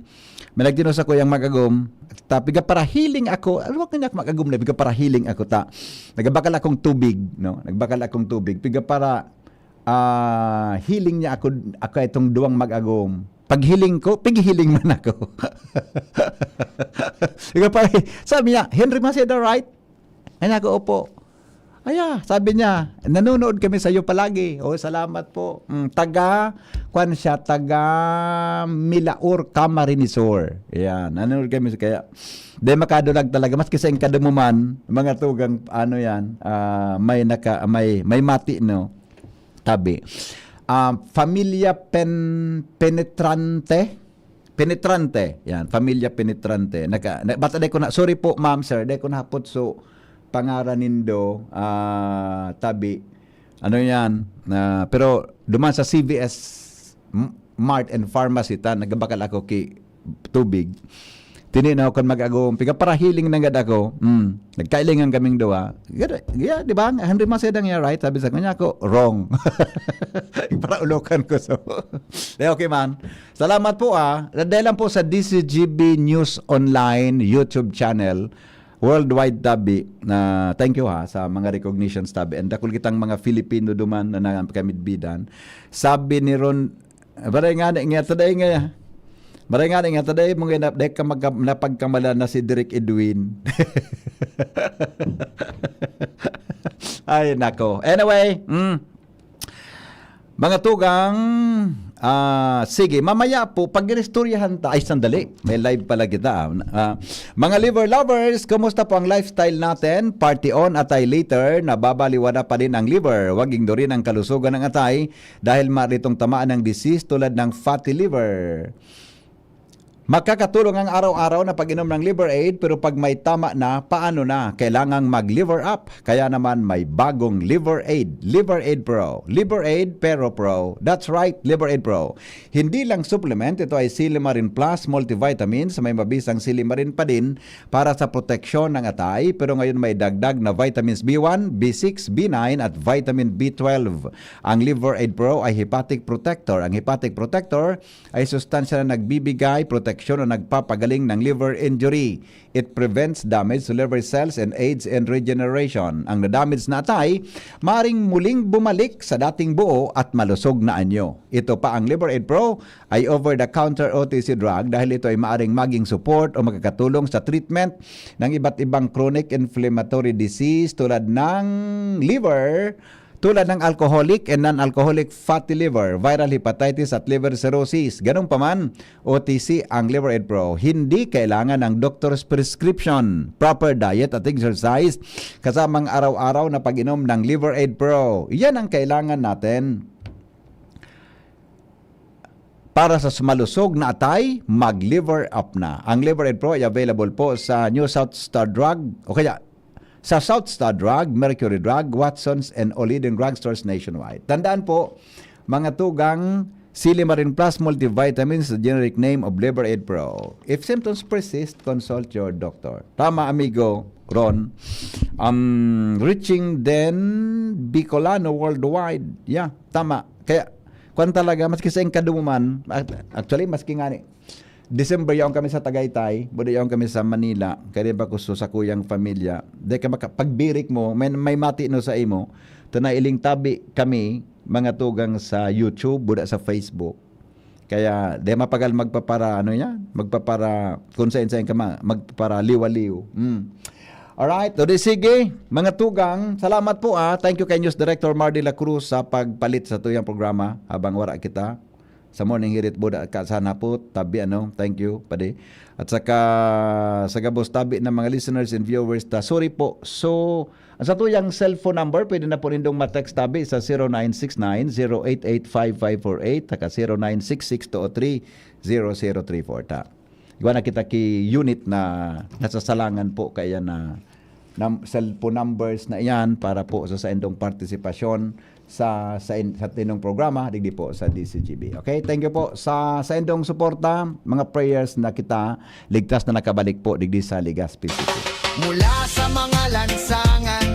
May nagtino sa kuyang mag-agom. Ta, piga para healing ako. Ano ba kanya mag-agom na? Piga para healing ako, ta. Nagbakal akong tubig, no? Nagbakal akong tubig. Piga para, ah, healing niya ako, ako itong duwang mag-agom. Pag healing ko, pig-healing man ako. Piga para, sabi niya, "Henry Maceda, right?" Ay, nako, "Opo." "Aya," sabi niya, "nanonood kami sa iyo palagi." "Oh, salamat po." Mm, taga, kwan siya, taga Milaor, Camarines Sur. Yan, nanonood kami sa, kaya, di makadulag talaga. Maski sa Ingkado mo man, mga tugang, ano yan, ah, may naka, may, may mati, no? Tabi. Ah, Familia Pen-, Penetrante. Penetrante. Yan, Familia Penetrante. Naka, na, basta di ko na, "Sorry po, ma'am, sir. Di ko nahapot so pangaran nindo, ah, tabi." Ano yan? Ah, pero duman sa C V S M-, Mart and Pharmacy, ta, nagbakal ako ki tubig. Tini na ako kan mag-agom. Piga para healing na gad ako. Mm. Nagkailingan kaming duwa. Gada, yeah, di ba? Ang Henry Maceda nga, right? Sabi sa kanya ako, "Wrong." Para ulokan ko. So, di, okay man. Salamat po, ah. Dahil lang po sa D C G B News Online YouTube channel, worldwide tabi, na thank you ha, sa mga recognitions tabi. And dakul kitang mga Filipino duman na nakamidbidan. Sabi ni Ron, "Baray nga, nga, taday nga, baray nga, nga, taday mo nga, na, dahil ka magka-, napagkamala na si Direk Edwin." Ay, nako. Anyway, mm. Mga tugang, ah, sige, mamaya po, pag-inistoryahan ta, ay, sandali, may live pala kita, ah. Ah, mga liver lovers, kumusta po ang lifestyle natin? Party on, atay later, nababaliwala pa din ang liver. Huwag ignorin ang kalusugan ng atay dahil maritong tamaan ng disease tulad ng fatty liver. Makakatulong ang araw-araw na pag-inom ng Liver Aid, pero pag may tama na, paano na? Kailangang mag-Liver Up. Kaya naman may bagong Liver Aid, Liver Aid Pro. Liver Aid Pero Pro. That's right, Liver Aid Pro. Hindi lang supplement, ito ay Silimarin Plus multivitamins, may mabisang silimarin pa din para sa proteksyon ng atay, pero ngayon may dagdag na vitamins B one, B six, B nine at vitamin B twelve. Ang Liver Aid Pro ay hepatic protector. Ang hepatic protector ay sustansya na nagbibigay proteksyon o nagpapagaling ng liver injury. It prevents damage to liver cells and aids in regeneration. Ang nadamage na atay, maring muling bumalik sa dating buo at malusog na anyo. Ito pa, ang Liver Aid Pro ay over-the-counter O T C drug dahil ito ay maaring maging support o makakatulong sa treatment ng iba't ibang chronic inflammatory disease tulad ng liver, tulad ng alcoholic and non-alcoholic fatty liver, viral hepatitis at liver cirrhosis. Ganun pa man, O T C ang Liver Aid Pro. Hindi kailangan ng doctor's prescription. Proper diet at exercise, kasamang araw-araw na pag-inom ng Liver Aid Pro. Yan ang kailangan natin. Para sa malusog na atay, mag-Liver Up na. Ang Liver Aid Pro ay available po sa New South Star Drug o kaya sa South Star Drug, Mercury Drug, Watsons, and all leading drugstores nationwide. Tandaan po, mga tugang, Silimarin Plus multivitamins, the generic name of Liver Aid Pro. If symptoms persist, consult your doctor. Tama, amigo Ron. Um, reaching then Bicolano worldwide. Yeah, tama. Kaya, kwan talaga, maski sa Ingkado mo man, act-, actually, maski nga ni, December, yaon kami sa Tagaytay, buda yaon kami sa Manila, kaya di ba gusto sa kuyang pamilya. Di ka maka-, pagbirik mo, may, may mati no sa imo, ta nailing tabi kami, mga tugang sa YouTube, buda sa Facebook. Kaya, di mapagal magpapara, ano yan, magpapara, kung saan-saan ka ma-, magpapara liwaliw. Mm. Alright, o di sige, mga tugang, salamat po ah. Thank you kay News Director Mar de la Cruz sa pagpalit sa tuyang programa habang wala kita. Sa morning hirit buda ka sana po, tabi ano, thank you, padi. At saka, sa gabos tabi ng mga listeners and viewers ta, sorry po. So, ang sa tuyang cellphone number, pwede na po nindong ma-text tabi sa zero nine six nine, zero eight eight, five five four eight, saka zero nine six six two oh three, zero zero three four ta. Igwa na kita ki unit na nasasalangan po kaya na nam-, cellphone numbers na iyan para po sa saindong partisipasyon sa, sa in-, sa tinong programa digdi po sa D C G B. Okay? Thank you po sa, sa indong suporta, mga prayers na kita ligtas na nakabalik po digdi sa Legazpi City. Mula sa mga lansangan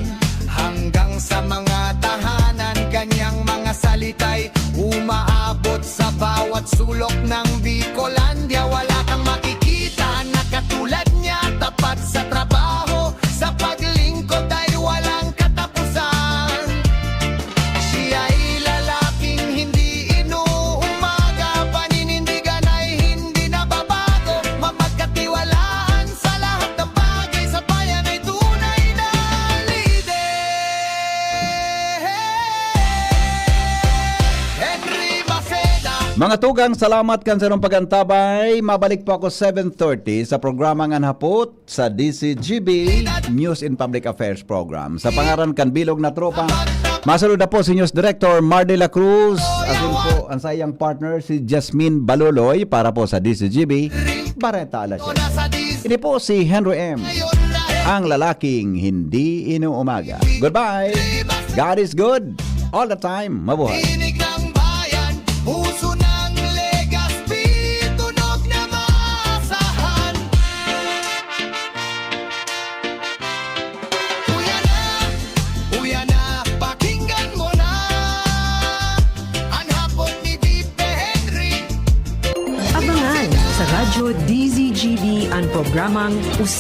hanggang sa mga tahanan, kanyang mga salita'y umaabot sa bawat sulok ng Bicolandia. Wala kang makikita na katulad niya, tapat sa trabaho, sa paglingkod ay walang katapusan. Siya'y lalaking hindi inuumaga, paninindigan ay hindi nababago, mapagkatiwalaan sa lahat ng bagay, sa bayan ay tunay na lider. Henry Maceda. Mga tugang, salamat kan sarong pag-antabay. Mabalik po ako seven thirty sa programang An Hapot sa D C G B News and Public Affairs Program. Sa pangaran kan bilog na tropa, masaluda po si News Director Mar de la Cruz, asin po ang sayang partner si Jasmine Baloloy para po sa D C G B Bareta Alas Siyete. Ini po si Henry M, ang lalaking hindi inuumaga. Goodbye! God is good all the time. Mabuhay! Tinig ng bayan, puso ng Legazpi, tunog na maasahan. Uya na, uya na, pakinggan mo na. An Hapot ni Vipe Henry. Abangan sa Radyo D Z G B an programang Us-